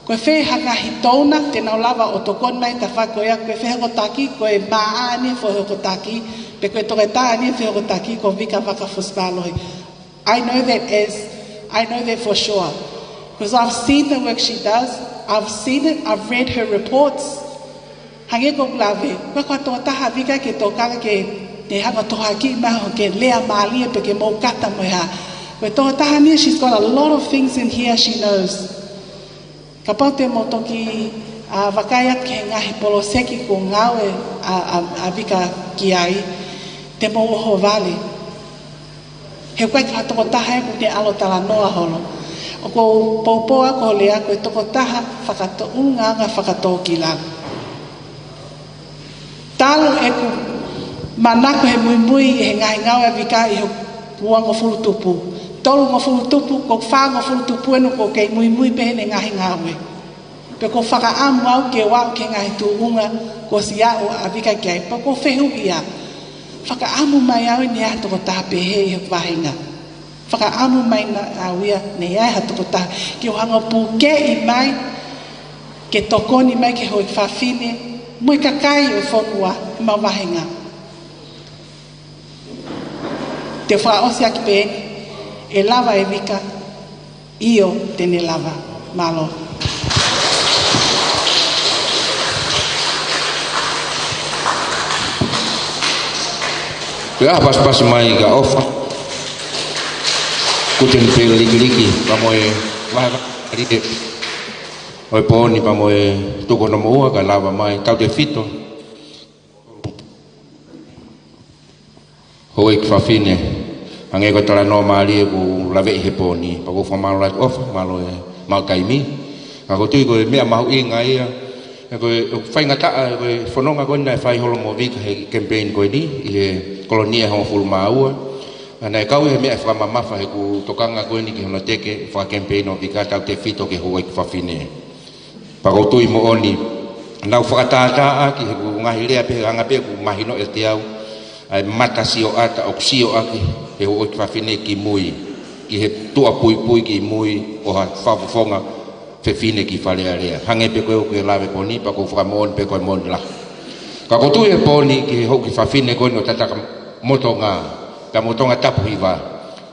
Ko e fē ha ngaahi donor te nau lava ʻo tokoni mai he tafaʻaki ko ia, ko e fehokotaki, ko e maʻa eni e fehokotaki, pe ko e toketā eni e fehokotaki, ko Vika Vakafusi Mālohi. I know that as, I know that for sure. Because I've seen the work she does, I've seen it, I've read her reports. Hangē ko ʻeku lave, ko e, ko e tokotaha Vika ke tokanga ke ne hanga ʻo tohoakiʻi mai hoʻo lea mālie pe ke mou kata mo e hā. Ko e tokotaha ni, she's got a lot of things in here she knows. Kapau te mou toki, ā, vakai atu ki he ngaahi poloseki ʻoku ngāue ʻa, ʻa, ʻa Vika ki ai, te mou ʻohovale. He ʻoku ʻikai ko ha tokotaha ia ʻoku te ʻalu ʻo talanoa holo. ʻOku ou poupou ʻa hoʻo lea ko e tokotaha fakato-, ʻulungaanga fakatōkilalo. Talu ʻeku manako he muimui he ngaahi ngāue ʻa Vika ʻi he uangofulu tupu. Tolungofulu tupu, ko e fāngofulu tupu eni ʻoku ou kei muimui pē heʻene ngaahi ngāue. Pea ʻoku ou fakaʻamu au ke u aʻu ki he ngaahi tuʻunga kuo ʻosi aʻu ʻa Vika ki ai. Pea ʻoku ou fehuʻia. Fakaʻamu mai au ia ʻe ʻi ai ha tokotaha pehē ʻi he vāhenga. Fakaʻamu mai au ia ʻe ʻi ai ha tokotaha ke u hanga ʻo pukeʻi mai, ke tokoni mai ki he houʻeiki fafine, mo e kakai ʻo e fonua, ʻemau vāhenga. Te u fakaʻosi ʻaki pē eni, ʻe lava ʻe Vika, ʻio te ne lava. Mālō. Pea pasipasi mai kia ʻOfa. Kuten pe likiliki, pea mo e vahevahe ʻo e pō ni pea mo e tuku hono moʻua kae lava mai, tautefito. Houʻeiki fafine, hangē ko e talanoa mālie ʻoku laveʻi he pō ni, pea ʻoku ou fakamālō atu ʻOfa, mālō e maʻu taimi. Ka ʻoku ou tui ko e meʻa mahuʻinga ia, he ko e, ʻoku faingataʻa, ko e fononga ko eni naʻe fai holo mo Vika he campaign ko eni, ʻi he Kolonia ʻe hongofulu mā ua. Naʻe kau ia he meʻa ʻe fakamamafa he ʻoku tokanga ko eni ki hono teke faka-campaign ʻo Vika tautefito ki he houʻeiki fafine. Pea ʻoku ou tui moʻoni, naʻa ku fakatātā ʻaki he ʻoku ngaahi lea pē, anga pē ʻoku mahino ʻiate au, ʻa e mata sioʻata ʻoku sio ʻaki he houʻeiki fafine ki mui, ʻi he tuʻa puipui ki mui ʻo ha fakafofonga fefine ki Fale Alea. Hangē pē ko ē ʻoku ke lave pō ni, pea ʻoku ou fakamoʻoni pē ko e moʻoni lahi. Ka ʻoku ou tui he pō ni ki he houʻeiki fafine ko eni ʻo Tatakamotonga, pea mo Tongatapu Hiva.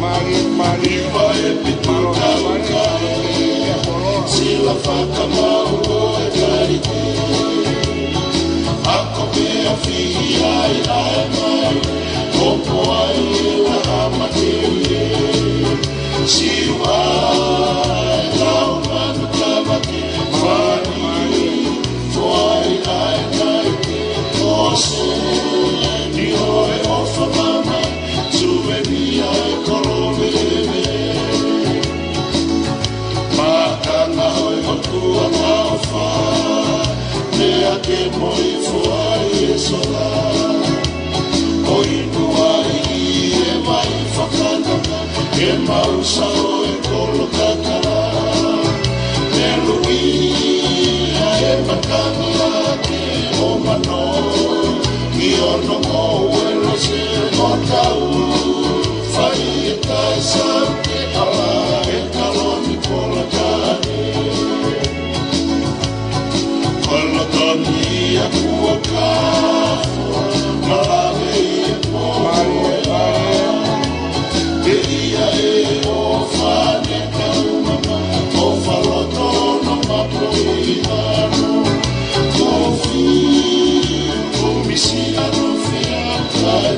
Mālie, mālie. Mālie, mālie. Fakamau ʻo e kalite. Ako pea fihi ai ʻa e mai. Kopo ai e laha matelie. Siu ai lau manu tamake. Mani foai ʻa e kalite. Ose ni ʻo e ʻofa mama. Suvenia e kolo veve. Makanga ʻo e ʻOtua maʻofa, meʻa ke moʻi foai e sola. ʻO inu ai ʻi he vai fakanonga, ke mau sa ʻo e kolo kakala. Meluʻi ʻa e makanga ke ʻo mano, ki ono mo uelo se motau. Fai e tae sau ke ala e kaloni pola kane. Kolo kami a kuaka, malave e po. Te ia e o fane kaumama, o faloto no mapo i ano. Kofi, komisi ano fea kae.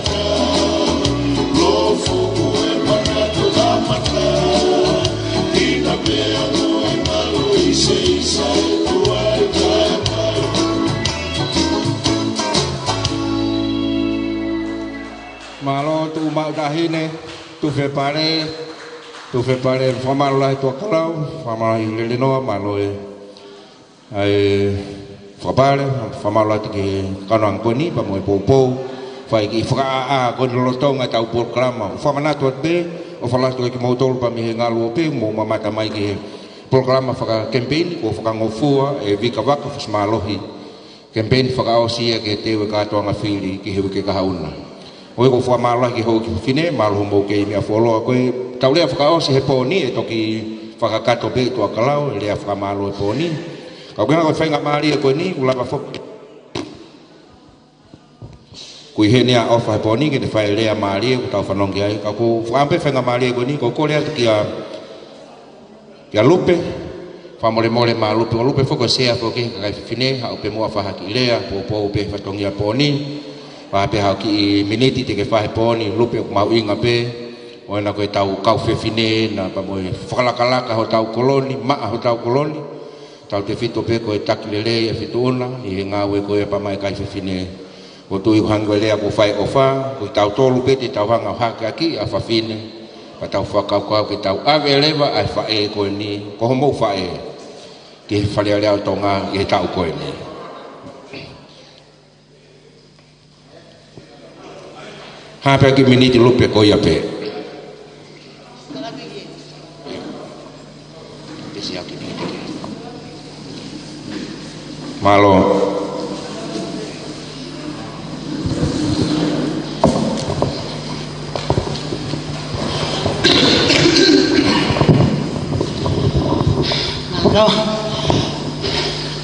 Mālō tuʻu maʻu taʻahine, tufe pale, tufe pale, fakamālō lahi Tuʻakalau, fakamālō lahi Lelenoa, mālō e ʻa e fakapale, fakamālō atu ki he kanoanga ko eni, pea mo e poupou, fai ki fakaʻaʻā ko eni lolotonga ʻetau polokalama. Fakamanatu atu pē, ʻofa lahi atu kimoutolu pea mei he ngaluope, mou mamata mai ki he polokalama fakakemipeini, kuo fakangofua ʻe Vika Vaka Fusimālohi. Kemipeini fakaʻosi ia ke teu e kātoanga fili ki he uike kahaʻu na. ʻOi, ʻoku ou fakamālō lahi ki he houʻeiki fefine, mālō hoʻomou kei meʻa fuoloa ko e tau lea fakaʻosi he pō ni, ʻe toki fakakakato pē ʻe Tuʻakalau e lea fakamālō he pō ni. Ka ʻoku ʻi ai ko e faingamālie ko eni, ʻoku lava foki. Ko e hā eni ʻa e ʻofa he pō ni, ke ne fai e lea mālie, ʻoku tau fanongo ki ai. Ka ʻoku ou fakaʻamu pē faingamālie ko eni, ʻoku ou kole atu kia Kia Lupe, fakamolemole mo Lupe, ʻo Lupe foki ʻo sea foki he kakai fefine, haʻu pē muʻa fai ha kiʻi lea, poupou pē he fatongia pō ni, fai pē ha kiʻi miniti te ke fai he pō ni, Lupe ʻoku mahuʻinga pē, ʻo ena ko e tau kau fefine, na pea mo e fakalakalaka hotau kolo ni, maʻa hotau kolo ni, tautefito pē ko e taki lelei ʻa e Feituʻuna, ʻi he ngāue ko ia pea mo e kakai fefine. ʻOku ou tui ʻoku hangē ko e lea kuo fai ʻofa, ko kitautolu pē te tau hanga ʻo hakeakiʻi ʻa e fefine, pea tau fakakaukau ke tau ʻave leva ʻa e faʻē ko eni, ko homou faʻē, ki he Fale Alea ʻo Tonga ʻi he taʻu ko eni. Hā pē ha kiʻi miniti Lupe ko ia pē. Mālō. Mālō.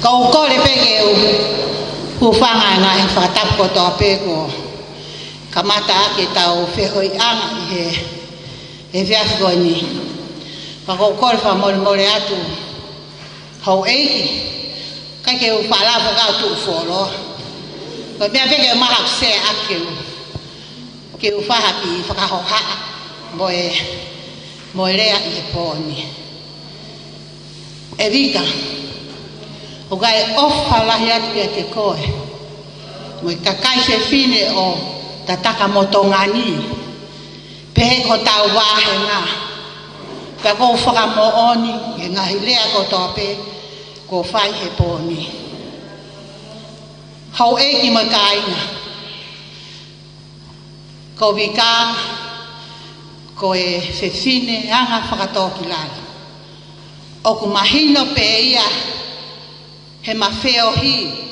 Kau kole pē ke u, u hūfanga ʻi he ngaahi fakatapu kotoa pē kuo kamata ʻaki ʻetau feohiʻanga ʻi he efiafi ko eni. Pea ʻoku ou kole fakamolemole atu houʻeiki, ʻikai ke u faʻa lava ʻo tuʻu fuoloa. Ko e meʻa pē ke maha ku se ake u, ke u fai ha kiʻi fakahohaʻa mo e, mo e lea ʻi he pō ni. ʻE Vika, ʻoku ou ʻofa lahi atu kiate koe mo e kakai fefine ʻo Tataka mo Tonga ni. Pehē ki hotau vāhenga. Pea ʻoku ou fakamoʻoni he ngaahi lea kotoa pē kuo fai he pō ni. Houʻeiki mo e kāinga, ko Vika ko e fefine anga fakatōkilalo. ʻOku mahino pē ia heʻema feohi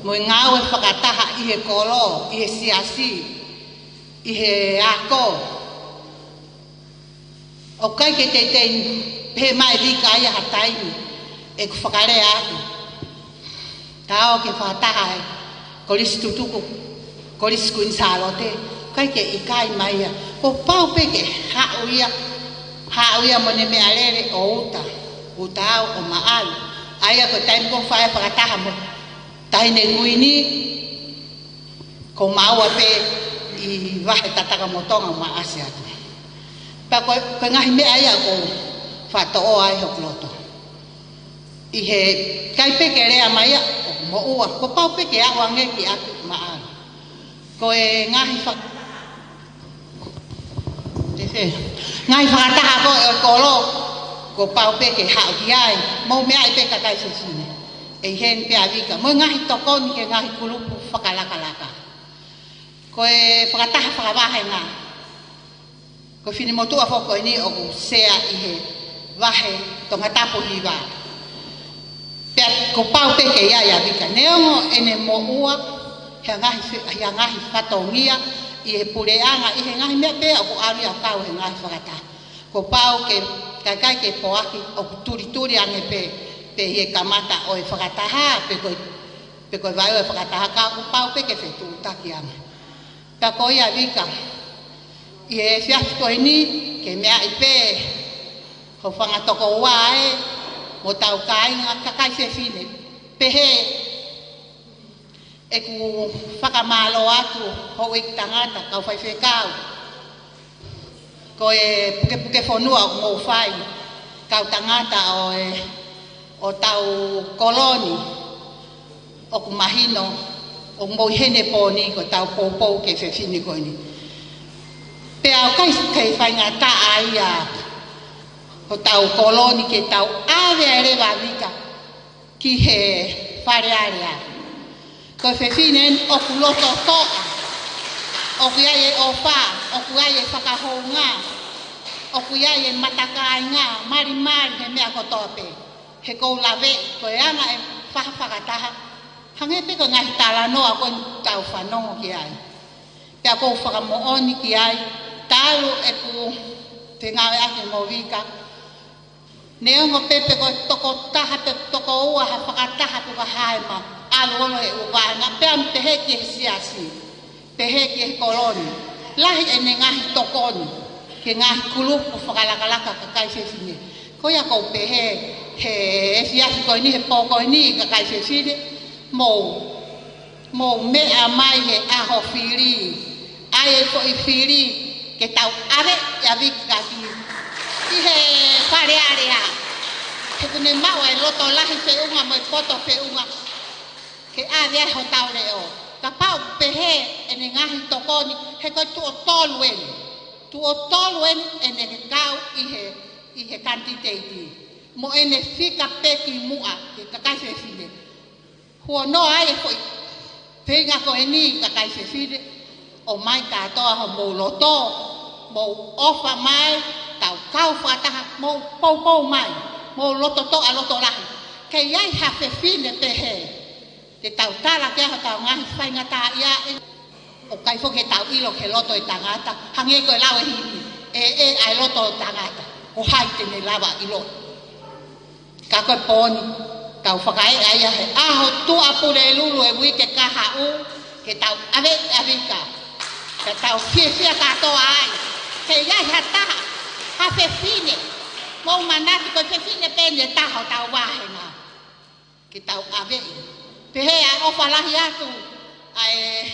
mo e ngāue fakataha ʻi he kolo, ʻi he siasi, ʻi he ako. ʻOku ʻikai ke teitei pehē mai ʻe Vika ia ha taimi ʻeku fakalea atu, ta ō ke fakataha he Kolisi Tutuku, Kolisi Kuini Sālote, ʻikai ke ʻikai mai ia. Kuo pau pē ke haʻu ia, haʻu ia mo ʻene meʻalele ʻo uta. Utao ʻo Maʻalu. ʻA ia ko e taimi ko ē ʻoku fai ai e fakataha mo e Taʻahine Kuini, ko maua pē ʻi Vahe Tatakamoa Tonga ʻo Maʻasi atu. Pea ko, ko e ngaahi meʻa ia ʻoku ou faʻa toʻo ai hoku loto. ʻI he ʻikai pē ke lea mai ia ʻo moʻua, kuo pau pē ke aʻu ange ki ʻapi Maʻalu. Ko e ngaahi fa-, te se, ngaahi fakataha ko ē ʻo e kolo, kuo pau pē ke haʻu ki ai, mou meaʻi pē kakai fefine. ʻE ʻi heni pē ʻa Vika, mo e ngaahi tokoni ki he ngaahi kulupu fakalakalaka. Ko e fakataha fakavahenga. Ko e finemotuʻa foki ko eni ʻoku sea ʻi he vahe Tongatapu Hiva. Pea kuo pau pē ke ʻi ai ʻa Vika. Neongo ʻene moʻua, he ngaahi fe-, he ngaahi fatongia, ʻi he puleʻanga, ʻi he ngaahi meʻa pē ʻoku ʻalu ia ʻo kau he ngaahi fakataha. Kuo pau ke, kae ʻikai ke poaki, ʻoku tulituli ange pē, pē ʻi he kamata ʻo e fakataha, pe ko e, pe ko e vaeua e fakataha, ka kuo pau pē ke fetuʻutaki ange. Pea ko ia Vika, ʻi he efiafi ko eni, ke meaʻi pē, ho fanga tokoua ē, mo hotau kāinga kakai fefine. Pehē, ʻeku fakamālō atu, houʻeiki tangata, kau faifekau. Ko e pukepuke fonua ʻoku mou fai, kau tangata ʻo e, ʻo hotau kolo ni, ʻoku mahino, ʻoku mou ʻi heni he pō ni ko ʻetau poupou ki he fefine ko eni. Pea ʻoku ʻikai, ʻikai faingataʻa ia hotau kolo ni ke tau ʻave ai leva ʻa Vika ki he Fale Alea. Ko e fefine eni ʻoku loto toʻa, ʻoku ʻi ai e ʻofa, ʻoku ʻi ai e fakahounga, ʻoku ʻi ai e matakāinga, malimali he meʻa kotoa pē. He ʻoku ou lave, ko e anga e fa-, fakataha. Hangē pē ko e ngaahi talanoa ko eni ʻoku tau fanongo ki ai. Pea ʻoku ou fakamoʻoni ki ai, talu ʻeku fengāueʻaki mo Vika. Neongo pē pe ko e toko taha, pe toko ua, ha fakataha, pe ko e hā e meʻa, ʻalu ʻo ʻi he ʻū vāhenga, pea mo pehē ki he siasi. Pehē ki he kolo ni. Lahi ʻene ngaahi tokoni ki he ngaahi kulupu fakalakalaka kakai fefine. Ko ia ʻoku ou pehē, he efiafi ko eni, he pō ko eni kakai fefine. Mou, mou meʻa mai he ʻaho fili. ʻAi e foʻi fili, ke tau ʻave ʻa Vika ki, ki he Fale Alea. He ʻoku ne maʻu e loto lahi feʻunga mo e poto feʻunga. Ke ʻave ai hotau leʻo. Kapau pehē ʻene ngaahi tokoni, he ko e tuʻo tolu eni. Tuʻo tolu eni ʻene kau ʻi he, ʻi he kanititeiti. Mo ʻene fika pē ki muʻa, ki he kakai fefine. Huanoa ai e foʻi feinga ko eni kakai fefine. ʻOmai kātoa homou loto, mou ʻofa mai, tau kau fakataha, mou poupou mai, mou loto toʻa, loto lahi. Ke ʻi ai ha fefine pehē. Te tau tala ki ai hotau ngaahi faingataʻaʻia ē. ʻOku ʻikai foki ke tau ʻilo ki he loto e tangata, hangē ko e lau e himi, ʻe, ʻe, ʻa e loto e tangata, ko hai te ne lava ʻilo. Ka ko e pō ni, tau fakaeʻa ia he ʻaho Tuʻapulelulu e uike kahaʻu, ke tau ʻave ʻa Vika, ke tau fiefia kātoa ai. Ke ʻi ai ha taha, ha fefine, mou manatu ko e fefine pē eni ʻe taha hotau vāhenga. Ke tau ʻave. Pehē ʻa e ʻofa lahi atu ʻa e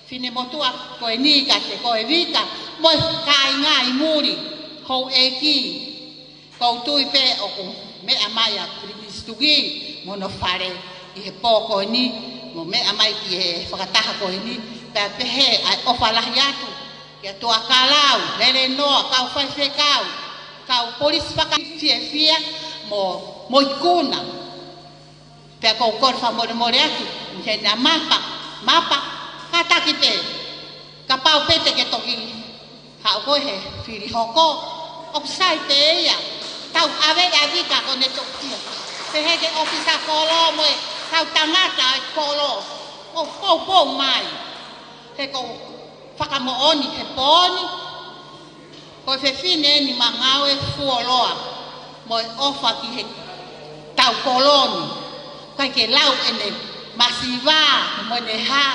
finemotuʻa ko eni kiate koe Vika, mo e kāinga ʻi muli, houʻeiki. ʻOku ou tui pē ʻoku meʻa mai ʻa Pilinisi Tuʻi mo hono fale ʻi he pō ko eni, mo meʻa mai ki he fakataha ko eni, pea pehē ʻa e ʻofa lahi atu kia Tuʻa Kalau, Lelenoa, kau faifekau, kau polisi fakafiefia, mo, mo ikuna. Pea ʻoku ou kole fakamolemole atu, ʻi heʻena mapa, mapa, kātaki pē. Kapau pē te ke toki haʻu koe he fili hoko, ʻoku sai pē ia, tau ʻave ʻa Vika ko ʻene toki. Pehē ki he ʻōfisa kolo mo e kau tangata e kolo, ʻo poupou mai. He ʻoku ou fakamoʻoni he pō ni, ko e fefine eni maʻu e fuoloa mo e ʻofa ki he tau kolo ni. ʻIkai ke lau ʻene masiva mo ʻene hā.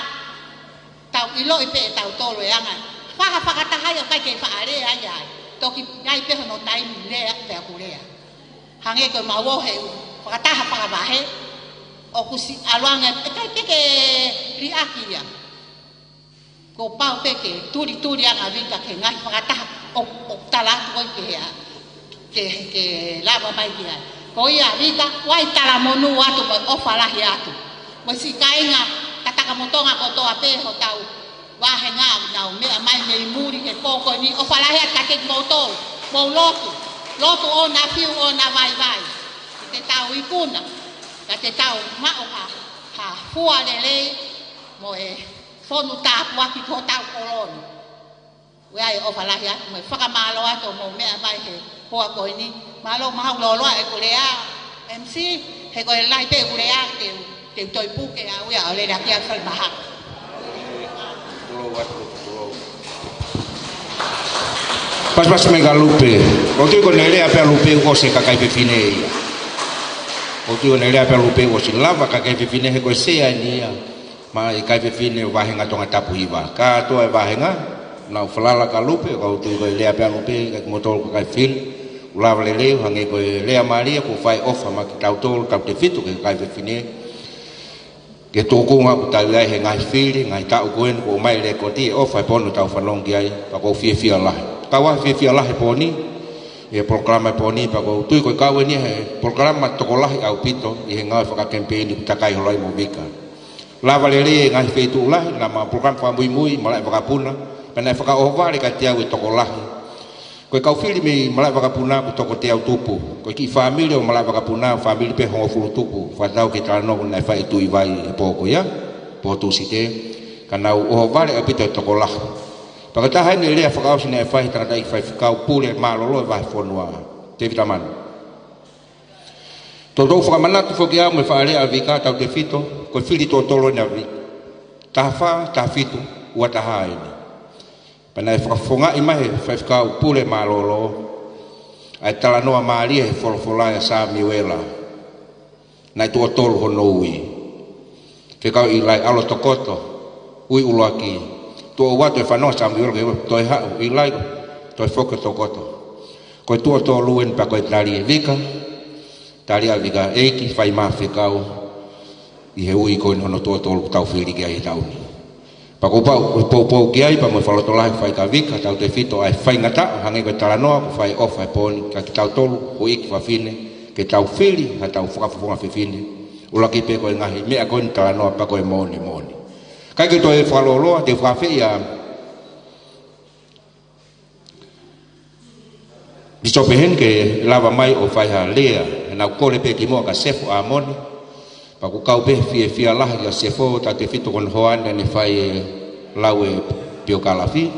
Tau ʻiloʻi pē ʻe tautolu e anga. Faha fakataha ia ʻoku ʻikai ke faʻa lea ai ai. Toki ʻi ai pē hono taimi lea pea ʻoku lea. Hangē ko e maʻu ʻo e fakataha fakavahe, ʻoku siʻi ʻalu ange, ʻikai pē ke liʻaki ia. Kuo pau pē ke tulituli ange ʻa Vika ki he ngaahi fakataha ʻo, ʻo tala atu ko ē ki he ʻa, ke, ke lava mai ki ai. Ko ia Vika, ʻoku ʻi ai e talamonū atu mo e ʻofa lahi atu. Mo e siʻi kāinga, ka taka mo Tonga kotoa pē hotau vāhenga, nau meʻa mai mei muli he pō ko eni, ʻofa lahi atu kiate kimoutolu, mou lotu. Lotu ʻo na fiu ʻo na vaivai. Ke te tau ikuna, ka te tau maʻu ha, ha fua lelei, mo e fonu tāpuaki ki hotau kolo ni. ʻOku ʻi ai e ʻofa lahi atu mo e fakamālō atu mou meʻa mai he pō ko eni. Mālō maʻu loloa e kulea, M C, he ko e lahi pē kulea te, te u toe puke au ia ʻo lele ʻaki ʻa e fale maha. Pasipasi mai kia Lupe. ʻOku ou tui ko ʻene lea pē ʻa Lupe ʻoku ʻosi e kakai fefine ia. ʻOku ou tui ko ʻene lea pē ʻa Lupe ʻoku ʻosi lava kakai fefine he ko e sea eni ia maʻa e kakai fefine ʻo e vāhenga Tongatapu Hiva. Kātoa e vāhenga, nau falala kia Lupe, ʻoku ou tui ko e lea pē ʻa Lupe, kia kimoutolu kakai fefine, ʻoku lava lelei, hangē ko e lea mālie, kuo fai ʻofa maʻa kitautolu, tautefito ki he kakai fefine. Ke tuku ʻa e ʻuta ʻi he ngaahi fili, ngaahi taʻu ko eni, kuo ʻomai e lēkooti, e ʻofa he pō ni ʻoku tau fanongo ki ai, pea ʻoku ou fiefia lahi. Kau ai fiefia lahi he pō ni, he polokalama he pō ni, pea ʻoku ou tui ko e kau eni he polokalama tokolahi ʻaupito, ʻi he ngāue fakakemipeini ʻoku takai holo ai mo Vika. Lava lelei e ngaahi feituʻu lahi, naʻa ma polokalama fakamuimui, malaʻe vakapuna, pea naʻe fakaʻohovale kiate au e tokolahi. Ko e kau fili mei malaʻe vakapuna ʻoku toko teau tupu. Ko e kiʻi fāmili ʻo malaʻe vakapuna, fāmili pē hongofulu tupu. Fakatatau ki he talanoa naʻe fai ʻe Tuʻivai he pō ko ia, pō Tūsite. Ka nau ʻohovale ʻaupito e tokolahi. Pea ko e taha eni e lea fakaʻosi naʻe fai he tangataʻeiki faifekau pule mālōlō e vahefonua, Tēvita Manu. Toutou fakamanatu foki au mo e faʻa lea ʻa Vika, tautefito, ko e fili tuʻo tolu eni ʻa Vika. Taha fā, taha fitu, ua taha eni. Pea naʻe fakafofongaʻi mai he faifekau pule mālōlō ʻa e talanoa mālie he folofola ʻa Samiuela. Naʻe tuʻo tolu hono ui. Fekau ʻIlai, ʻalu ʻo tokoto, ui ʻuluaki. Tuʻo ua toe fanongo ʻa Samiuela ke ua, toe haʻu ʻIlai, toe foki ʻo tokoto. Ko e tuʻo tolu eni pea ko e tali ʻe Vika, tali ʻa Vika, ʻEiki, fai mai fekau ʻi he ui ko eni hono tuʻo tolu ʻoku tau fili ki ai he taʻu ni. Pea ʻoku ou pau, ʻoku ou poupou ki ai, pea mo e fakalotolahi fai kia Vika, tautefito ʻa e faingataʻa, hangē ko e talanoa, ʻoku fai ʻofa he pō ni, kia kitautolu, houʻeiki fafine, ke tau fili, haʻatau fakafofonga fefine. ʻUluaki pē ko e ngaahi meʻa ko eni talanoa pea ko e moʻoni moʻoni. ʻIkai ke toe fakalōloa, te u fakaafeʻi ʻa Pīsope heni ke lava mai ʻo fai ha lea, he naʻa ku kole pē kimuʻa kia Sefo ʻAmoni, pea ʻoku kau pē fiefia lahi kia Sefo, tautefito ko hono hoa ʻene fai e lau e piokalafi,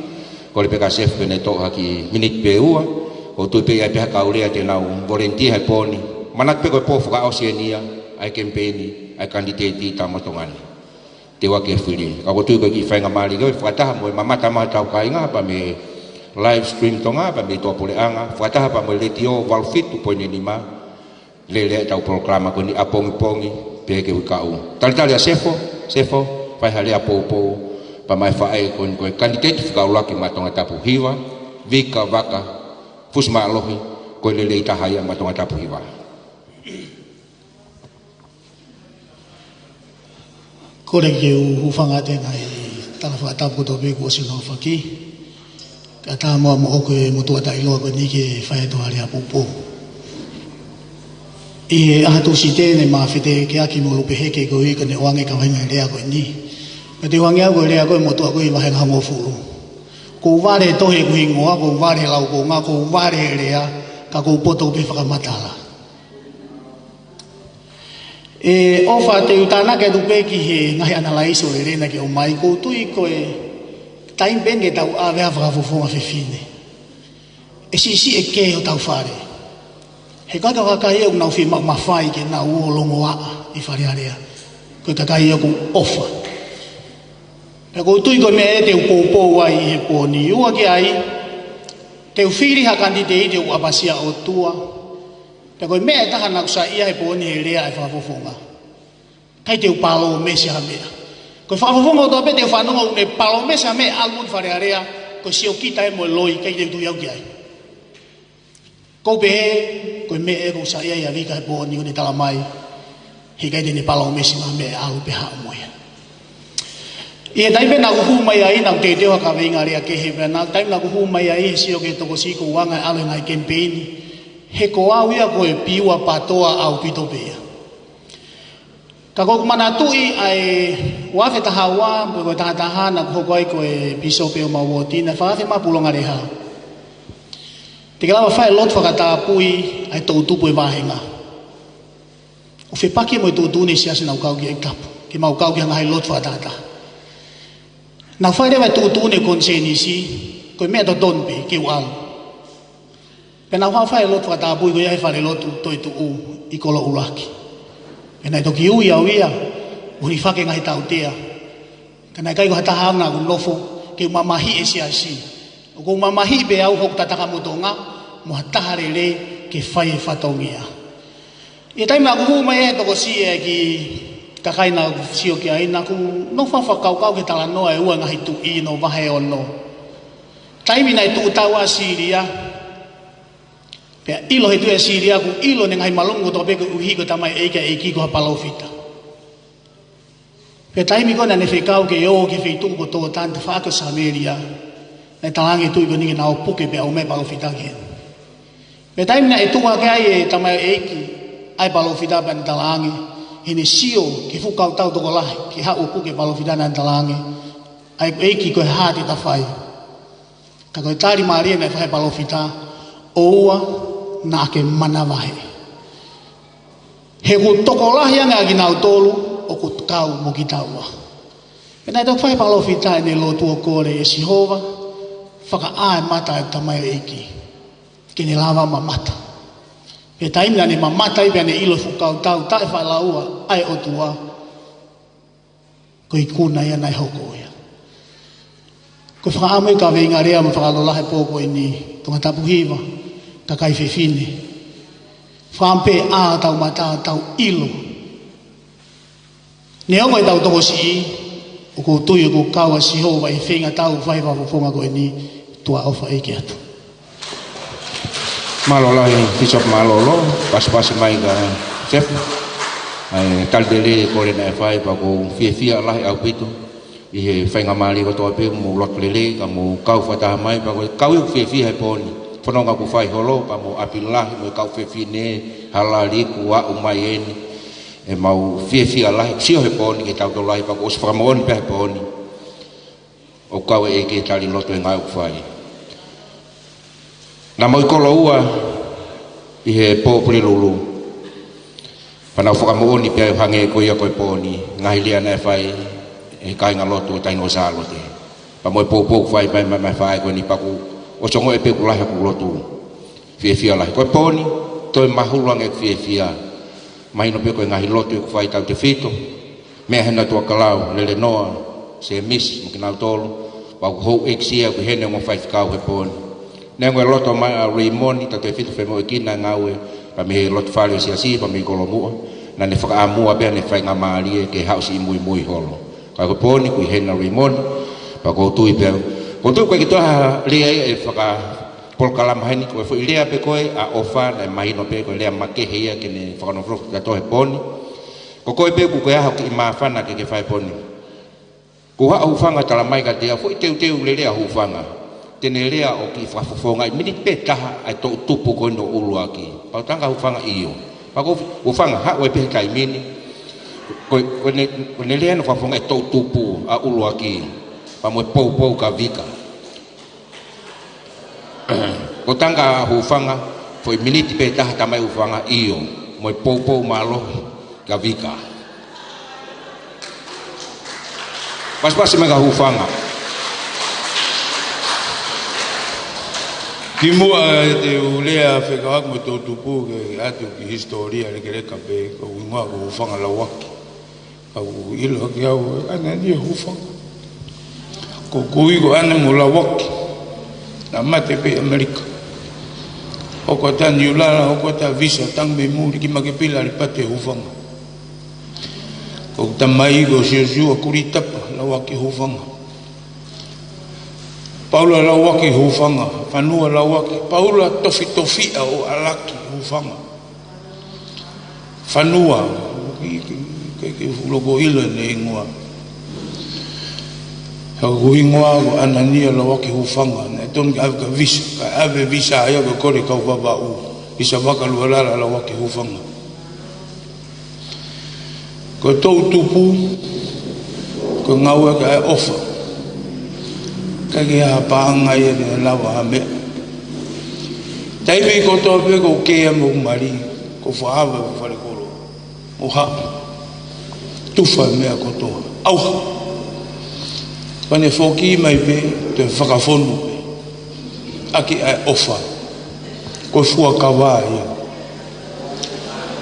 kole pē kia Sefo ke ne toʻo ha kiʻi miniti pe ua, ʻoku ou tui pē ʻe ʻi ai pē ha kau lea te nau volunteer he pō ni, manatu pē ko e pō fakaʻosi eni ia ʻa e kemipeini ʻa e kanititeiti Tama Tonga ni. Te u ʻai ke fili. Ka ʻoku ou tui ko e kiʻi faingamālie ko e fakataha mo e mamata mai hotau kāinga pea mei he live stream Tonga pea mei tuʻapuleʻanga. Fakataha pea mo e letiō valu fitu poini nima. Lele ʻetau polokalama ko eni ʻapongipongi pea ke uikaʻu. Talitali ʻa Sefo, Sefo, fai ha lea poupou pea mo e faʻē ko eni ko e kanititeiti fika ʻuluaki maʻa Tongatapu Hiva, Vika Vaka Fusimālohi, ko e lelei taha ia maʻa Tongatapu Hiva. Kole ke u hūfanga atu he ngaahi tala fakatapu kotoa pē kuo ʻosi hono aofaki. Kae ʻatā muʻa moʻoku e motuʻa taʻeʻiloa ko eni ke fai atu ha lea poupou. ʻI he ʻaho Tūsite naʻe ma fetekeaki mo Lupe Heke koeʻuhi ko ʻene ʻoange e kaveinga e lea ko eni. Pea te u hanga au ko e lea ko e motuʻa ko e vāhenga hongofulu. Kuo u vale he tohi ʻeku hingoa, kuo u vale he laukonga, kuo u vale he lea, ka kuo u poto pē fakamatala. ʻE, ʻofa te u tānaki atu pē ki he ngaahi ʻanalaiso lelei naʻa ke ʻomai, ʻoku ou tui ko e taimi pē eni ke tau ʻave ha fakafofonga fefine. ʻE siʻisiʻi e kē hotau fale. He ko e kakai ʻoku nau fiemaʻu mafai ke nau ō ʻo longoaʻa ʻi Fale Alea. Ko e kakai ʻoku ʻofa. Pea ʻoku ou tui ko e meʻa ē te u poupou ai he pō ni, ua ki ai, te u fili ha kanititeiti ʻoku ʻapasia ʻOtua. Pea ko e meʻa ʻe taha naʻa ku saiʻia he pō ni he lea e fakafofonga. ʻIkai te u palōmesi ha meʻa. Ko e fakafofonga kotoa pē te u fanongo ʻoku ne palōmesi ha meʻa ʻalu mo Fale Alea, ko e siokita ē mo e loi, ʻikai te u tui au ki ai. ʻOku ou pehē, ko Meʻa ʻoku ou saiʻia ai ʻa Vika he pō ni, ʻoku ne talamai heʻikai te ne palōmesi ha meʻa ʻe ʻalu pē ʻo haʻu mo ia. ʻI he taimi naʻá ku hū mai ai, naʻá ku teuteu ha kaveinga lea kehe pē, naʻe taimi naʻá ku hū mai ai he sio ki he tokosiʻi ko e anga e ʻalu e ngaahi kemipeini, he ko au ia ko e piua pātoa ʻaupito pē ia. Ka ʻoku ou manatuʻi ʻa e ua afe taha ua, pe ko e taha taha, naʻá ku hoko ai ko e pīsope ʻo homau uooti, naʻe fakaafe mai ʻa Pulonga Leha te ke lava fai e lotu fakatapui ʻa e toʻutupu e vāhenga. ʻO fepaki mo e tuʻutuʻuni e siasi naʻá ku kau ki ai, tapu ke mau kau ki he ngaahi lotu fakatahataha. Naʻá ku fai leva e tuʻutuʻuni e konisēnisi, ko e meʻa totonu pē ke u ʻalu. Pea naʻá ku haʻu ʻo fai e lotu fakatapui ko ia he falelotu Toetuʻu ʻi Kolo ʻUluaki. Pea naʻe toki ui au ia, ʻo hifaki e ngaahi tautea. Ka naʻe ʻikai ko ha taha au naʻá ku nofo ke u mamahiʻi e siasi. ʻOku ou mamahiʻi pē au hoku tatakamotonga mo ha taha lelei ke fai e fatongia. ʻI he taimi naʻá ku hū mai ai he tokosiʻi e kiʻi kakai naʻá ku sio ki ai, naʻá ku nofo ʻo fakakaukau ki he talanoa ʻa e ua e ngaahi tuʻi ʻi hono vahe ono. Taimi naʻe tuʻu tau ai ʻa Sīlia, pea ʻilo ʻe he tuʻi ʻa Sīlia, kuo ʻilo ʻe he ngaahi malumu kotoa pē koeʻuhi ko e tamaioʻeiki ʻa e ʻEiki ko ha palōfita. Pea taimi ko ē naʻá ne fekau ke ō ki he feituʻu ko Tōtani, tafaʻaki ʻo Samēlia, naʻe talaange ʻe he tuʻi ko eni ke na ō ʻo puke pea ʻomai e palōfita ki heni. Pea taimi naʻe tuʻu hake ai e tamaioʻeiki ʻa e palōfita, pea ne talaange, heʻene sio ki he fuʻu kautau tokolahi ke haʻu ʻo puke e palōfita, naʻá ne talaange, ʻa e ʻEiki, ko e hā te ta fai? Ka ko e tali mālie naʻe fai ʻe he palōfita, ʻoua naʻá ke manavahē. He ʻoku tokolahi ange ʻa kinautolu ʻoku kau mo kitaua. Pea naʻe toki fai ʻe he palōfita ʻene lotu ʻo kole, ʻE Sihova, fakaʻā e mata ʻa e tamaioʻeiki ke ne lava ʻo mamata. Pea taimi naʻá ne mamata ai pea ne ʻilo e fuʻu kautau taʻefaʻalaua ʻa e ʻOtua, ko e ikuna ia naʻe hoko ia. Ko e fakaʻamu ia e kaveinga lea mo e fakalotolahi he pō ko eni, Tongatapu hiva, kakai fefine. Fakaʻamu pē ʻa hotau mata, tau ʻilo. Neongo ʻetau tokosiʻi, ʻoku ou tui ʻoku kau ʻa Sihova ʻi he feingatau ʻoku fai he fakafofonga ko eni. Tuʻa ʻofa ʻeiki atu. Mālō lahi, Bishop Mālōlō, pasipasi mai kia Jeff. ʻA e tali lelei e kole naʻe fai, pea ʻoku ou fiefia lahi ʻaupito ʻi he faingamālie kotoa pē, mou lotu lelei, ka mou kau fakataha mai, pea ko e kau ia ʻoku fiefia he pō ni. Fononga kuo fai holo, pea mo ʻapi lahi, mo e kau fefine, Halali kuo aʻu mai eni. ʻE mau fiefia lahi, sio he pō ni ke tau tokolahi, pea kuo ʻosi fakamoʻoni pē he pō ni ʻoku kau e ʻEiki he tali lotu e ngāue ʻoku fai. Naʻa mau ʻi Koloua ʻi he pō Pulelulu. Pea naʻa ku fakamoʻoni pē au hangē ko ia ko e pō ni, ngaahi lea naʻe fai ʻe he kāingalotu ʻo Tainahou Sālote. Pea mo e poupou ʻoku fai mai, mai, mai fai ko eni pea kuo ʻosi ongoʻi pē ʻoku lahi hoku lotu. Fiefia lahi. Ko e pō ni, toe mahulu ange ʻeku fiefia. Mahino pē ko e ngaahi lotu ʻoku fai tautefito. Meʻa hena Tuʻakalau, Lelenoa, Semisi, mo kinautolu, pea ʻoku houʻeiki ia ʻoku ʻi heni ongo faifekau he pō ni. Neongo e loto mai ʻa Reimoni, tautefito femoʻuekina e ngāue, pea mei he loto fale ʻo e siasi, pea mei Kolomuʻa, naʻá ne fakaʻamua pē ʻene faingamālie ke haʻu siʻi muimui holo. Ka ko e pō ni ʻoku ʻi heni ʻa Reimoni, pea ʻoku ou tui pē au. ʻOku ou tui ʻoku ʻikai ke toe ʻi ai ha lea ia ʻe faka polokalama heni, ko e foʻi lea pē ko ē ʻa ʻOfa, naʻe mahino pē ko e lea makehe ia ke ne fakanofonofo kitautolu he pō ni. Ko koe pē ʻoku ke ʻi ai ha kiʻi māfana ke ke fai he pō ni. Ko e hā ʻa Hufanga, talamai kiate au, foʻi teuteu lelei ʻa Hufanga. Te ne lea ʻo kiʻi fakafofongaʻi miniti pē taha ʻa e toʻutupu ko eni ʻo ʻUluaki. Pea u talaange kia Hufanga, ʻio. Pea ko Hufanga, haʻu ai pē he taimi ni. Ko, ko ʻene, ko ʻene lea ʻo fakafofongaʻi e toʻutupu ʻa ʻUluaki. Pea mo e poupou kia Vika. Ko e talaange ʻa Hufanga, foʻi miniti pē taha, talamai ʻe Hufanga, ʻio, mo e poupou mālohi kia Vika. Pasipasi mai kia Hufanga. Kimuʻa te u lea fekauʻaki mo e toʻutupu ke ʻoatu e kiʻi hisitōlia lekeleka pē, ko e hingoa ko Hufanga Lauaki. Ka u ʻilo hake au, ʻa ʻene ʻi Hufanga. Ko ʻeku ui ko ʻAna mo Lauaki. Naʻa mate pē ʻi ʻAmelika. Hoko atu ʻa Niulala, hoko atu ʻa Visa, tangi mei muli ki Makepila, ʻalu pē ʻa Hufanga. Ko ʻeku tamai ko Siosiua Kulitapa Lauaki Hufanga. Paula Lauaki Hufanga, Fanua Lauaki, Paula Tofitofiʻa ʻo ʻAlaki Hufanga. Fanua, ke, ke, ke, ke loko ʻilo ʻene hingoa. Ka ko hoku hingoa ko ʻAnania Lauaki Hufanga, naʻe tonu ke ʻave ka visa, kae ʻave visa ia ko e kole kau Vavaʻu, visa Vakalualala Lauaki Hufanga. Ko e toʻu tupu, ko e ngāue ke ʻai ʻofa. Ka ke ha paʻanga ia ke lava ha meʻa. Taimi kotoa pē ko e kei amo mali, ko e fāʻava ko e fale kolo. ʻO haʻu. Tufa e meʻa kotoa. ʻAuha. Pea ne foki mai pē, toe fakafonu pē. ʻAki ʻa e ʻofa. Ko e fuakava ia.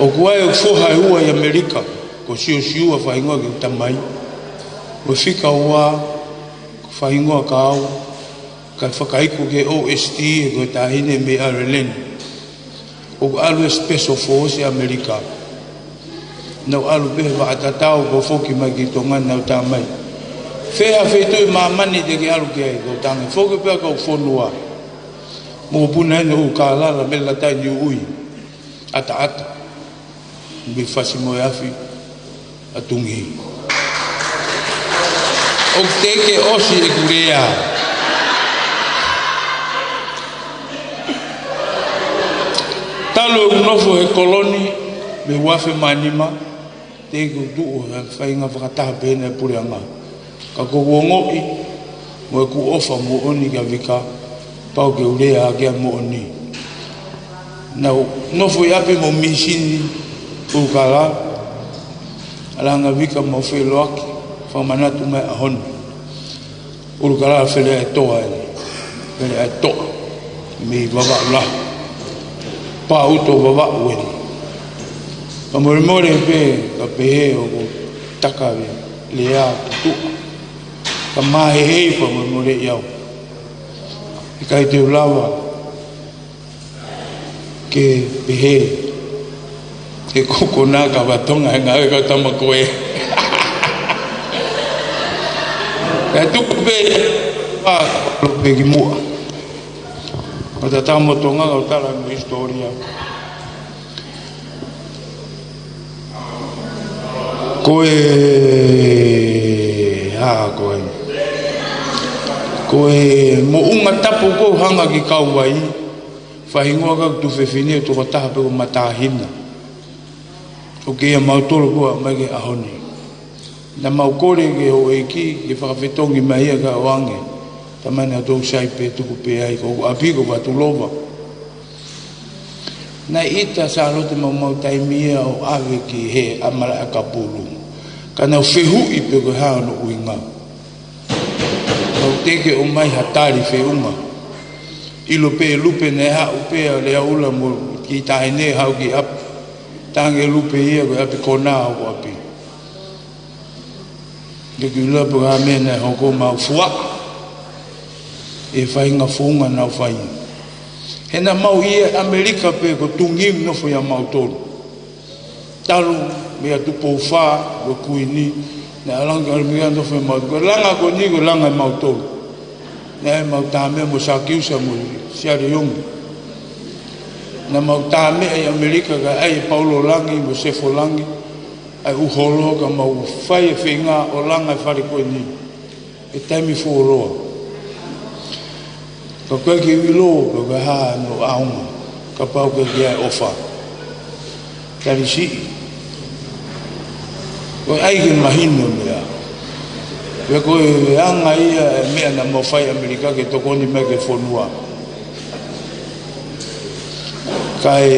ʻOku ʻi ai ʻeku foha ʻe ua ʻi ʻAmelika, ko Siosiua fakahingoa ki heʻeku tamai. Ko Fika Ua, ko e fakahingoa kia au, kae fakaiku ki he O S T, ko e taʻahine mei ʻAialani. ʻOku ʻalu he Special Force ʻi ʻAmelika. Naʻa ku ʻalu pē he vaʻa tatau ko e foki mai ki Tonga naʻa ku tā mai. Fē ha feituʻu ʻi māmani te ke ʻalu ki ai, ko e tangi. Foki pē ki hoku fonua. Mokopuna eni ʻUlukālala, Melatainiuʻui. ʻAtaʻata. Mei Fasi mo e Afi, ʻa Tungi. ʻOku teʻeki ke ʻosi ʻeku lea. Talu ʻeku nofo he kolo ni, mei he uafe mā nima, teʻeki ke u tuʻu he faʻahinga fakataha pehē ni ʻa e puleʻanga. Ka ko ʻeku ongoʻi, mo ʻeku ʻofa moʻoni kia Vika, pau ke u lea ʻaki ʻa e moʻoni. Naʻa ku nofo ʻi ʻapi mo e mīsini ʻUlukālala, ʻalu ange ʻa Vika mo e feʻiloaki, fakamanatu mai ʻa Honi. ʻUlukālala Feleʻaetoʻa ʻeni. Feleʻaetoʻa. Mei Vavaʻu lahi. Pāʻuto Vavaʻu ʻeni. Ka molemole pē, ka pehē ʻoku taka e lea ki tuʻa. Ka mahehei pea molemoleʻi au. ʻIkai te u lava ke pehē, ke kokona ka vatonga e ngāue ka tama ko ē. Ka tuku pē, ʻa, lo pē ki muʻa. ʻO tatau mo Tonga, ʻo tala mo e hisitōlia. Ko e, ʻa, ko e, ko e moʻunga tapu ko ē ʻoku hanga ki Kauvai, fakahingoa ʻaki ʻeku tuofefine ʻo tokotaha pē ko Matāhina. ʻOku ʻiate kimautolu ko ē mai ki he ʻaho ni. Naʻa mau kole ki he houʻeiki, ke fakafetongi mai ia kae ʻoange. Tamai naʻa tau sai pē tuku pē ai, ko ʻeku ʻapi ko Vatulova. Naʻe ʻita Sālote maumau taimi ia ʻo ʻave ki he ʻAmalaʻe ʻa Kapulu. Ka naʻa ku fehuʻi pe ko e hā hono ʻuhinga. Naʻa ku teʻeki ʻomai ha tali feʻunga. ʻIlo pē ʻe Lupe naʻe haʻu pē ʻa Leaula mo e kiʻi taʻahine haʻu ki ʻapi. Talaange ʻe Lupe ia ko e ʻapi ko ena ʻoku ʻapi. Ke ke ʻilo pe ko e hā e meʻa naʻe hoko maʻu fua. ʻE fai ngaahi founga naʻa ku fai. He naʻa mau ʻi ʻAmelika pē ko Tungi ʻoku nofo ʻia mautolu. Talu mei ʻa Tupou Fā, ko e kuini, naʻe ʻalu ange ki ʻAmelika nofo ʻia mautolu. Ko e langa ko eni, ko e langa ʻe mautolu. Naʻe mau tāmeʻa mo Sakiusa mo Siale Iongi. Naʻa mau tāmeʻa ʻi ʻAmelika kae ʻai ʻe Paulo Langi mo Sefo Langi ʻa e ʻū holo ka mau fai e feinga ʻo langa e fale ko eni. ʻI he taimi fuoloa. Ka ʻoku ʻikai ke u ʻilo pe ko e hā hono ʻaonga, kapau ʻoku ʻikai ke ʻi ai e ʻofa. Tali siʻi. Ko e ʻai ke mahino e meʻa. Pea ko e anga ia e meʻa naʻa mau fai ʻi ʻAmelika ke tokoni mai ki he fonua. Kae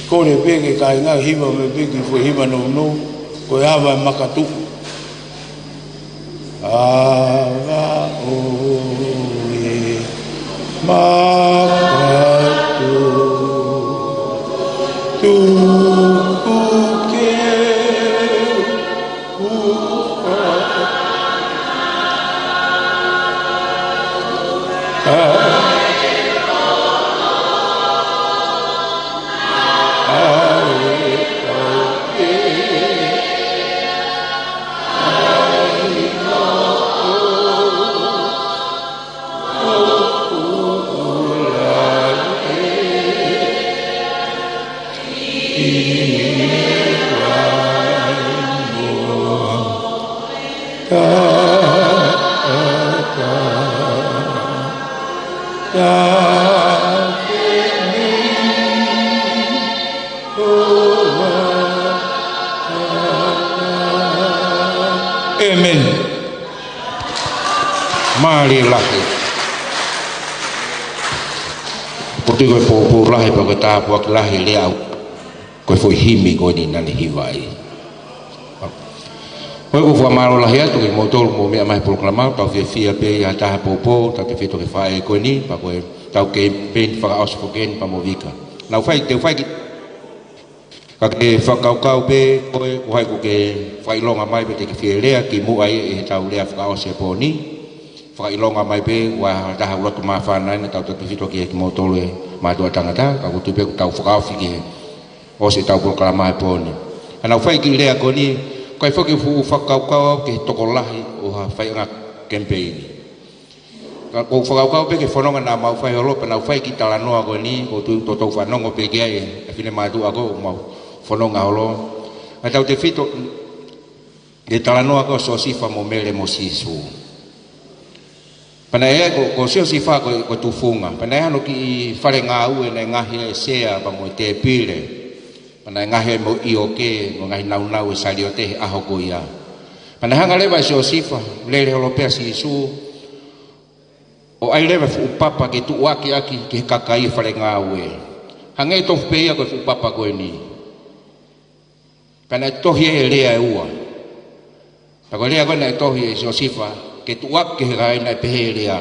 kole pē ki he kāinga hiva mai pē ki he foʻi hiva nounou, ko e ava e makatuʻu. Ava ʻo e makatuʻu, tuku ke Mālie lahi. Ko e tui ko e poupou lahi pea ko e tāpuaki lahi lea au. Ko e foʻi himi ko eni naʻa ne hivaʻi. Ko ia ʻoku ou fakamālō lahi atu kiate kimoutolu mou meʻa mai he polokalama, tau fiefia pē ʻi ha taha poupou, tautefito ki he faʻē ko eni, pea ko e tau kemipeini fakaʻosi foki eni pea mo Vika. Naʻa ku fai, te u fai ki Ka ke fakakaukau pē, ko e, ko hai ʻoku ke fakaʻilonga mai pē te ke fie lea kimuʻa ʻi heʻetau lea fakaʻosi he pō ni. Fakaʻilonga mai pē, ʻoua ʻe taha loto māfana ʻi heʻetau tautefito kiate kimoutolu ʻa e mātuʻa tangata, ka ʻoku ou tui pē ʻoku tau fakaofi ki he ʻosi ʻetau polokalama he pō ni. Ka naʻa ku fai e kiʻi lea ko eni, ko e foki fuʻu fakakaukau au ki he tokolahi ʻo ha faiʻanga kemipeini. Ka ʻoku ou fakakaukau pē ki he fononga naʻa mau fai holo pea naʻa ku fai e kiʻi talanoa ko eni, ʻoku ou tui ʻoku toutou fanongo pē ki ai ʻa e finemātuʻa ko ē ʻoku mau fononga holo. Ka tautefito ki he talanoa ko ē ʻo Siosifa mo Mele mo Sīsū. Pea naʻe, ko, ko Siosifa ko, ko e tufunga. Pea naʻe ʻi ai hano kiʻi fale ngāue naʻe ngaohi ʻe he sea pea mo e tēpile. Pea naʻe ngaohi mo e ʻioke, mo e ngaahi naunau ʻo e saliote he ʻaho ko ia. Pea naʻe hanga leva ʻe Siosifa, lele holo pē ʻa Sīsū, ʻo ʻai leva e fuʻu papa ke tuʻuaki ʻaki ki he kakai ʻo e fale ngāue. Hangē tofu pē ia ko e fuʻu papa ko eni. Pea naʻe tohi e lea ʻe ua. Pea ko e lea ko ē naʻe tohi ʻe Siosifa, ke tuʻuaki ki he kakai naʻe pehē e lea.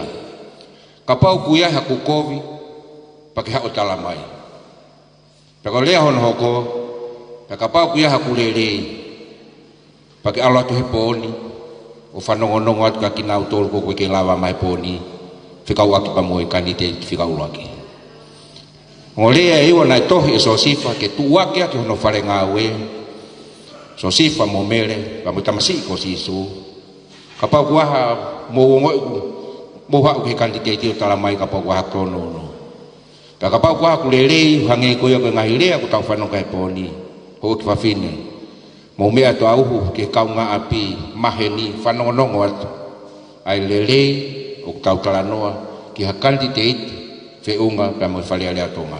Kapau ʻoku ʻi ai haku kovi, pea ke haʻu ʻo tala mai. Pea ko e lea hono hoko, pea kapau ʻoku ʻi ai haku lelei, pea ke ʻalu atu he pō ni, ʻo fanongonongo atu kia kinautolu ʻoku ʻikai ke lava mai he pō ni, fekauʻaki pea mo e kanititeiti fika ʻuluaki. Ongo lea ʻe ua naʻe tohi ʻe Siosifa, ke tuʻuaki ʻaki hono fale ngāue, Siosifa mo Mele, pea mo e tamasiʻi ko Sīsū. Kapau ʻoku ʻi ai ha mou ongoʻi ʻoku mou haʻu ki he kanititeiti ʻo tala mai kapau ʻoku ʻi ai haku tōnounou. Pea kapau ʻoku ʻi ai haku lelei, hangē ko ia ko e ngaahi lea ʻoku tau fanongo ki ai he pō ni, houʻeiki fafine. Mou meʻa atu ʻo uhu ki he kaungāʻapi maheni, fanongonongo atu. ʻA e lelei ʻoku tau talanoa ki ha kanititeiti feʻunga pea mo e Fale Alea ʻo Tonga.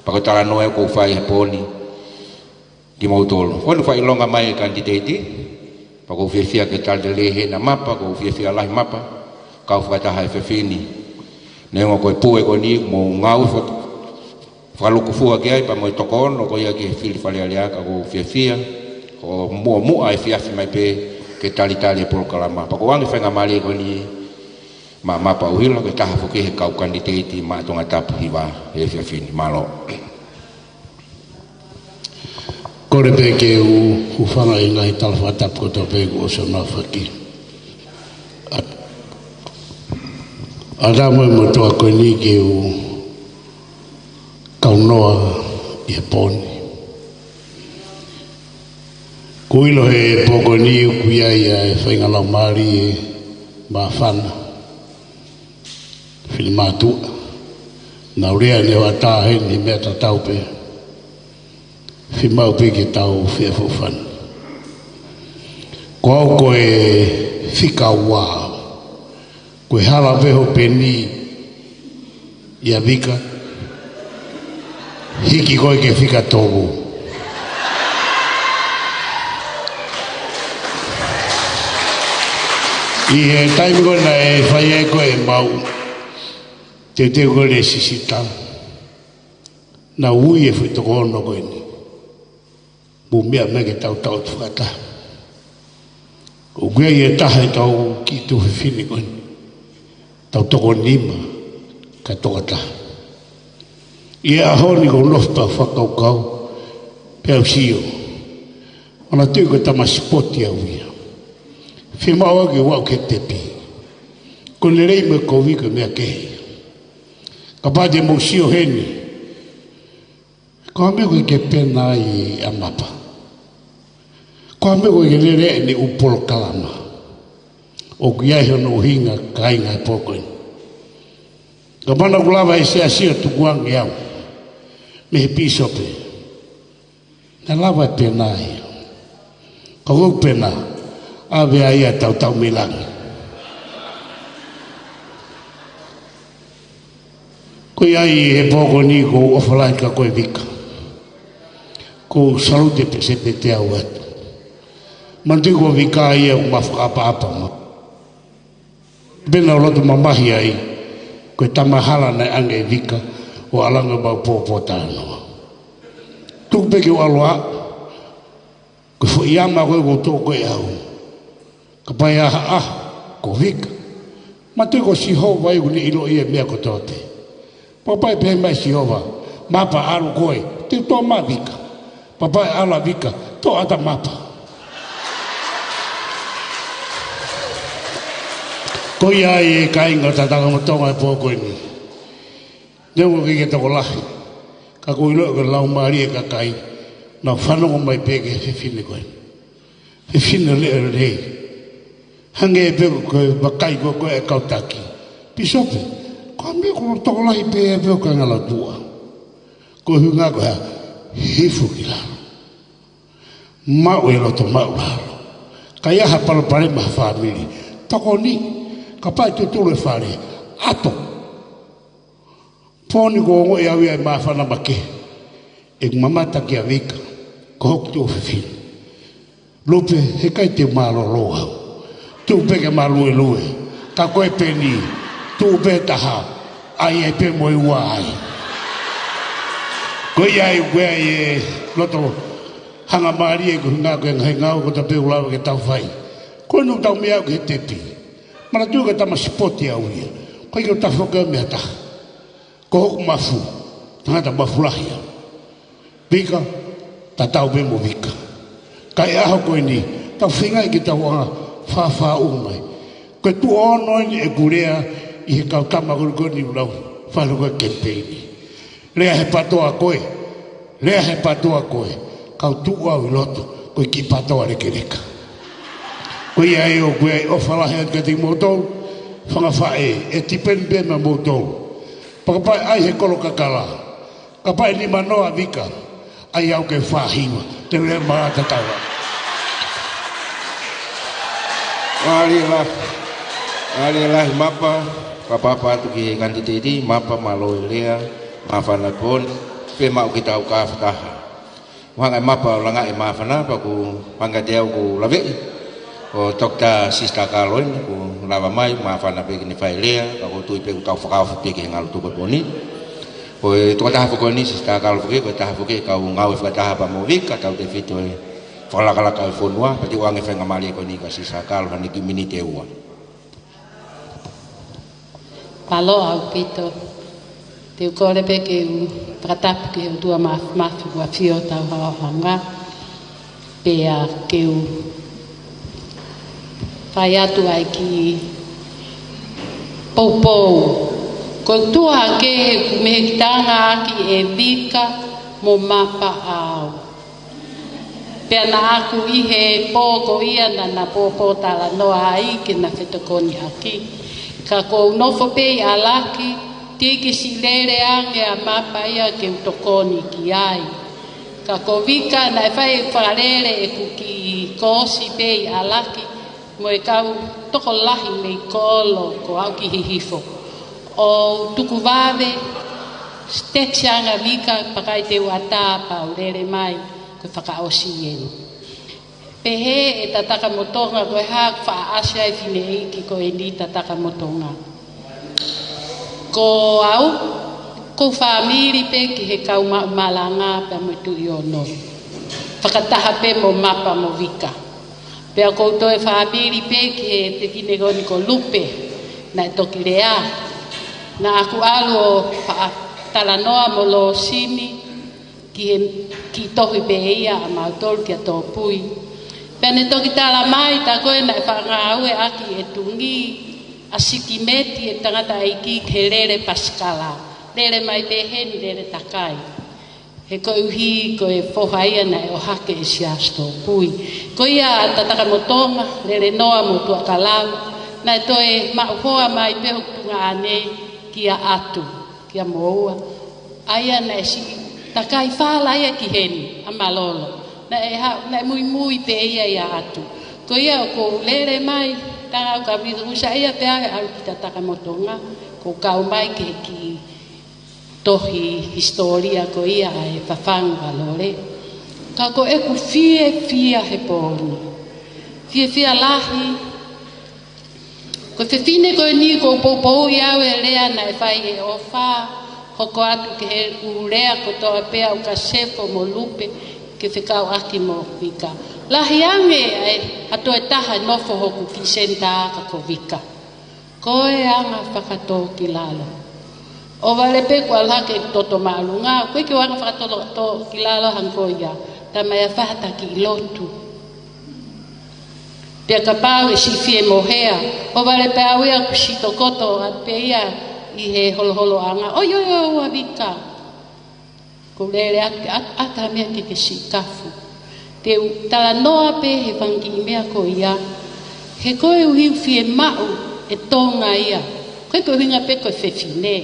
Pea ko e talanoa ē ʻoku ou fai he pō ni, kimoutolu. Ko eni fakaʻilonga mai e kanititeiti, pea ʻoku ou fiefia ke tali lelei heni ʻa Mapa, ʻoku ou fiefia lahi Mapa, kau fakataha he efiafi ni. Neongo ko e pue ko eni, mou ngāue faka-, fakalūkufua ki ai, pea mo e toko ono ko ia ki he fili Fale Alea, ka ʻoku ou fiefia, ʻo muʻomuʻa e efiafi mai pē, ke talitali e polokalama. Pea ʻoku ou ʻoange e faingamālie ko eni, maʻa Mapa ʻUhila, ko e taha foki he kau kanititeiti maʻa Tongatapu hiva he efiafi ni. Mālō. Kole pē ke u hūfanga ʻi he ngaahi tala fakatapu kotoa pē kuo ʻosi hono aofaki. ʻA, ʻatā mo e motuʻa ko eni ke u kaunoa ʻi he pō ni. Kuo ʻilo he pō ko eni ʻoku ʻi ai ʻa e faʻahinga laumālie māfana. Finemātuʻa. Naʻa ku lea ʻanenai ʻo ʻatā heni he meʻa tatau pē. Fiemaʻu pē ke tau feʻafoʻofani. Ko au ko e fika ua. Ko e hala veho pē eni ʻia Vika. Hiki koe ki he fika tolu. ʻI he taimi ko ē naʻe fai ai ko ē ʻemau teuteu ko ē lēsisita, naʻa ku ui e foʻi toko ono ko eni. Mou meʻa mai ke tau tau atu fakataha. ʻOku ʻi ai e taha ʻi he tau kiʻi tuofefine ko eni. Tau toko nima, kae tokotaha. ʻI he ʻaho ni ʻoku ou nofo pē ʻo fakakaukau, pea u sio. ʻOku ou tui ko e tama sipoti au ia. Fiemaʻu au ke u aʻu ki he tepi. Ko e lelei mo e kovi ko e meʻa kehe. Kapau te mou sio heni. Ko e hā e meʻa ʻoku ʻikai ke pehē ai ʻa Mapa? Ko e hā e meʻa ʻoku ʻikai ke lele ai ʻene ʻū polokalama? ʻOku ʻi ai hono ʻuhinga kāinga he pō ko eni. Ka mana ku lava he siasi ʻo tukuange au mei he pīsope. Naʻe lava e pehē ai. Ka ʻoku pehē, ʻave ai ʻa e tautau mei langi. Ko ia ai he pō ko eni ʻoku ou ʻofa lahi kia koe Vika. ʻOku ou salute pē se pete au atu. Manatuʻi ko Vika ia ʻoku ma fakaʻapaʻapa ma. Pena ʻo loto mamahi ai, ko e tama hala naʻe ʻange ʻe Vika ʻo ʻalu ange ʻo maʻu pōpōtalanoa. Tuku pē ke u ʻalu ā, ko e foʻi ama ko ē ʻoku ou toʻo ko ē ʻe au. Kapau ʻe ʻaha ʻaho, ko Vika. Manatuʻi ko Sihova ia ʻoku ne ʻiloʻi e meʻa kotoa pē. Pea kapau ʻe pehē mai ʻe Sihova, Mapa ʻalu koe, te u toʻo mai ʻa Vika. Pea kapau ʻe ʻalu ʻa Vika, toʻo atu ʻa Mapa. Ko ia ai e kāinga ʻo Tatakamotonga he pō ko eni. Neongo ʻoku ʻikai ke tokolahi, ka ʻoku ou ʻiloʻi ko e laumālie e kakai, naʻa nau fanongo mai pē ki he fefine ko eni. Fefine leʻo lelei. Hangē pē ko e vakai ko ē ʻa e kau taki. Pīsope, ko e meʻa ʻoku tokolahi pē ʻa e pē ʻo e kāinga lautuʻa. Ko e ʻuhinga ko e hā? Hifo ki lalo. Maʻu e loto maʻulalo. Ka ʻi ai ha palopalema ha fāmili, tokoni. Kapau ʻe tutulu e fale, ʻato. Pō ni ʻoku ou ongoʻi au ia ʻe māfana makehe. ʻE mamata kia Vika, ko hoku tuofefine. Lupe, heʻikai te u mālōlō au. Tuʻu pē ke māluelue. Ka ko e peni, tuʻu pē taha, ʻai ai pē mo e ua ai. Ko ia ai ʻoku ʻi ai e loto hangamālie ko e ʻuhinga ko e ngaahi ngāue kotoa pē ʻoku lava ke tau fai. Ko eni ʻoku tau meʻa au ki he tepi. Manatuʻi ko e tama sipoti au ia. ʻOku ʻikai ke u tafoki au mei ha taha. Ko hoku mafu, tangata mafu lahi au. Vika, tatau pē mo Vika. Ka ʻi he ʻaho ko eni, tau feingaʻi ke tau anga fāfāʻu mai. Ko e tuʻo ono eni ʻeku lea ʻi he kau tama ko eni ʻoku nau fale ko e kemipeini. Lea he pātoa ko ē, lea he pātoa ko ē, kau tuʻu au ʻi loto, ko e kiʻi pātoa lekeleka. Ko ia ai ʻoku ʻi ai e ʻofa lahi atu kiate kimoutolu, fanga faʻē, ʻe tipeni pē maʻamoutolu. Pea kapau ʻe ʻai he kolo kakala, kapau ʻe nima noa ʻa Vika, ʻai au ke fāhiva, te u lea mai tatau. Mālie lahi, mālie lahi Mapa, fakapapa atu ki he kanititeiti, Mapa mālō e lea, māfana pē eni, pea maʻu ke tau kau fakataha. ʻOku hanga ʻe Mapa ʻo langaʻi e māfana, pea ʻoku hanga ʻe au ʻo laveʻi ʻa Toketā Sisitā Kalo eni, kuo lava mai, māfana pē ke ne fai e lea, ka ʻoku ou tui pē ʻoku tau fakaofi pē ki he ngalo tuku e pō ni. Ko e tokotaha foki eni, Sisitā Kalo foki, ko e taha foki e kau ngāue fakataha pea mo Vika, tautefito e fakalakalaka ʻo e fonua, pea te u ʻoange e faingamālie ko eni kia Sisitā Kalo, haʻane kiʻi miniti ʻe ua. Mālō ʻaupito. Te u kole pē ke u fakatapu ki he ʻOtua Māfimafi ʻoku ʻafio ʻi hotau haohaoa. Pea ke u fai atu ai e kiʻi poupou. Ko e tuʻa ke he kumehe ki tanga ʻaki ʻe Vika mo Mapa au. Pea naʻa ku ʻi he pō ko ia naʻa na pōpōtalanoa ai ke na fetokoniʻaki. Ka ʻoku ou nofo pē ʻi ʻAlaki, teʻeki ke siʻi lele ange ʻa Mapa ia ke u tokoni ki ai. Ka ko Vika naʻe fai e fakalele ʻeku kiʻi koosi pē ʻi ʻAlaki, mo e kau tokolahi mei Kolo ko au ki Hihifo. ʻO tuku vave, text ange ʻa Vika, pea ʻikai te u ʻatā pea u lele mai, ko e fakaʻosi eni. Pehē ʻe Tatakamotonga, ko e hā ʻoku faʻa ʻasi ai e fineʻeiki ko eni Tatakamotonga. Ko au, ko e fāmili pē ki he kau maʻu malanga pea mo e Tuʻi Ono. Fakataha pē mo Mapa mo Vika. Pea ʻoku ou toe fāmili pē ki he fefine ko eni ko Lupe, naʻe toki lea. Naʻa ku ʻalu ʻo faʻa talanoa mo Losini ki he kiʻi tohi pē ia ʻamautolu kia Tōpui. Pea ne toki tala mai tā ko ē naʻe faʻa ngāueʻaki ʻe Tungi ʻa Sikimeti e tangataʻeiki ke lele pasikala. Lele mai pē heni lele takai. He koeʻuhi ko e foha ia naʻe ʻohake ʻe Siaosi Tōpui. Ko ia ʻa Tatakamotonga, Lelenoa mo Tuʻakalau, naʻe toe maʻu hoa mai pē hoku tuongaʻane kia Atu, kia Moua. ʻA ia naʻe siʻi takai fala ia ki heni, ʻa Malolo. Naʻe ha-, naʻe muimui pē ia ʻia Atu. Ko ia ʻoku ou lele mai, tangata ka visa usa ia pē ʻa e ʻalu ki Tatakamotonga, ʻoku ou kau mai ki he kiʻi tohi hisitōlia ko ia ʻa e Fafangu ʻa Lole. Ka ko ʻeku fiefia he pō ni. Fiefia lahi, ko Fefine ko eni ʻoku ou poupouʻi au e lea naʻe fai ʻe ʻOfa, hoko atu ki he ʻū lea kotoa pē ʻa Kasefo mo Lupe ke fekauʻaki mo Vika. Lahi ange ʻa e, ʻa e toe taha nofo hoku kiʻi senitā ka ko Vika. Ko e anga fakatōkilalo. ʻOhovale pē kuo ʻalu hake e toto māʻolunga, ʻoku ʻikai ke u anga fakatōkilalo hangē ko ia. Talamai ʻe ʻofa ha kiʻi lotu. Pea kapau ʻe siʻi fie mohe, ʻohovale pē au ia ʻoku siʻi tokoto atu pē ia ʻi he holoholoʻanga. ʻOi, ʻoi, ʻoi, ʻoua Vika. Ko e lele atu, ʻat-, ʻata ha meʻa ke ke siʻi kafu. Te u talanoa pē he fanga kiʻi meʻa ko ia. He ko e ʻuhi ʻoku fiemaʻu e Tonga ia. ʻOku ʻikai ko e ʻuhinga pē ko e fefine.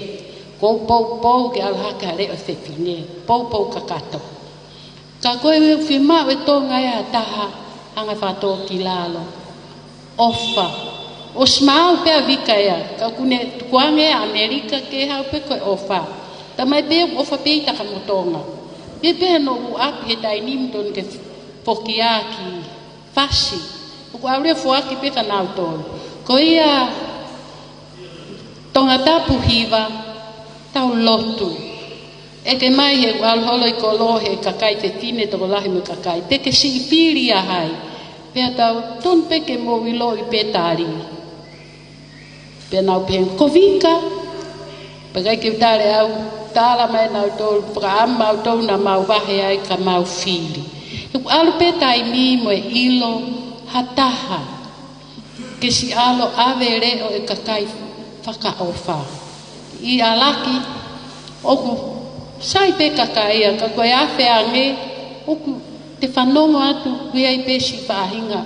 ʻOku ou poupou ke ʻalu hake ha leʻo ʻo e fefine. Poupou kakato. Ka ko e ʻuhi ʻoku fiemaʻu e Tonga ia ha taha anga fakatōkilalo. ʻOfa. ʻOsi maʻu pē ʻa Vika ia, ka ʻoku ne tukuange ʻa ʻAmelika ke haʻu pē ko e ʻOfa. Talamai pē ʻoku ʻofa pē ʻi Takamotonga. Pea pehē hono ʻapi he taimi ni tonu ke foki ʻaki fasi. ʻOku ʻalu ia ʻo foaki pē kia nautolu. Ko ia Tongatapu hiva, tau lotu. ʻEke mai he ʻalu holo ʻi kolo he kakai fefine tokolahi mo e kakai. Te ke siʻi fili ʻa hai. Pea tau tonu pē ke mou ʻiloʻi pē tali. Pea nau pehē ko Vika. Pea ʻikai ke u tali au, talamai ʻe nautolu, pea ka ʻamu mautolu naʻa mau vahe ai ka mau fili. He ʻoku ʻalu pē taimi mo e ʻilo ha taha. Ke siʻi ʻalu ʻo ʻave leʻo ʻo e kakai fakaʻofa. ʻI ʻAlaki, ʻoku sai pē kakai ia, ka ko e afe ange, ʻoku te fanongo atu, ʻoku ʻi ai pē siʻi faʻahinga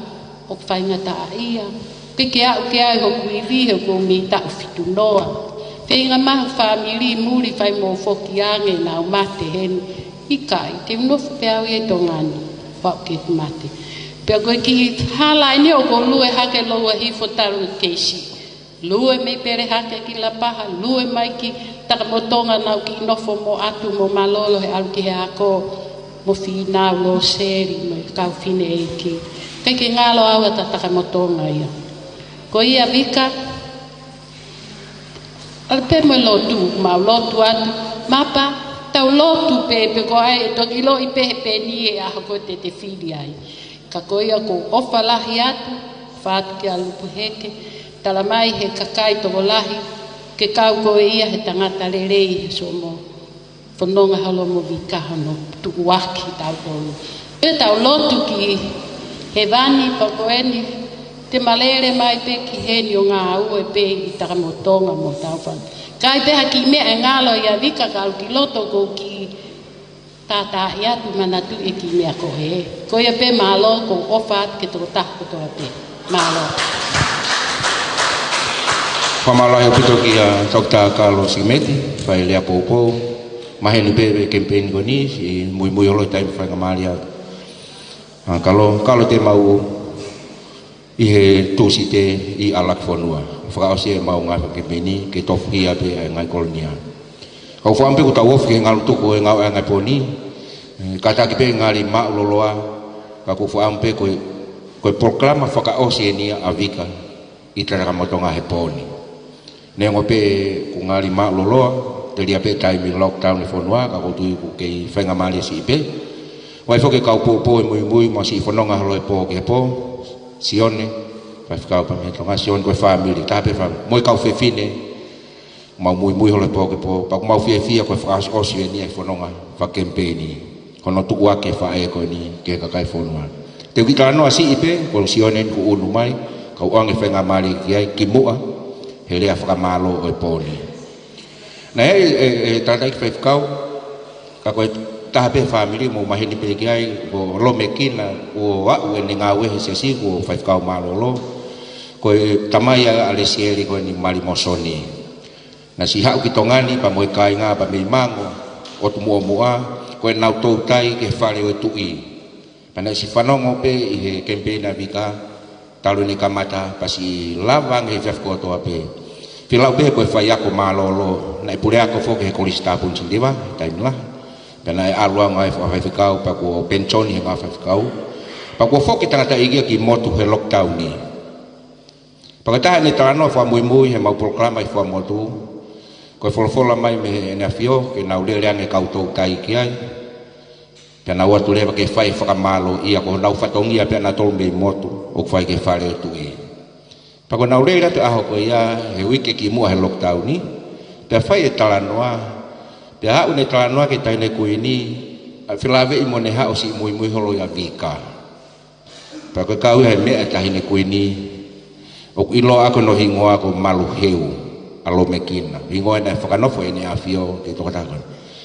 ʻoku faingataʻaʻia. ʻOku ʻikai ke aʻu ki ai hoku ivi he ʻoku ou mei taʻu fitu noa. Feinga mai hoku fāmili muli fai mo foki ange naʻa ku mate heni. ʻIkai, te u nofo pē au ia ʻi Tonga ni, faʻu ke mate. Pea ko e kiʻi hala eni ʻoku ou lue hake loua hifo talu e keisi. Lue mei Pele hake ki Lapaha, lue mai ki Takamotonga naʻa ku kiʻi nofo mo ʻAtu mo Malolo he ʻalu ki he ako mo Fīnau Loseli mo e kau fineʻeiki. ʻIkai ke ngalo au ʻa Takamotonga ia. Ko ia Vika, ʻalu pē mo e lotu, mau lotu atu, Mapa, tau lotu pē, pe ko hai ʻe toki ʻiloʻi pē he peni he ʻaho ko ē te te fili ai. Ka ko ia ʻoku ou ʻofa lahi atu, ʻofa atu kia Lupe Heke, talamai he kakai tokolahi, ke kau ko ia he tangata lelei he somo. Fononga holo mo Vika hono tuʻuaki tautolu. Pea tau lotu ki hēvani pea ko eni, te ma lele mai pē ki heni ʻo ngāue pē ʻi Takamotonga mo Taufa. ʻIkai pē ha kiʻi meʻa ʻe ngalo ʻia Vika ka ʻalu ki loto ʻoku ou kiʻi tātaaʻi atu manatuʻi e kiʻi meʻa ko ē. Ko ia pē mālō, ʻoku ou ʻofa atu ki he tokotaha kotoa pē. Mālō. Fakamālō ʻaupito kia Toketā Kalo Sikimeti, fai lea poupou. Maheni pē ʻi he kemipeini ko eni, siʻi muimui holo he taimi faingamālie atu. ʻA, Kalo, Kalo te mau ʻi he Tūsite ʻi ʻAlaki Fonua. Fakaʻosi ʻemau ngāue faka-kemipeini, ke tofuhia pē ʻa e ngaahi kolonia. Ka ʻoku ou fakaʻamu pē kuo tau ofi ki he ngalutuku ʻo e ngāue ʻa e ngaahi pō ni, ē, kātaki pē ngali māʻulōloa, ka ʻoku ou fakaʻamu pē ko e, ko e polokalama fakaʻosi eni ia ʻa Vika ʻi Takamotonga he pō ni. Neongo pē kuo ngali māʻulōloa, telia pē taimi lockdown e fonua, ka ʻoku ou tui ʻoku kei faingamālie siʻi pē. ʻOku ʻi ai foki e kau poupou ʻe muimui, mo siʻi fononga holo he pō ki he pō, Sione, faifekau Palēmia Tonga, Sione ko e fāmili, taha pē fāmili, mo e kau fefine, mau muimui holo he pō ki he pō, pea ʻoku mau fiefia ko e fakaʻosiʻosi eni e fononga faka-kemipeini. Ko hono tukuaki e faʻē ko eni ki he kakai fonua. Te u kiʻi talanoa siʻi pē, ko Sione eni kuo ʻunu mai, ka ʻoku ʻoange faingamālie ki ai, kimuʻa, he lea fakamālō ʻo e pō ni. Naʻe, ē, ē, tangataʻeiki faifekau, ka ko e taha pē fāmili, mou maheni pē ki ai, ko Lomekina, kuo aʻu ʻene ngāue he siasi, kuo faifekau mālōlō, ko e tamai ʻa Lesieli ko eni Mali Mosoni. Naʻe siʻi haʻu ki Tonga ni pea mo e kāinga pea mei Mango, ʻOtu Muʻomuʻa, ko ʻenau toutai ki he fale ʻo e tuʻi. Pea naʻe siʻi fanongo pē ʻi he kemipeini ʻa Vika, talu ʻene kamata pea siʻi lava ange he efiafi kotoa pē. Fili au pē ko e faiako mālōlō, naʻe puleako foki he Kolisi Tāpuni Siliva, taimi lahi. Pea naʻe ʻalu ange ai fakafaifekau, pea kuo penisoni he ngāue fakafaifekau. Pea kuo foki tangataʻeiki ia ki motu he lockdown ni. Pea ko e taha ʻene talanoa fakamuimui heʻemau polokalama ʻi Fuaʻamotu, ko e folofola mai mei heʻene ʻAfio ke nau lele ange kau toutai ki ai. Pea nau ō atu leva ke fai fakamālō ia ko honau fatongia pē ʻanautolu mei motu ʻoku fai ki he Fale ʻo e Tuʻi. Pea ko ʻenau lele atu ʻaho ko ia he uike kimuʻa he lockdown ni, pea fai e talanoa, pea aʻu ʻene talanoa ki he Taʻahine Kuini, ʻa e felāveʻi mo ʻene haʻu ʻo siʻi muimui holo ʻia Vika. Pea ko e kau ia he meʻa ʻa e Taʻahine Kuini, ʻoku ʻiloa ko hono hingoa ko Maluheu ʻa Lomekina. Hingoa naʻe fakanofo ʻe heʻene ʻAfio ki he tokotaha ko ē.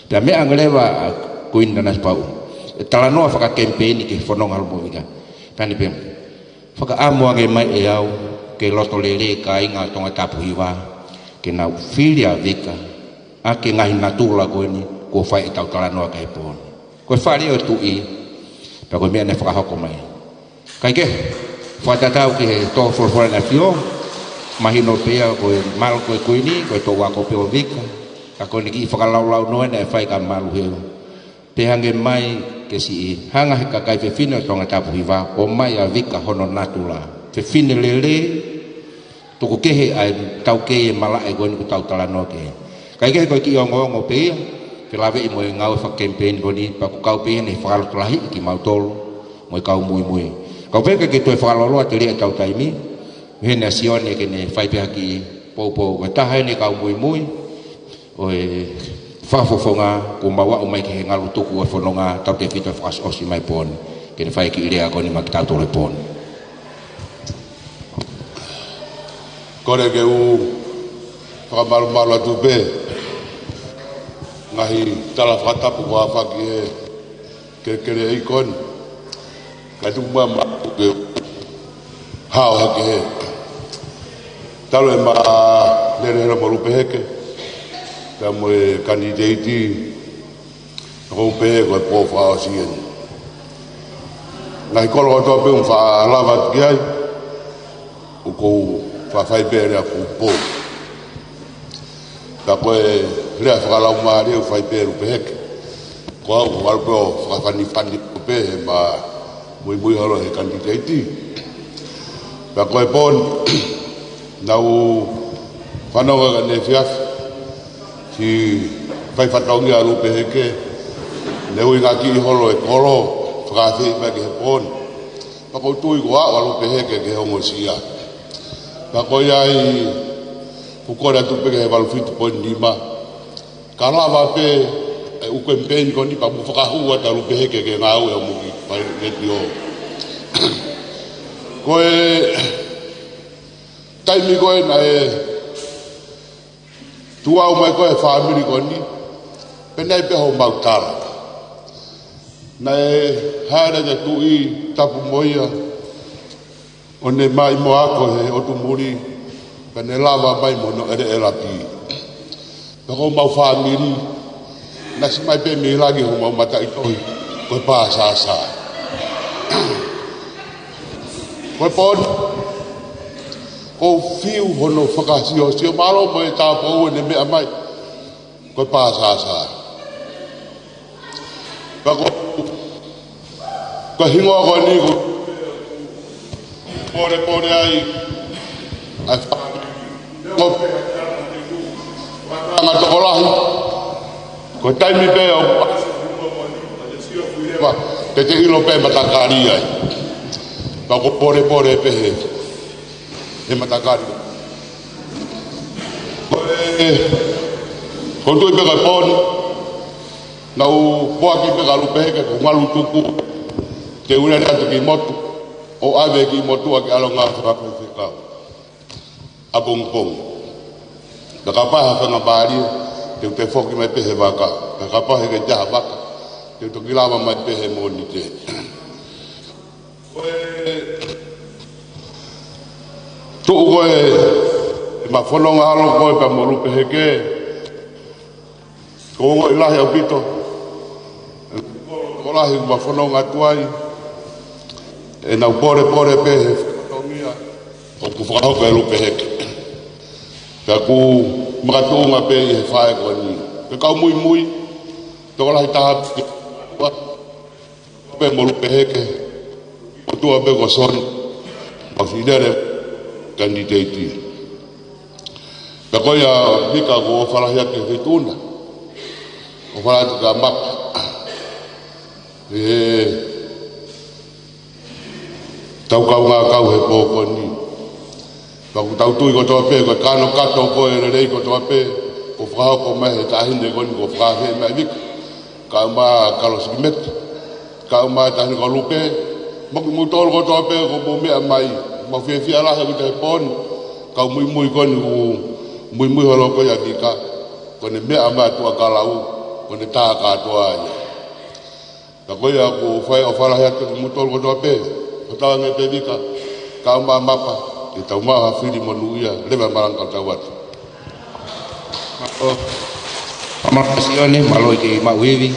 Pea meʻa ange leva ʻa Kuini Nanasipauʻu, ʻe talanoa fakakemipeini ki he fononga holo mo Vika. Pea ne pehē, fakaʻamu ange mai ʻe au ke loto lelei kāinga Tongatapu Hiva, ke nau fili ʻa Vika ʻaki e ngaahi natula ko eni kuo fai ʻetau talanoa ki ai he pō ni. Ko e Fale ʻo e Tuʻi, pea ko e meʻa naʻe fakahoko mai. Kae kehe, fakatatau ki he tō folofola ʻa e ʻAfio, mahino pē ia ko e malu ko ē ʻa Kuini, ko e toʻu ako pē ʻo Vika, ka ko ʻene kiʻi fakalaulaunoa naʻe fai kia Maluheu. Pehē ange mai ke siʻi hanga ʻe he kakai fefine ʻo Tongatapu Hiva ʻo ʻomai ʻa Vika hono natula. Fefine lelei, tuku kehe ʻa e taukei e malaʻe ko eni ʻoku tau talanoa ki ai. Kae kehe ko e kiʻi ongoongo pē ia, felāveʻi mo e ngāue fakakemipeini ko eni, pea ʻoku kau pē ia ʻene fakalotolahiʻi kimautolu mo e kau muimui. Kau pē ke ke toe fakalōloa telia ʻetau taimi, mei heʻene ʻAfio ni ke ne fai pē ha kiʻi poupou. Ko e taha eni e kau muimui ʻo e Fakafofonga, kuo mau aʻu mai ki he ngalu tuku ʻo e fononga, tautefito e fakaʻosiʻosi mai pō ni, ke ne fai e kiʻi lea ko eni maʻa kitautolu he pō ni. Kole ke u fakamalumalu atu pē ngaahi tala fakatapu kuo aofaki ʻe he kelekele ʻi Koni. Kae tuku muʻa maʻaku ke hao hake he talu ʻema lele holo mo Lupeheke, pea mo e kanititeiti, ʻoku ou pehē ko e pō fakaʻosi eni. Ngaahi kolo kotoa pē ʻoku faʻa lava atu ki ai, ʻoku ou faʻa fai pē lea kuo pō. Pea ko e lea fakalaumālie ʻoku fai pē ʻe Lupeheke. Ko au, ʻoku ou ʻalu pē ʻo fakafanifani pē heʻema muimui holo he kanititeiti. Pea ko e pō ni, naʻa ku fanongo ʻaneefiafi, siʻi fai fatongia ʻa Lupeheke, ne ui ngaahi kiʻi holo e kolo, fakaafeʻi mai ki he pō ni. Pea ʻoku ou tui ko e aʻu ʻa Lupeheke ki he ongosia. Pea ko ia ai, ʻoku ou kole atu pē ki he valu fitu poini nima. Ka lava pē ʻeku kemipeini ko eni pea mou fakahū atu ʻa Lupeheke ke ngāue ʻo mou kiʻi fai letiō. Ko e taimi ko ē naʻe tuʻu mai ko ē e fāmili ko eni, pea naʻe pehē homau tala. Naʻe haere ʻa e Tuʻi, tapu mo ia, ʻo ne mai mo ako he ʻotu muli, pea ne lava mai mo hono ʻeleʻela pī. Pea ko homau fāmili, naʻe siʻi mai pē mei langi homau mataʻitohi, ko e pāsāsā. Ko e pō ni, ʻoku ou fiu hono fakasiosio, mālō mo e tāupoʻou ʻene meʻa mai. Ko e pāsāsā. Pea ko, ko e hingoa ko eni ʻoku polepole ai ʻa e fāmili. Ko e anga tokolahi. Ko e taimi pē ʻoku, pea te ʻilo pē matakali ai. Pea ʻoku polepole pē he, he matakali. Ko e, ʻoku ou tui pē ko e pō ni, naʻa ku poaki pē kia Lupeheke ko e ngalu tuku, te u lele atu ki motu, ʻo ʻave ki motu ʻaki ʻalunga fakafaifekau. ʻApongipongi. Pea kapau ʻe ha faingamālie, te u toe foki mai pē he vaka. Pea kapau ʻe ʻikai toe ʻi ai ha vaka, te u toki lava mai pē he Mōnite. Ko e tuʻu ko ē ʻema fononga holo ko ē pea mo Lupeheke, ʻoku ou ongoʻi lahi ʻaupito. Ko e lahi ʻema fononga atu ai, ʻenau polepole pē he fatongia ʻoku fakahoko ʻe Lupeheke. Pea ʻoku makatuʻunga pē ʻi he faʻē ko eni. Pea kau muimui, tokolahi taha pē pē mo Lupeheke, ʻotua pē ko Soni, ʻosi lele, kanititeiti. Pea ko ia Vika kuo ʻofa lahi atu ki he feituʻu na. ʻOfa lahi atu kia Mapa. ʻE tau kaungā kau he pō ko eni. Pea ʻoku tau tui kotoa pē, ko e kano kato ko e lelei kotoa pē, kuo fakahoko mai he taʻahine ko eni kuo fakaafe mai ʻe Vika. Kae ʻumaʻā Kalosi Kimeta. Kae ʻumaʻā e taʻahine ko Lupe. Mo kimoutolu kotoa pē kuo mou meʻa mai. Mau fiefia lahi ʻaupito he pō ni. Kau muimui ko eni ʻoku muimui holo ko ia Vika. Ko ʻene meʻa mai ʻa Tuʻakalau. Ko ʻene tā kātoa ia. Pea ko ia ʻoku fai ʻofa lahi atu kimoutolu kotoa pē. Fakatauange pē Vika, kae ʻumaʻā Mapa, ke tau maʻu ha fili monūʻia, leva e malanga kae tau ō atu. Mālō. Mālō Sione, mālō e kei maʻu ivi,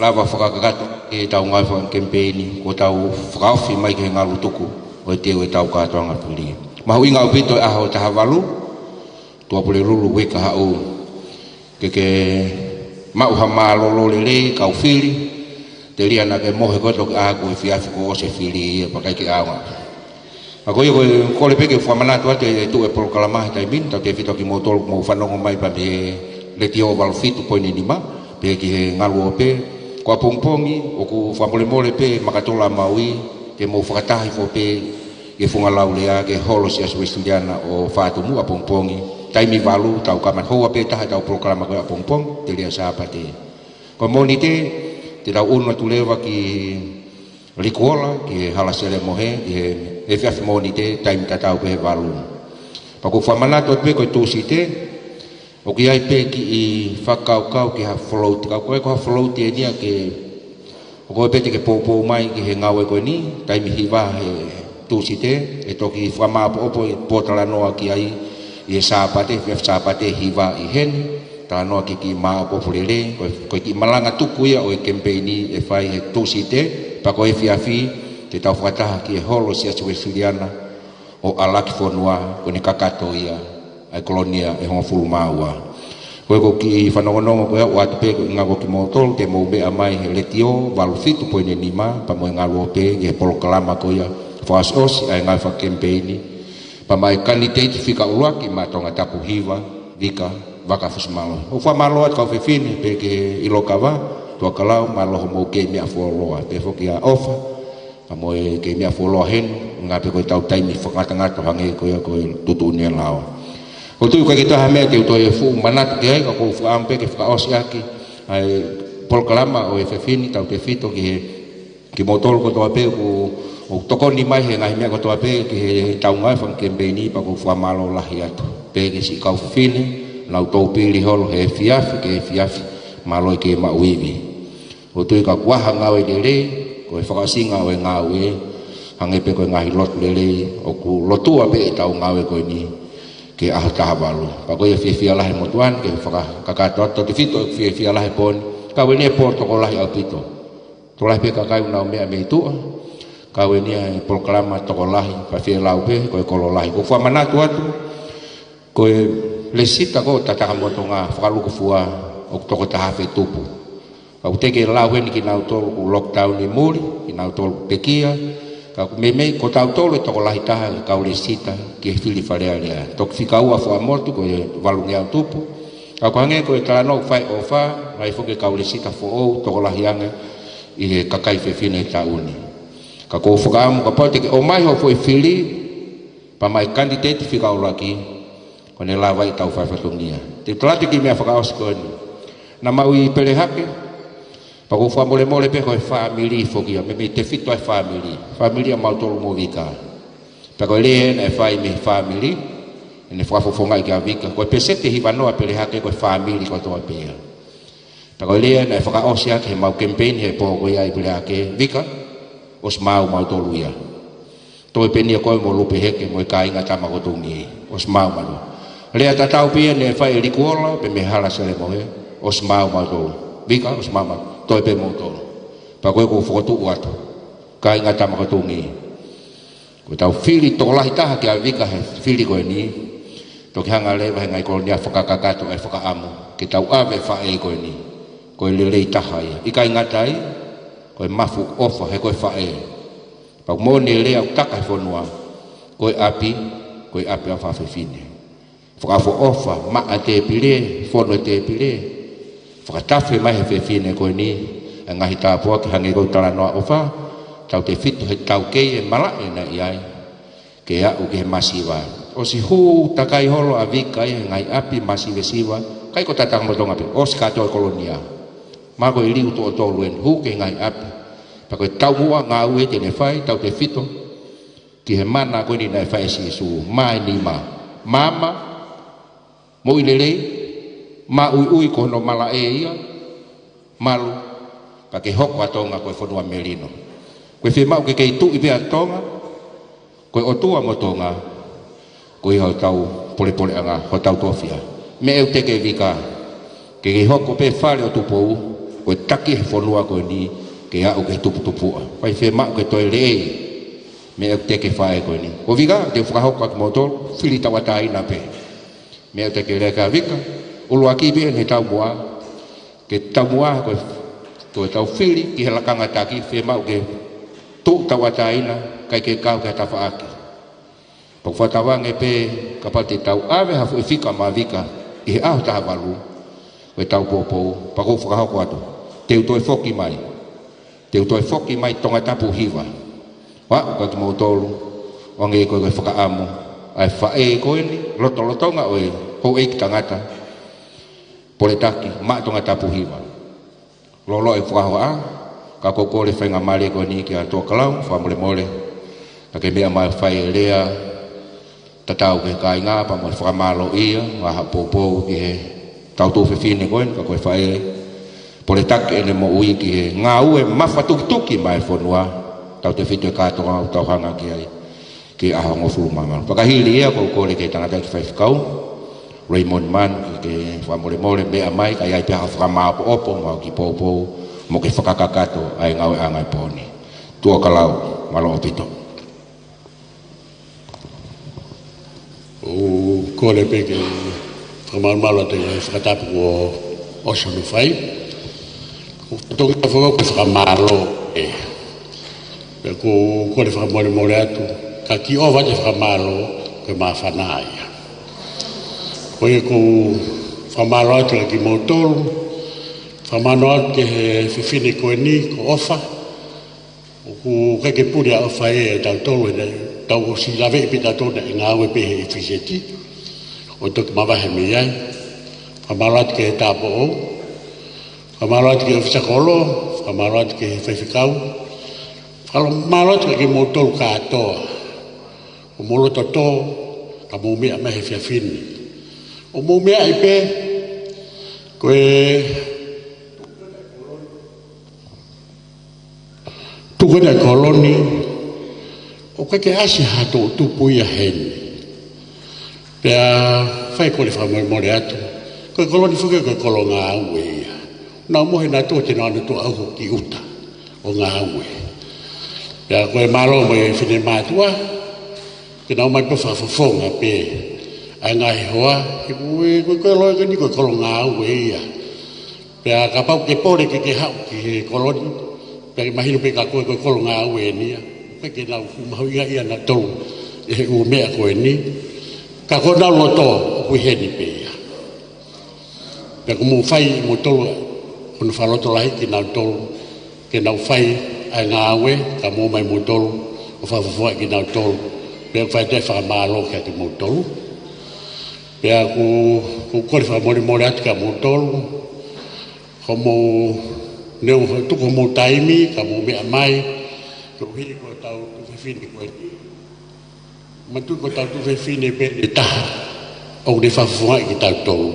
lava fakakakato ʻetau ngāue fakakemipeini, kuo tau fakaofi mai ki he ngalu tuku, ʻo e teu ʻetau kātoanga fili. Mahuʻinga ʻaupito e ʻaho taha valu, Tuʻapulelulu Vika Haʻu. Ke ke maʻu ha mālōlō lelei kau fili, telia naʻa ke mohe koe toki ʻā kuo efiafi kuo ʻosi e fili ia pea ʻikai ke ʻaonga. Ka ko ia ko e kole pē ke fakamanatu atu e tuʻu e polokalama he taimi ni, tautefito kimoutolu ʻoku mou fanongo mai pea mei he Letiō valu fitu poini nima, pea ki he ngalu ope, ko ʻapongipongi, ʻoku fakamolemole pē Makatola Maui, ke mou fakataha hifo pē, ʻi he funga laulea ki he holo Siasi Uesiliana ʻo Fatumu ʻapongipongi. Taimi valu, tau kamata houa pē taha ʻetau polokalama ko ia ʻapongipongi, telia Sāpate. Ko Mōnite, te tau ʻunu atu leva ki Likuola, ki he hala Selemohe, ki he efiafi Mōnite, taimi tatau pē he valu. Pea ʻoku fakamanatu atu pē ko e Tūsite, ʻoku ʻi ai pē kiʻi fakakaukau ki ha float, ka ko e ko ha float eni ia ke, ʻoku ʻi ai pē te ke poupou mai ki he ngāue ko eni, taimi hiva he Tūsite, ʻe toki fakamāʻopoʻopo e pōtalanoa ki ai, ʻi he Sāpate, efiafi Sāpate hiva ʻi heni, talanoa ki he kiʻi māʻopoʻopo lelei, ko e, ko e kiʻi malanga tuku ia ʻo e kemipeini ʻe fai he Tūsite, pea ko e efiafi, te tau fakataha ki he holo Siasi Uesiliana, ʻo ʻAlakifonua, ko ʻene kakato ia, ʻa e Kolonia ʻe hongofulu mā ua. Ko e ko e kiʻi fanongonongo ko ia ʻoatu pē ko e ʻuhinga ko kimoutolu, te mou meʻa mai he Letiō valu fitu poini nima, pea mo e ngalu ope, ki he polokalama ko ia, fakaʻosiʻosi, ʻa e ngāue fakakemipeini, pea mo e kanititeiti fika ʻuluaki maʻa Tongatapu hiva, Vika Vakafusimālohi. ʻOku fakamālō atu kau fefine, pea ki he ʻIlokava, Tuʻakalau, mālō hoʻomou kei meʻa fuoloa, pea foki ʻa ʻOfa, pea mo e kei meʻa fuoloa heni, ʻuhinga pē ko ʻetau taimi fakangatangata hangē ko ia ko e tuʻutuʻuni ʻa e lao. ʻOku ou tui ʻoku ʻikai ke toe ha meʻa te u toe fuʻu manatu ki ai, ka ʻoku ou fakaʻamu pē ke fakaʻosi ʻaki ʻa e polokalama ʻo e efiafi ni, tautefito ki he, kimoutolu kotoa pē ʻoku, ʻoku tokoni mai he ngaahi meʻa kotoa pē ki heʻetau ngāue fakakemipeini, pea ʻoku ou fakamālō lahi atu. Pea ki he siʻi kau fefine, nau toupili holo he efiafi ki he efiafi, mālō e kei maʻu ivi. ʻOku ou tui ka kuo ʻi ai ha ngāue lelei, ko e fakaʻosinga ʻo e ngāue, hangē pē ko e ngaahi lotu lelei, ʻoku lotua pē ʻetau ngāue ko eni, ki he ʻaho taha valu. Pea ko ia fiefia lahi motuʻa ni, ke fakakakato atu, tautefito ʻeku fiefia lahi he pō ni, kau eni e pō tokolahi ʻaupito. Tokolahi pē kakai ʻoku nau meʻa mei tuʻa, kau eni e polokalama tokolahi, pea fielau pē, ko e kolo lahi. ʻOku ou fakamanatu atu, ko e lēsisita ko ē ʻo Tatakamotonga Fakalukufua ʻoku toko taha afe tupu. Ka ʻoku teʻeki ke lau heni kinautolu ʻoku lockdown ʻi muli, kinautolu ʻoku pekia. Ka ʻoku meimei ko tautolu e tokolahi taha e kau lēsisita ki he fili Fale Alea. Toki fika ua Fuaʻamotu ko e valungeau tupu. Ka ʻoku hangē ko e talanoa ʻoku fai ʻOfa, ʻi ai foki e kau lēsisita foʻou, tokolahi ange ʻi he kakai fefine he taʻu ni. Ka ʻoku ou fakaʻamu kapau te ke ʻomai hoʻo foʻi fili, pea mo e kanititeiti fika ʻuluaki, ko ʻene lava ʻetau fai fatongia. Te u tala atu e kiʻi meʻa fakaʻosi ko eni. Naʻa mau ʻi Pelehake, pea ʻoku ou fakamolemole pē ko e fāmili foki ia, meimei tefito ʻa e fāmili. Fāmili ʻamautolu mo Vika. Pea ko e lea naʻe fai mei he fāmili, ʻene fakafofongaʻi kia Vika. Ko e peseti ʻe hiva noa Pelehake ko e fāmili kotoa pē ia. Pea ko e lea naʻe fakaʻosi ʻaki heʻemau kemipeini he pō ko ia ʻi Pelehake, Vika, ʻosi maau mautolu ia. Toe pē eni ia koe mo Lupe Heke mo e kāinga Tama Kotungi, ʻosi maau mautolu. Lea tatau pē ia naʻe fai ʻe Likuola, pea mei he hala Selemohe, ʻosi maau mautolu. Vika, ʻosi maau mautolu. Toe pē moutolu. Pea ko e ʻoku ou fokotuʻu atu. Kāinga Tama Kotungi. Ko ʻetau fili tokolahi taha kia Vika he fili ko eni, toki hanga leva he ngaahi kolonia fakakakato ʻa e fakaʻamu, ke tau ʻave e faʻē ko eni, ko e lelei taha ia. ʻIkai ngata ai, ko e mafu ʻofa he ko e faʻē. Pea ʻoku moʻoni e lea ʻoku taka he fonua, ko e ʻapi, ko e ʻapi ʻa e fefine. Fakaʻofoʻofa, maʻa tēpile, fono tēpile. Fakatafe mai he fefine ko eni ʻa e ngaahi tāpuaki hangē ko e talanoa ʻofa, tautefito he taukei e malaʻe naʻe ʻi ai ke aʻu ki he masiva. ʻOsi hū takai holo ʻa Vika ʻi he ngaahi ʻapi masivesiva, ʻikai ko Tangata mo Tonga pē, ʻosi kātoa e kolonia. Mahalo ko e liliu tuʻo tolu eni, hū ki he ngaahi ʻapi. Pea ko e taumuʻa ngāue te ne fai, tautefito ki he mana ko eni naʻe fai ʻe Sīsū, maʻa e nima. Maama, moʻui lelei, maʻuiʻui ko hono malaʻe ia, malu, ka ke hoko ʻa Tonga ko e fonua melino. Ko e fiemaʻu ke kei tuʻi pē ʻa Tonga, ko e ʻOtua mo Tonga, ko ia hotau polepoleʻanga, hotau tofiʻa. Meʻa ʻoku teke Vika, ke kei hoko pē Fale ʻo Tupou ko e taki he fonua ko eni, ke aʻu ki he tuputupuʻa. Fai fiemaʻu ke toe lelei, meʻa ʻoku teke faʻē ko eni. Ko Vika, te u fakahoko atu kimoutolu, fili tauʻatāina pē. Meʻa ʻoku teke lelei kia Vika, ʻuluaki pē eni he taumuʻa, ke taumuʻa ko e, ko e tau fili ki he lakanga taki, fiemaʻu ke tuʻu tauʻatāina, ʻikai ke kau ki ha tafaʻaki. Pea ʻoku fakatauange pē kapau te tau ʻave ha foʻi fika maʻa Vika ʻi he ʻaho taha valu, ko e tau poupou, pea ʻoku ou fakahoko atu. Te u toe foki mai. Te u toe foki mai Tongatapu hiva. ʻO aʻu kia kimoutolu, ʻo hangē ko e fakaʻamu ʻa e faʻē ko eni, lotolotonga ʻo e houʻeiki tangata, Poletaki, maʻa Tongatapu hiva. Loloa e fakahoa, ka ʻoku ou kole faingamālie ko eni kia Tuʻakalau, fakamolemole, ka ke meʻa mai fai e lea tatau ki he kāinga, pea mo e fakamālōʻia, ʻa e poupou ki he tau tuofefine ko eni, ka ko e faʻē, Poletaki ʻene moʻui ki he ngāue mafatukituki maʻa e fonua, tautefito e kātoanga ʻoku tau hanga ki ai. Ki he ʻaho hongofulu mā valu. Fakahili ia, ʻoku ou kole ki he tangataʻeiki faifekau, Raymond Manu, ke, ke fakamolemole, meʻa mai, ka ʻi ai pē ha fakamāʻopoʻopo, mo ha kiʻi poupou, mo ke fakakakato ʻa e ngāueʻanga ʻo e pō ni. Tuʻakalau, mālō ʻaupito. ʻOku ou kole pē ke fakamalumalu atu e fakatapu kuo ʻosi hono fai. ʻOku ou tokanga foki ke fakamālō ē. Pea ʻoku ou kole fakamolemole atu, ka kiʻi ʻova atu e fakamālō, ko e māfana ia. Ko ia ʻoku ou fakamālō atu kia kimoutolu, fakamālō atu ki he fefine ko eni, ko ʻOfa, ʻoku ʻikai ke puli ʻa ʻOfa ʻia tautolu, he naʻe tau ʻosi laveʻi pē tautolu naʻe ngāue pē he ʻEfiseti, ʻo toki mavahe mei ai. Fakamālō atu ki he tāupoʻou, fakamālō atu ki he ʻōfisa kolo, fakamālō atu ki he faifekau, fakamālō atu kia kimoutolu kātoa, ʻo mou loto tō, ka mou meʻa mai he efiafi ni. ʻO mou meʻa ai pē, ko e tuku ena e kolo ni, ʻoku ʻikai ke ʻasi ha toʻutupu ia heni. Pea fai kole fakamolemole atu. Ko e kolo ni foki ko e kolo ngāue ia. Naʻa nau mohe nautolu te nau ʻalu atu ʻo ʻauha ki ʻuta ʻo ngāue. Pea ko e mālō mo e finemātuʻa, ke nau ō mai pē ʻo fakafofonga pē ʻa e ngaahi hoa, he ko e, ko e, ko e kolo ko eni ko e kolo ngāue ia. Pea kapau ʻoku ke pole ke ke haʻu ki he kolo ni, pea ke mahino pē kia koe ko e kolo ngāue eni ia. Pea ke nau mahuʻingaʻia nautolu ʻe he ʻū meʻa ko eni. Ka ko honau loto ʻoku ʻi heni pē ia. Pea ʻoku mou fai ʻe moutolu hono fakalotolahi kinautolu, ke nau fai ʻa e ngāue, ka mou ō mai moutolu ʻo fakafofongaʻi kinautolu. Pea ʻoku ou fai atu e fakamālō kia kimoutolu. Pea ʻoku, ʻoku ou kole fakamolemole atu kia moutolu, hoʻomou, ne u tuku hoʻomou taimi, ka mou meʻa mai, koeʻuhi ko hotau tuofefine ko eni. Manatuʻi ko hotau tuofefine pē ʻe taha ʻoku ne fakafofongaʻi kitautolu.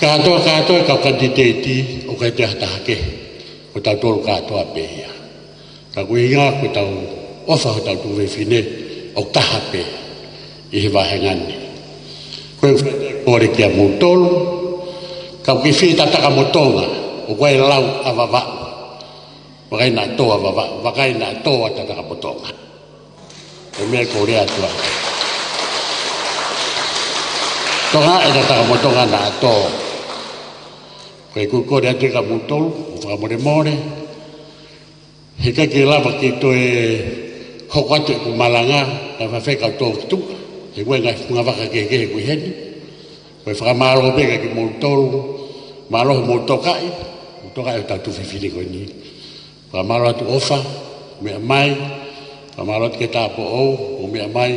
Kātoa, kātoa e kau kanititeiti, ʻoku ʻikai toe ʻi ai ha taha kehe, ko tautolu kātoa pē ia. Ka ko e ʻuhinga ko ʻetau ʻofa hotau tuofefine ʻoku taha pē ʻi he vāhenga ni. Ko e ʻuhinga ia ʻoku ou kole kia moutolu, ka ʻoku ke fie tataka mo Tonga, ʻoku ʻi ai e lau ʻa Vavaʻu, vakai naʻa tō ʻa Vavaʻu, vakai naʻa tō ʻa Tatakamotonga. Ko e meʻa ʻoku ou lea atu ai. Tonga ʻe Tatakamotonga naʻa tō. Ko e ʻoku ou kole atu kia moutolu, ʻoku ou fakamolemole. He ʻikai ke lava ke toe hoko atu ʻeku malanga, Ka fafeka o tō ki tuʻa, he ʻoku ʻi ai e ngaahi funga vaka kehekehe ko ē heni. Ko e fakamālō pē kia kimoutolu, mālō hoʻomou tokaʻi, mou tokaʻi hotau tuofefine ko eni. Fakamālō atu ʻofa, meʻa mai, fakamālō atu ki he tāupoʻou, ʻo meʻa mai,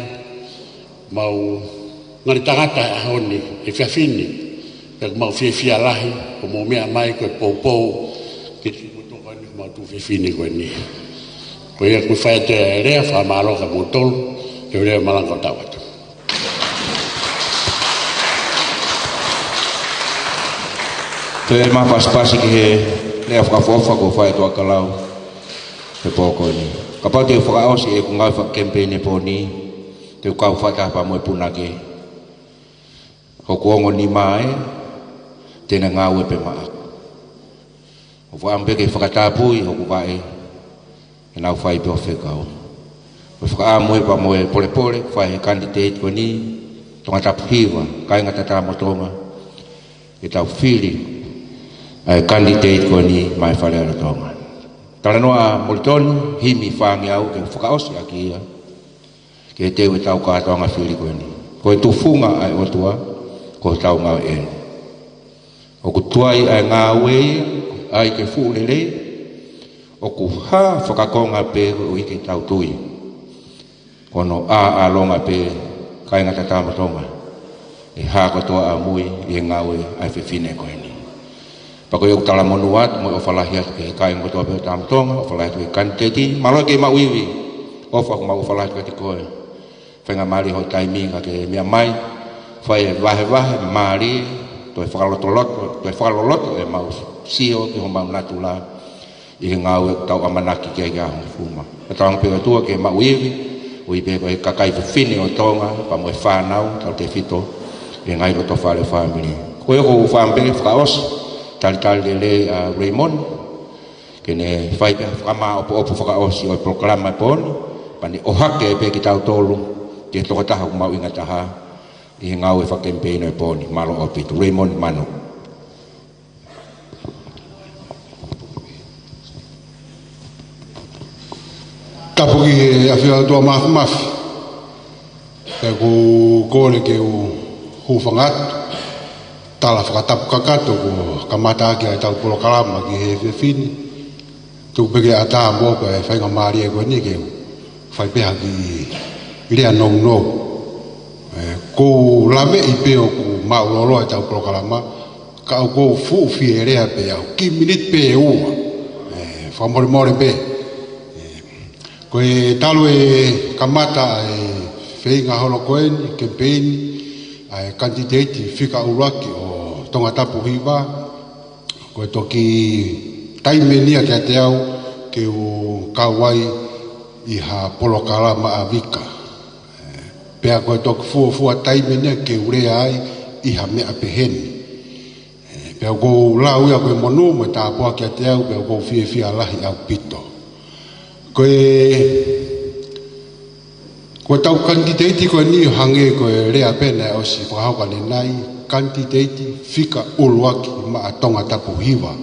mau ngali tangata he ʻaho ni, he efiafi ni, pea ʻoku mau fiefia lahi, ʻoku mou meʻa mai ko e poupou, ke timoto ko eni, mau tuofefine ko eni. Ko ia ʻoku fai atu e lea, fakamālō kia moutolu, ke lea malanga ʻo tau atu. Toe maʻu pasipasi ki he lea fakaʻofoʻofa kuo fai ʻe Tuʻakalau he pō ko eni. Kapau te u fakaʻosi ʻeku ngāue fakakemipeini he pō ni, te u kau fakataha pea mo e punake. Hoku ongo nima ē, te ne ngāue pē maʻaku. ʻOku ou fakaʻamu pē ke fakatapui hoku vaʻe, ke nau fai pē ʻo fekau. ʻOku ou fakaʻamu ē pea mo e polepole, fai he kanititeiti ko eni, Tongatapu Hiva, Kāinga Tatamotonga, ke tau fili ʻa e kanititeiti ko eni maʻa e Fale Alea ʻo Tonga. Talanoa ʻa Molitoni, himi fāngeau ke fakaʻosi ʻaki ia, ke teu ʻetau kātoanga fili ko eni. Ko e tufunga ʻa e ʻOtua, ko hotau ngāue eni. ʻOku tuai ʻa e ngāue ia, ʻai ke fuʻu lelei, ʻoku hā fakakonga pē ʻo ʻikai ke tau tui. Ko hono ʻāʻalonga pē, Kāinga Tatamotonga, ʻe hā kotoa ʻamui ʻi he ngāue ʻa e fefine ko eni. Pea ko ia ʻoku talamonū atu mo e ʻofa lahi atu ki he kāinga kotoa pē ʻo Tatamotonga, ʻofa lahi atu ki he kanititeiti, mālō e kei maʻu ivi, ʻofa, ʻoku mau ʻofa lahi atu kiate koe. Faingamālie hoʻo taimi ka ke meʻa mai, fai e vahevahe mālie, toe fakalotoloto, toe fakaloloto ʻemau sio ki homau natula, ʻi he ngāue ʻoku tau ʻamanaki ki ai ki he ʻaho hongofulu mā ua. Pea tauange pē ʻOtua ke maʻu ivi, ʻoku ʻi ai pē ko e kakai fefine ʻo Tonga, pea mo e fānau, tautefito ʻi he ngaahi lotofale ʻo e fāmili. Ko ia ʻoku ou fakaʻamu pē ke fakaʻosi, talitali lelei ʻa Raymond, ke ne fai pē fakamāʻopoʻopo fakaʻosi ʻo e polokalama he pō ni, pea ne ʻohake pē kitautolu, ki he tokotaha ʻoku mahuʻinga taha, ʻi he ngāue fakakemipeini he pō ni, mālō ʻaupito, Raymond Manu. Tapu ki he ʻAfio ʻa e ʻOtua Māfimafi. Pea ʻoku ou kole ke u hūfanga atu. Tala fakatapu kakato kuo kamata ʻaki ʻa ʻetau polokalama ki he efiafi ni. Tuku pē ke ʻatā moʻoku e faingamālie ko eni ke u fai pē ha kiʻi lea nounou. ʻE, ʻoku ou laveʻi pē ʻoku māʻulōlō ʻetau polokalama, ka ʻoku ou fuʻu fie lea pē au, kiʻi miniti pē ʻe ua. ʻE, fakamolemole pē. ʻE, ko e talu e kamata ʻa e feinga holo ko eni, kemipeini, ʻa e kanititeiti fika ʻuluaki ʻo Tongatapu Hiva, ko e toki taimi eni ia kiate au ke u kau ai ʻi ha polokalama ʻa Vika. Pea ko e toki fuofua taimi eni ia ke u lea ai ʻi ha meʻa peheni. Pea ʻoku ou lau ia ko e monū mo e tāpuaki kiate au, pea ʻoku ou fiefia lahi ʻaupito. Ko e, ko ʻetau kanititeiti ko eni ʻo hangē ko e lea pē naʻe ʻosi fakahoko ʻanenai, kanititeiti fika ʻuluaki maʻa Tongatapu Hiva.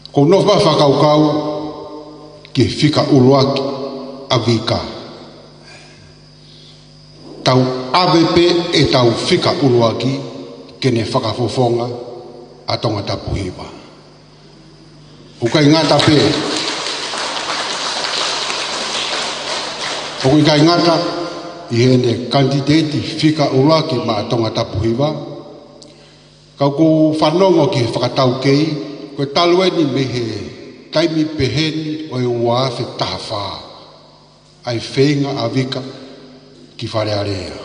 ʻOku ou nofo fakakaukau ki he fika ʻuluaki ʻa Vika. Tau ʻave pē ʻetau fika ʻuluaki ke ne fakafofonga ʻa Tongatapu Hiva. ʻOku ʻikai ngata pē. ʻOku ʻikai ngata ʻi heʻene kanititeiti fika ʻuluaki maʻa Tongatapu Hiva. Ka ʻoku ou fanongo ki he fakataukei, ko e talu eni mei he taimi peheni ʻo e ua afe taha fā. ʻA e feinga ʻa Vika ki Fale Alea.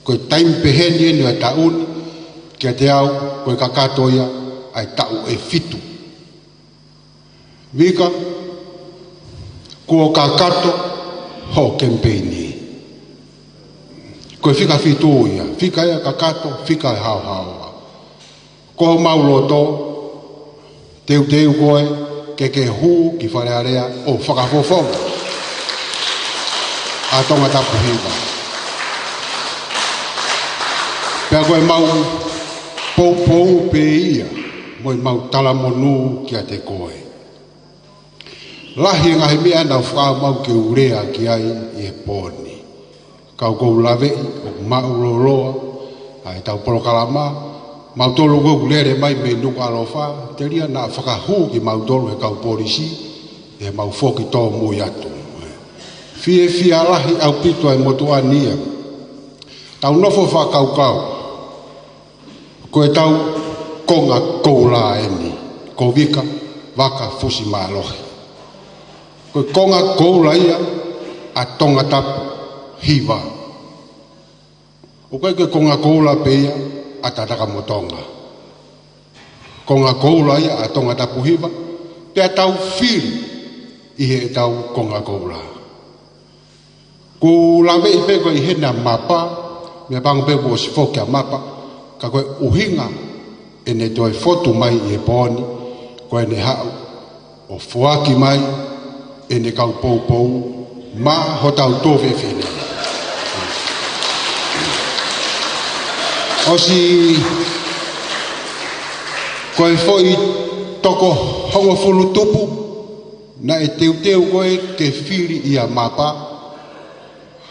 Ko e taimi peheni eni ʻo e taʻu ni, kiate au, ko e kakato ia ʻa e taʻu ʻe fitu. Vika, kuo kakato hoʻo kemipeini. Ko e fika fitu ia, fika ia kakato, fika ʻe haohaoa. Ko homau loto, teuteu koe, ke ke hū ki Fale Alea ʻo fakafofonga ʻa Tongatapu Hiva. Pea ko ʻemau poupou pē ia, mo ʻemau talamonū kiate koe. Lahi e ngaahi meʻa naʻa ku fakaʻamu ke u lea ki ai ʻi he pō ni. Ka ʻoku ou laveʻi ʻoku māʻulōloa ʻa ʻetau polokalama, mautolu ʻoku lele mai mei Nukuʻalofa, telia naʻa fakahū kimautolu ʻe he kau polisi, ʻi heʻemau foki tōmui atu. Fiefia lahi ʻaupito e motuʻa ni ia. Tau nofo fakakaukau. Ko ʻetau konga koula eni, ko Vika Vaka Fusimālohi. Ko e konga koula ia ʻa Tongatapu Hiva. ʻOku ʻikai ko e konga koula pē ia ʻa Tatakamotonga. Konga koula ia ʻa Tongatapu Hiva, pea tau fili ʻi heʻetau konga koula. Ko e laveʻi pē ko ē ʻi hena mapa, meʻapango pē kuo ʻosi foki ʻa mapa, ka ko e ʻuhinga ʻene toe fotu mai ʻi he pō ni, ko ʻene haʻu ʻo foaki mai ʻene kau poupou maʻa hotau tuofefine. ʻOsi ko e foʻi toko hongofulu tupu naʻe teuteu ko ē ke fili ʻia mapa,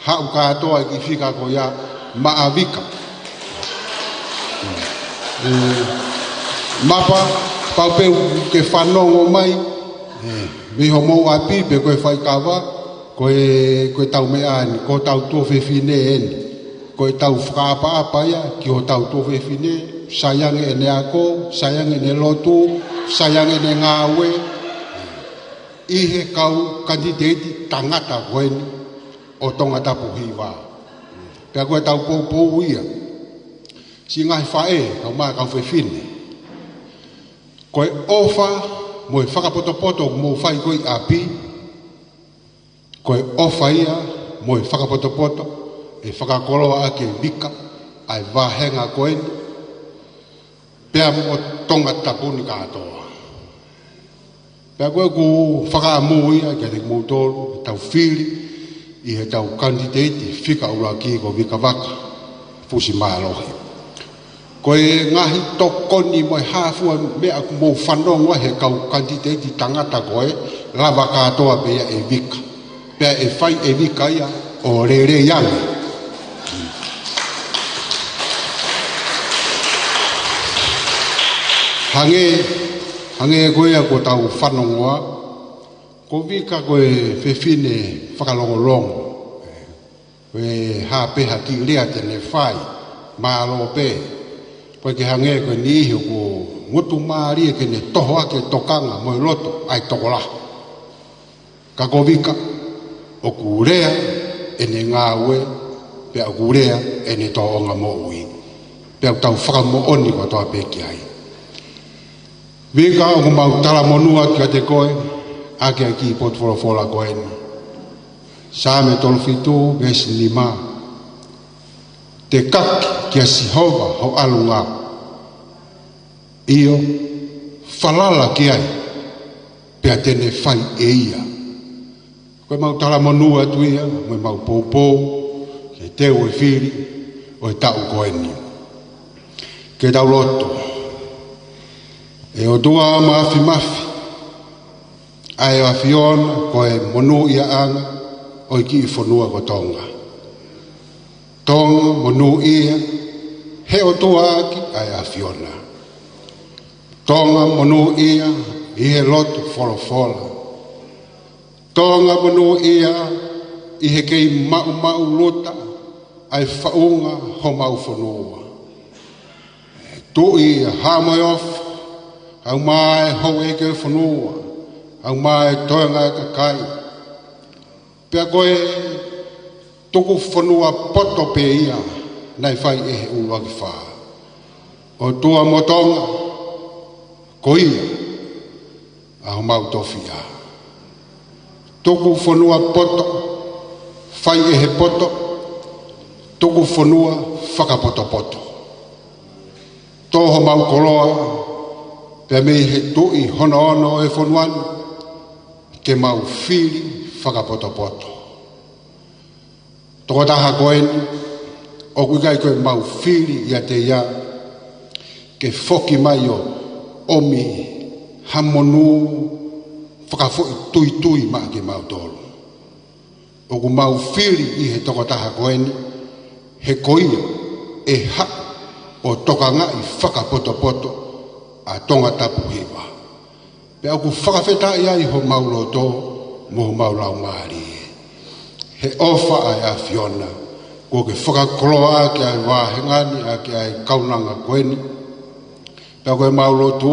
haʻu kātoa e kiʻi fika ko ia maʻa Vika. ʻE, mapa, pau pē ke fanongo mai, ʻe, mei hoʻomou ʻapi pe ko e faikava, ko e, ko ʻetau meʻa eni, ko hotau tuofefine eni. Ko ʻetau fakaʻapaʻapa ia ki hotau tuofefine, sai ange ʻene ako, sai ange ʻene lotu, sai ange ʻene ngāue, ʻi he kau kanititeiti tangata ko eni ʻo Tongatapu Hiva. Pea ko ʻetau poupou ia. Siʻi ngaahi faʻē, kau mā, kau fefine. Ko e ʻofa mo e fakapotopoto ʻoku mou fai ko ē ʻi ʻapi, ko e ʻofa ia mo e fakapotopoto ʻe fakakoloa ʻaki ʻe Vika ʻa e vāhenga ko eni, pea mo Tongatapu ni kātoa. Pea ko ʻeku fakaʻamu ia kiate kimoutolu, ke tau fili ʻi heʻetau kanititeiti fika ʻuluaki ko Vika Vaka Fusimālohi. Ko e ngaahi tokoni mo e hā fua meʻa ʻoku mou fanongo ai he kau kanititeiti tangata ko ē, lava kātoa pē ia ʻe Vika. Pea ʻe fai ʻe Vika ia ʻo lelei ange. Hangē, hangē ko ia kuo tau fanongoa, ko Vika ko e fefine fakalongolongo. Ko e hā pē ha kiʻi lea te ne fai, mālō pē. Ko e ke hangē ko e niʻihi ʻoku ngutu mālie ke ne toho ʻaki e tokanga mo e loto ʻa e tokolahi. Ka ko Vika, ʻoku lea ʻene ngāue, pea ʻoku lea ʻene tōʻonga moʻui. Pea ʻoku tau fakamoʻoni kotoa pē ki ai. Vika, ʻoku mau talamonū atu kiate koe, ʻaki ʻa e kiʻi potu folofola ko eni. Saame tolu fitu, veesi nima. Tekaki kia Sihova ho ʻalunga. ʻIo, falala ki ai, pea te ne fai ʻe ia. Ko ʻemau talamonū atu ia, mo ʻemau poupou, ke teu e fili ʻo e taʻu ko eni. Ke tau lotu. ʻE ʻOtua Māfimafi, ʻa e ʻAfiona ko e monūʻiaʻanga ʻo e kiʻi fonua ko Tonga. Tonga monūʻia he ʻOtua ʻaki ʻa e ʻAfiona. Tonga monūʻia ʻi he lotu folofola. Tonga monūʻia ʻi he kei maʻumaʻuluta ʻa e faʻunga homau fonua. Tuʻi ʻa Haʻa Moheofo, ʻa e houʻeiki ʻo e fonua, ʻa e toenga ʻo e kakai. Pea ko e tuku fonua poto pē ia naʻe fai ʻe he ʻUluaki Fā. ʻOtua mo Tonga, ko ia ʻa homau tofiʻa. Tuku fonua poto, fai ʻe he poto, tuku fonua fakapotopoto. Tō homau koloa, pea mei he tuʻi hono ono ʻo e fonua ni, ke mau fili fakapotopoto. Tokotaha ko eni, ʻoku ʻikai ko ʻemau fili ʻiate ia, ke foki mai ʻo ʻomi ha monū fakafoʻituitui maʻa kimautolu. ʻOku mau fili ʻi he tokotaha ko eni, he ko ia ʻe haʻu ʻo tokangaʻi fakapotopoto ʻa Tongatapu Hiva. Pea ʻoku fakafetaʻi ai homau loto mo homau laumālie he ʻofa ʻa e ʻAfiona, kuo ke fakakoloa ʻaki ʻa e vāhenga ni ʻaki ʻa e kaunanga ko eni. Pea ko ʻemau lotu,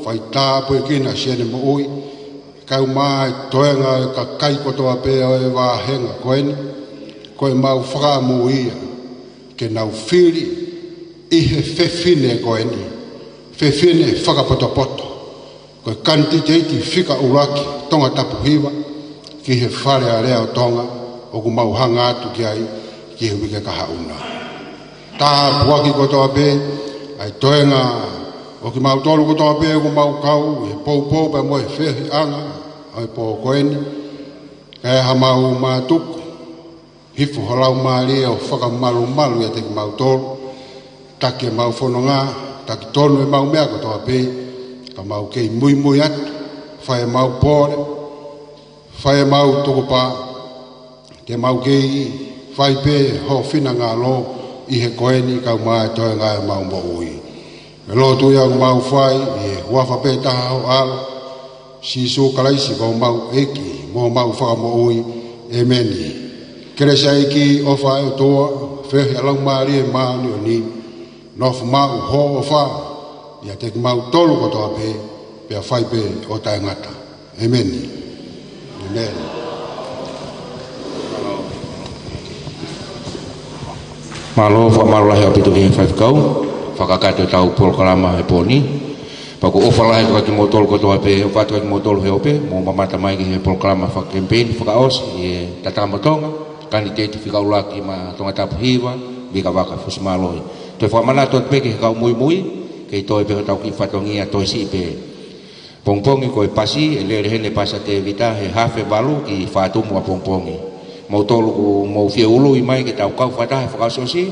fai tāpuekina siʻene moʻui, kae ʻumaʻā e toenga ʻo e kakai kotoa pē ʻo e vāhenga ko eni. Ko ʻemau fakaʻamu ia ke nau fili ʻi he fefine ko eni, fefine fakapotopoto, ko e kanititeiti fika ʻuluaki Tongatapu Hiva ki he Fale Alea ʻo Tonga, ʻoku mau hanga atu ki ai ki he uike kahaʻu na. Tāpuaki kotoa pē ʻa e toenga ʻo kimautolu kotoa pē ʻoku mau kau ʻi he poupou pea mo e feohiʻanga ʻo e pō ko eni. Kae ʻai hamau mātuku hifo ho laumālie ʻo fakamalumalu ʻiate kimautolu, taki ʻemau fononga, taki tonu ʻemau meʻa kotoa pē, ka mau kei muimui atu, fai ʻemau pole, fai ʻemau tukupā, te mau kei fai pē ho finangalo ʻi he ko eni kae ʻumaʻā e toenga ʻemau moʻui. Ko e lotu ia ʻoku mau fai ʻi he huafa pē taha ho ʻAlo, Sīsū Kalaisi ko homau ʻEiki mo homau Fakamoʻui. ʻEmeni. Kelesi ʻa e ʻEiki, ʻofa ʻa e ʻOtua, feohi ʻa e Laumālie Māʻoniʻoni, nofo maʻu ho ʻofa ʻiate kimautolu kotoa pē, pea fai pē ʻo taʻengata. ʻEmeni. ʻEmeni. Mālō, fakamālō lahi ʻaupito ki he faifekau, fakakakato ʻetau polokalama he pō ni. Pea ʻoku ou ʻofa lahi atu kia kimoutolu kotoa pē, ʻofa atu kia kimoutolu he ope, mou mamata mai ki he polokalama fakakemipeini fakaʻosi ʻi he Tatamu Tonga, kanititeiti fika ʻuluaki maʻa Tongatapu Hiva, Vika Vaka Fusimālohi. Toe fakamanatu atu pē ki he kau muimui, kei toe pē hotau kiʻi fatongia, toe siʻi pē. Pongipongi ko e pasi, ʻe lele heni e pasi ʻa Tēvita he hafe valu ki Fatumu ʻapongipongi. Moutolu ʻoku mou fie ului mai ke tau kau fakataha he fakaʻosiʻosi,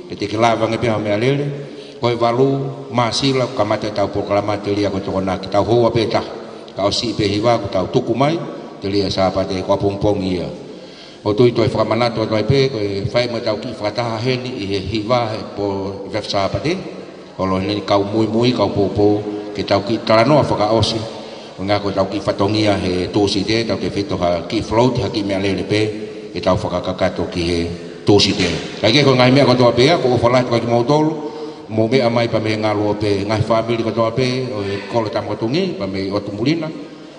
ke te ke lava ange pē ha meʻalele. Ko e valu māsila kamata ʻetau polokalama, telia ko e Tokonaki, tau houa pē taha. Ka ʻosi pē hiva ʻoku tau tuku mai, telia Sāpate ko ʻapongipongi ia. ʻOku ou tui toe fakamanatu atu ai pē, ko e fai mai ʻetau kiʻi fakataha heni ʻi he hiva he pō, ʻi he Sāpate, holo heni kau muimui, kau poupou, ke tau kiʻi talanoa fakaʻosi, ʻuhinga ko ʻetau kiʻi fatongia he Tūsite, tau tefito ha kiʻi float, ha kiʻi meʻalele pē, ke tau fakakakato ki he Tūsite. Kae kehe, ko e ngaahi meʻa kotoa pē ia, ʻoku ou ʻofa lahi atu kia kimoutolu, mou meʻa mai pea mei he ngalu ope, ngaahi fāmili kotoa pē ʻo e kolo Tamaotungi, pea mei ʻOtu Muli na,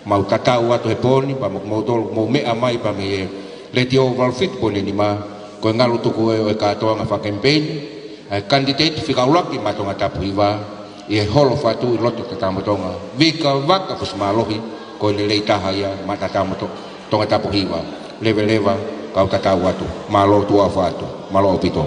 mau tatau atu he pō ni, pea mo kimoutolu mou meʻa mai pea mei he Letiō valu fitu poini nima, ko e ngalu tuku ē ʻo e kātoanga fakakemipeini ʻa e kanititeiti fika ʻuluaki maʻa Tongatapu Hiva, ʻi he holo fatu ʻi loto Tatamu Tonga, Vika Vaka Fusimālohi, ko e lelei taha ia maʻa Tatamu To-, Tongatapu Hiva. Leveleva, kau tatau atu. Mālō, tuʻa ʻofa atu. Mālō ʻaupito.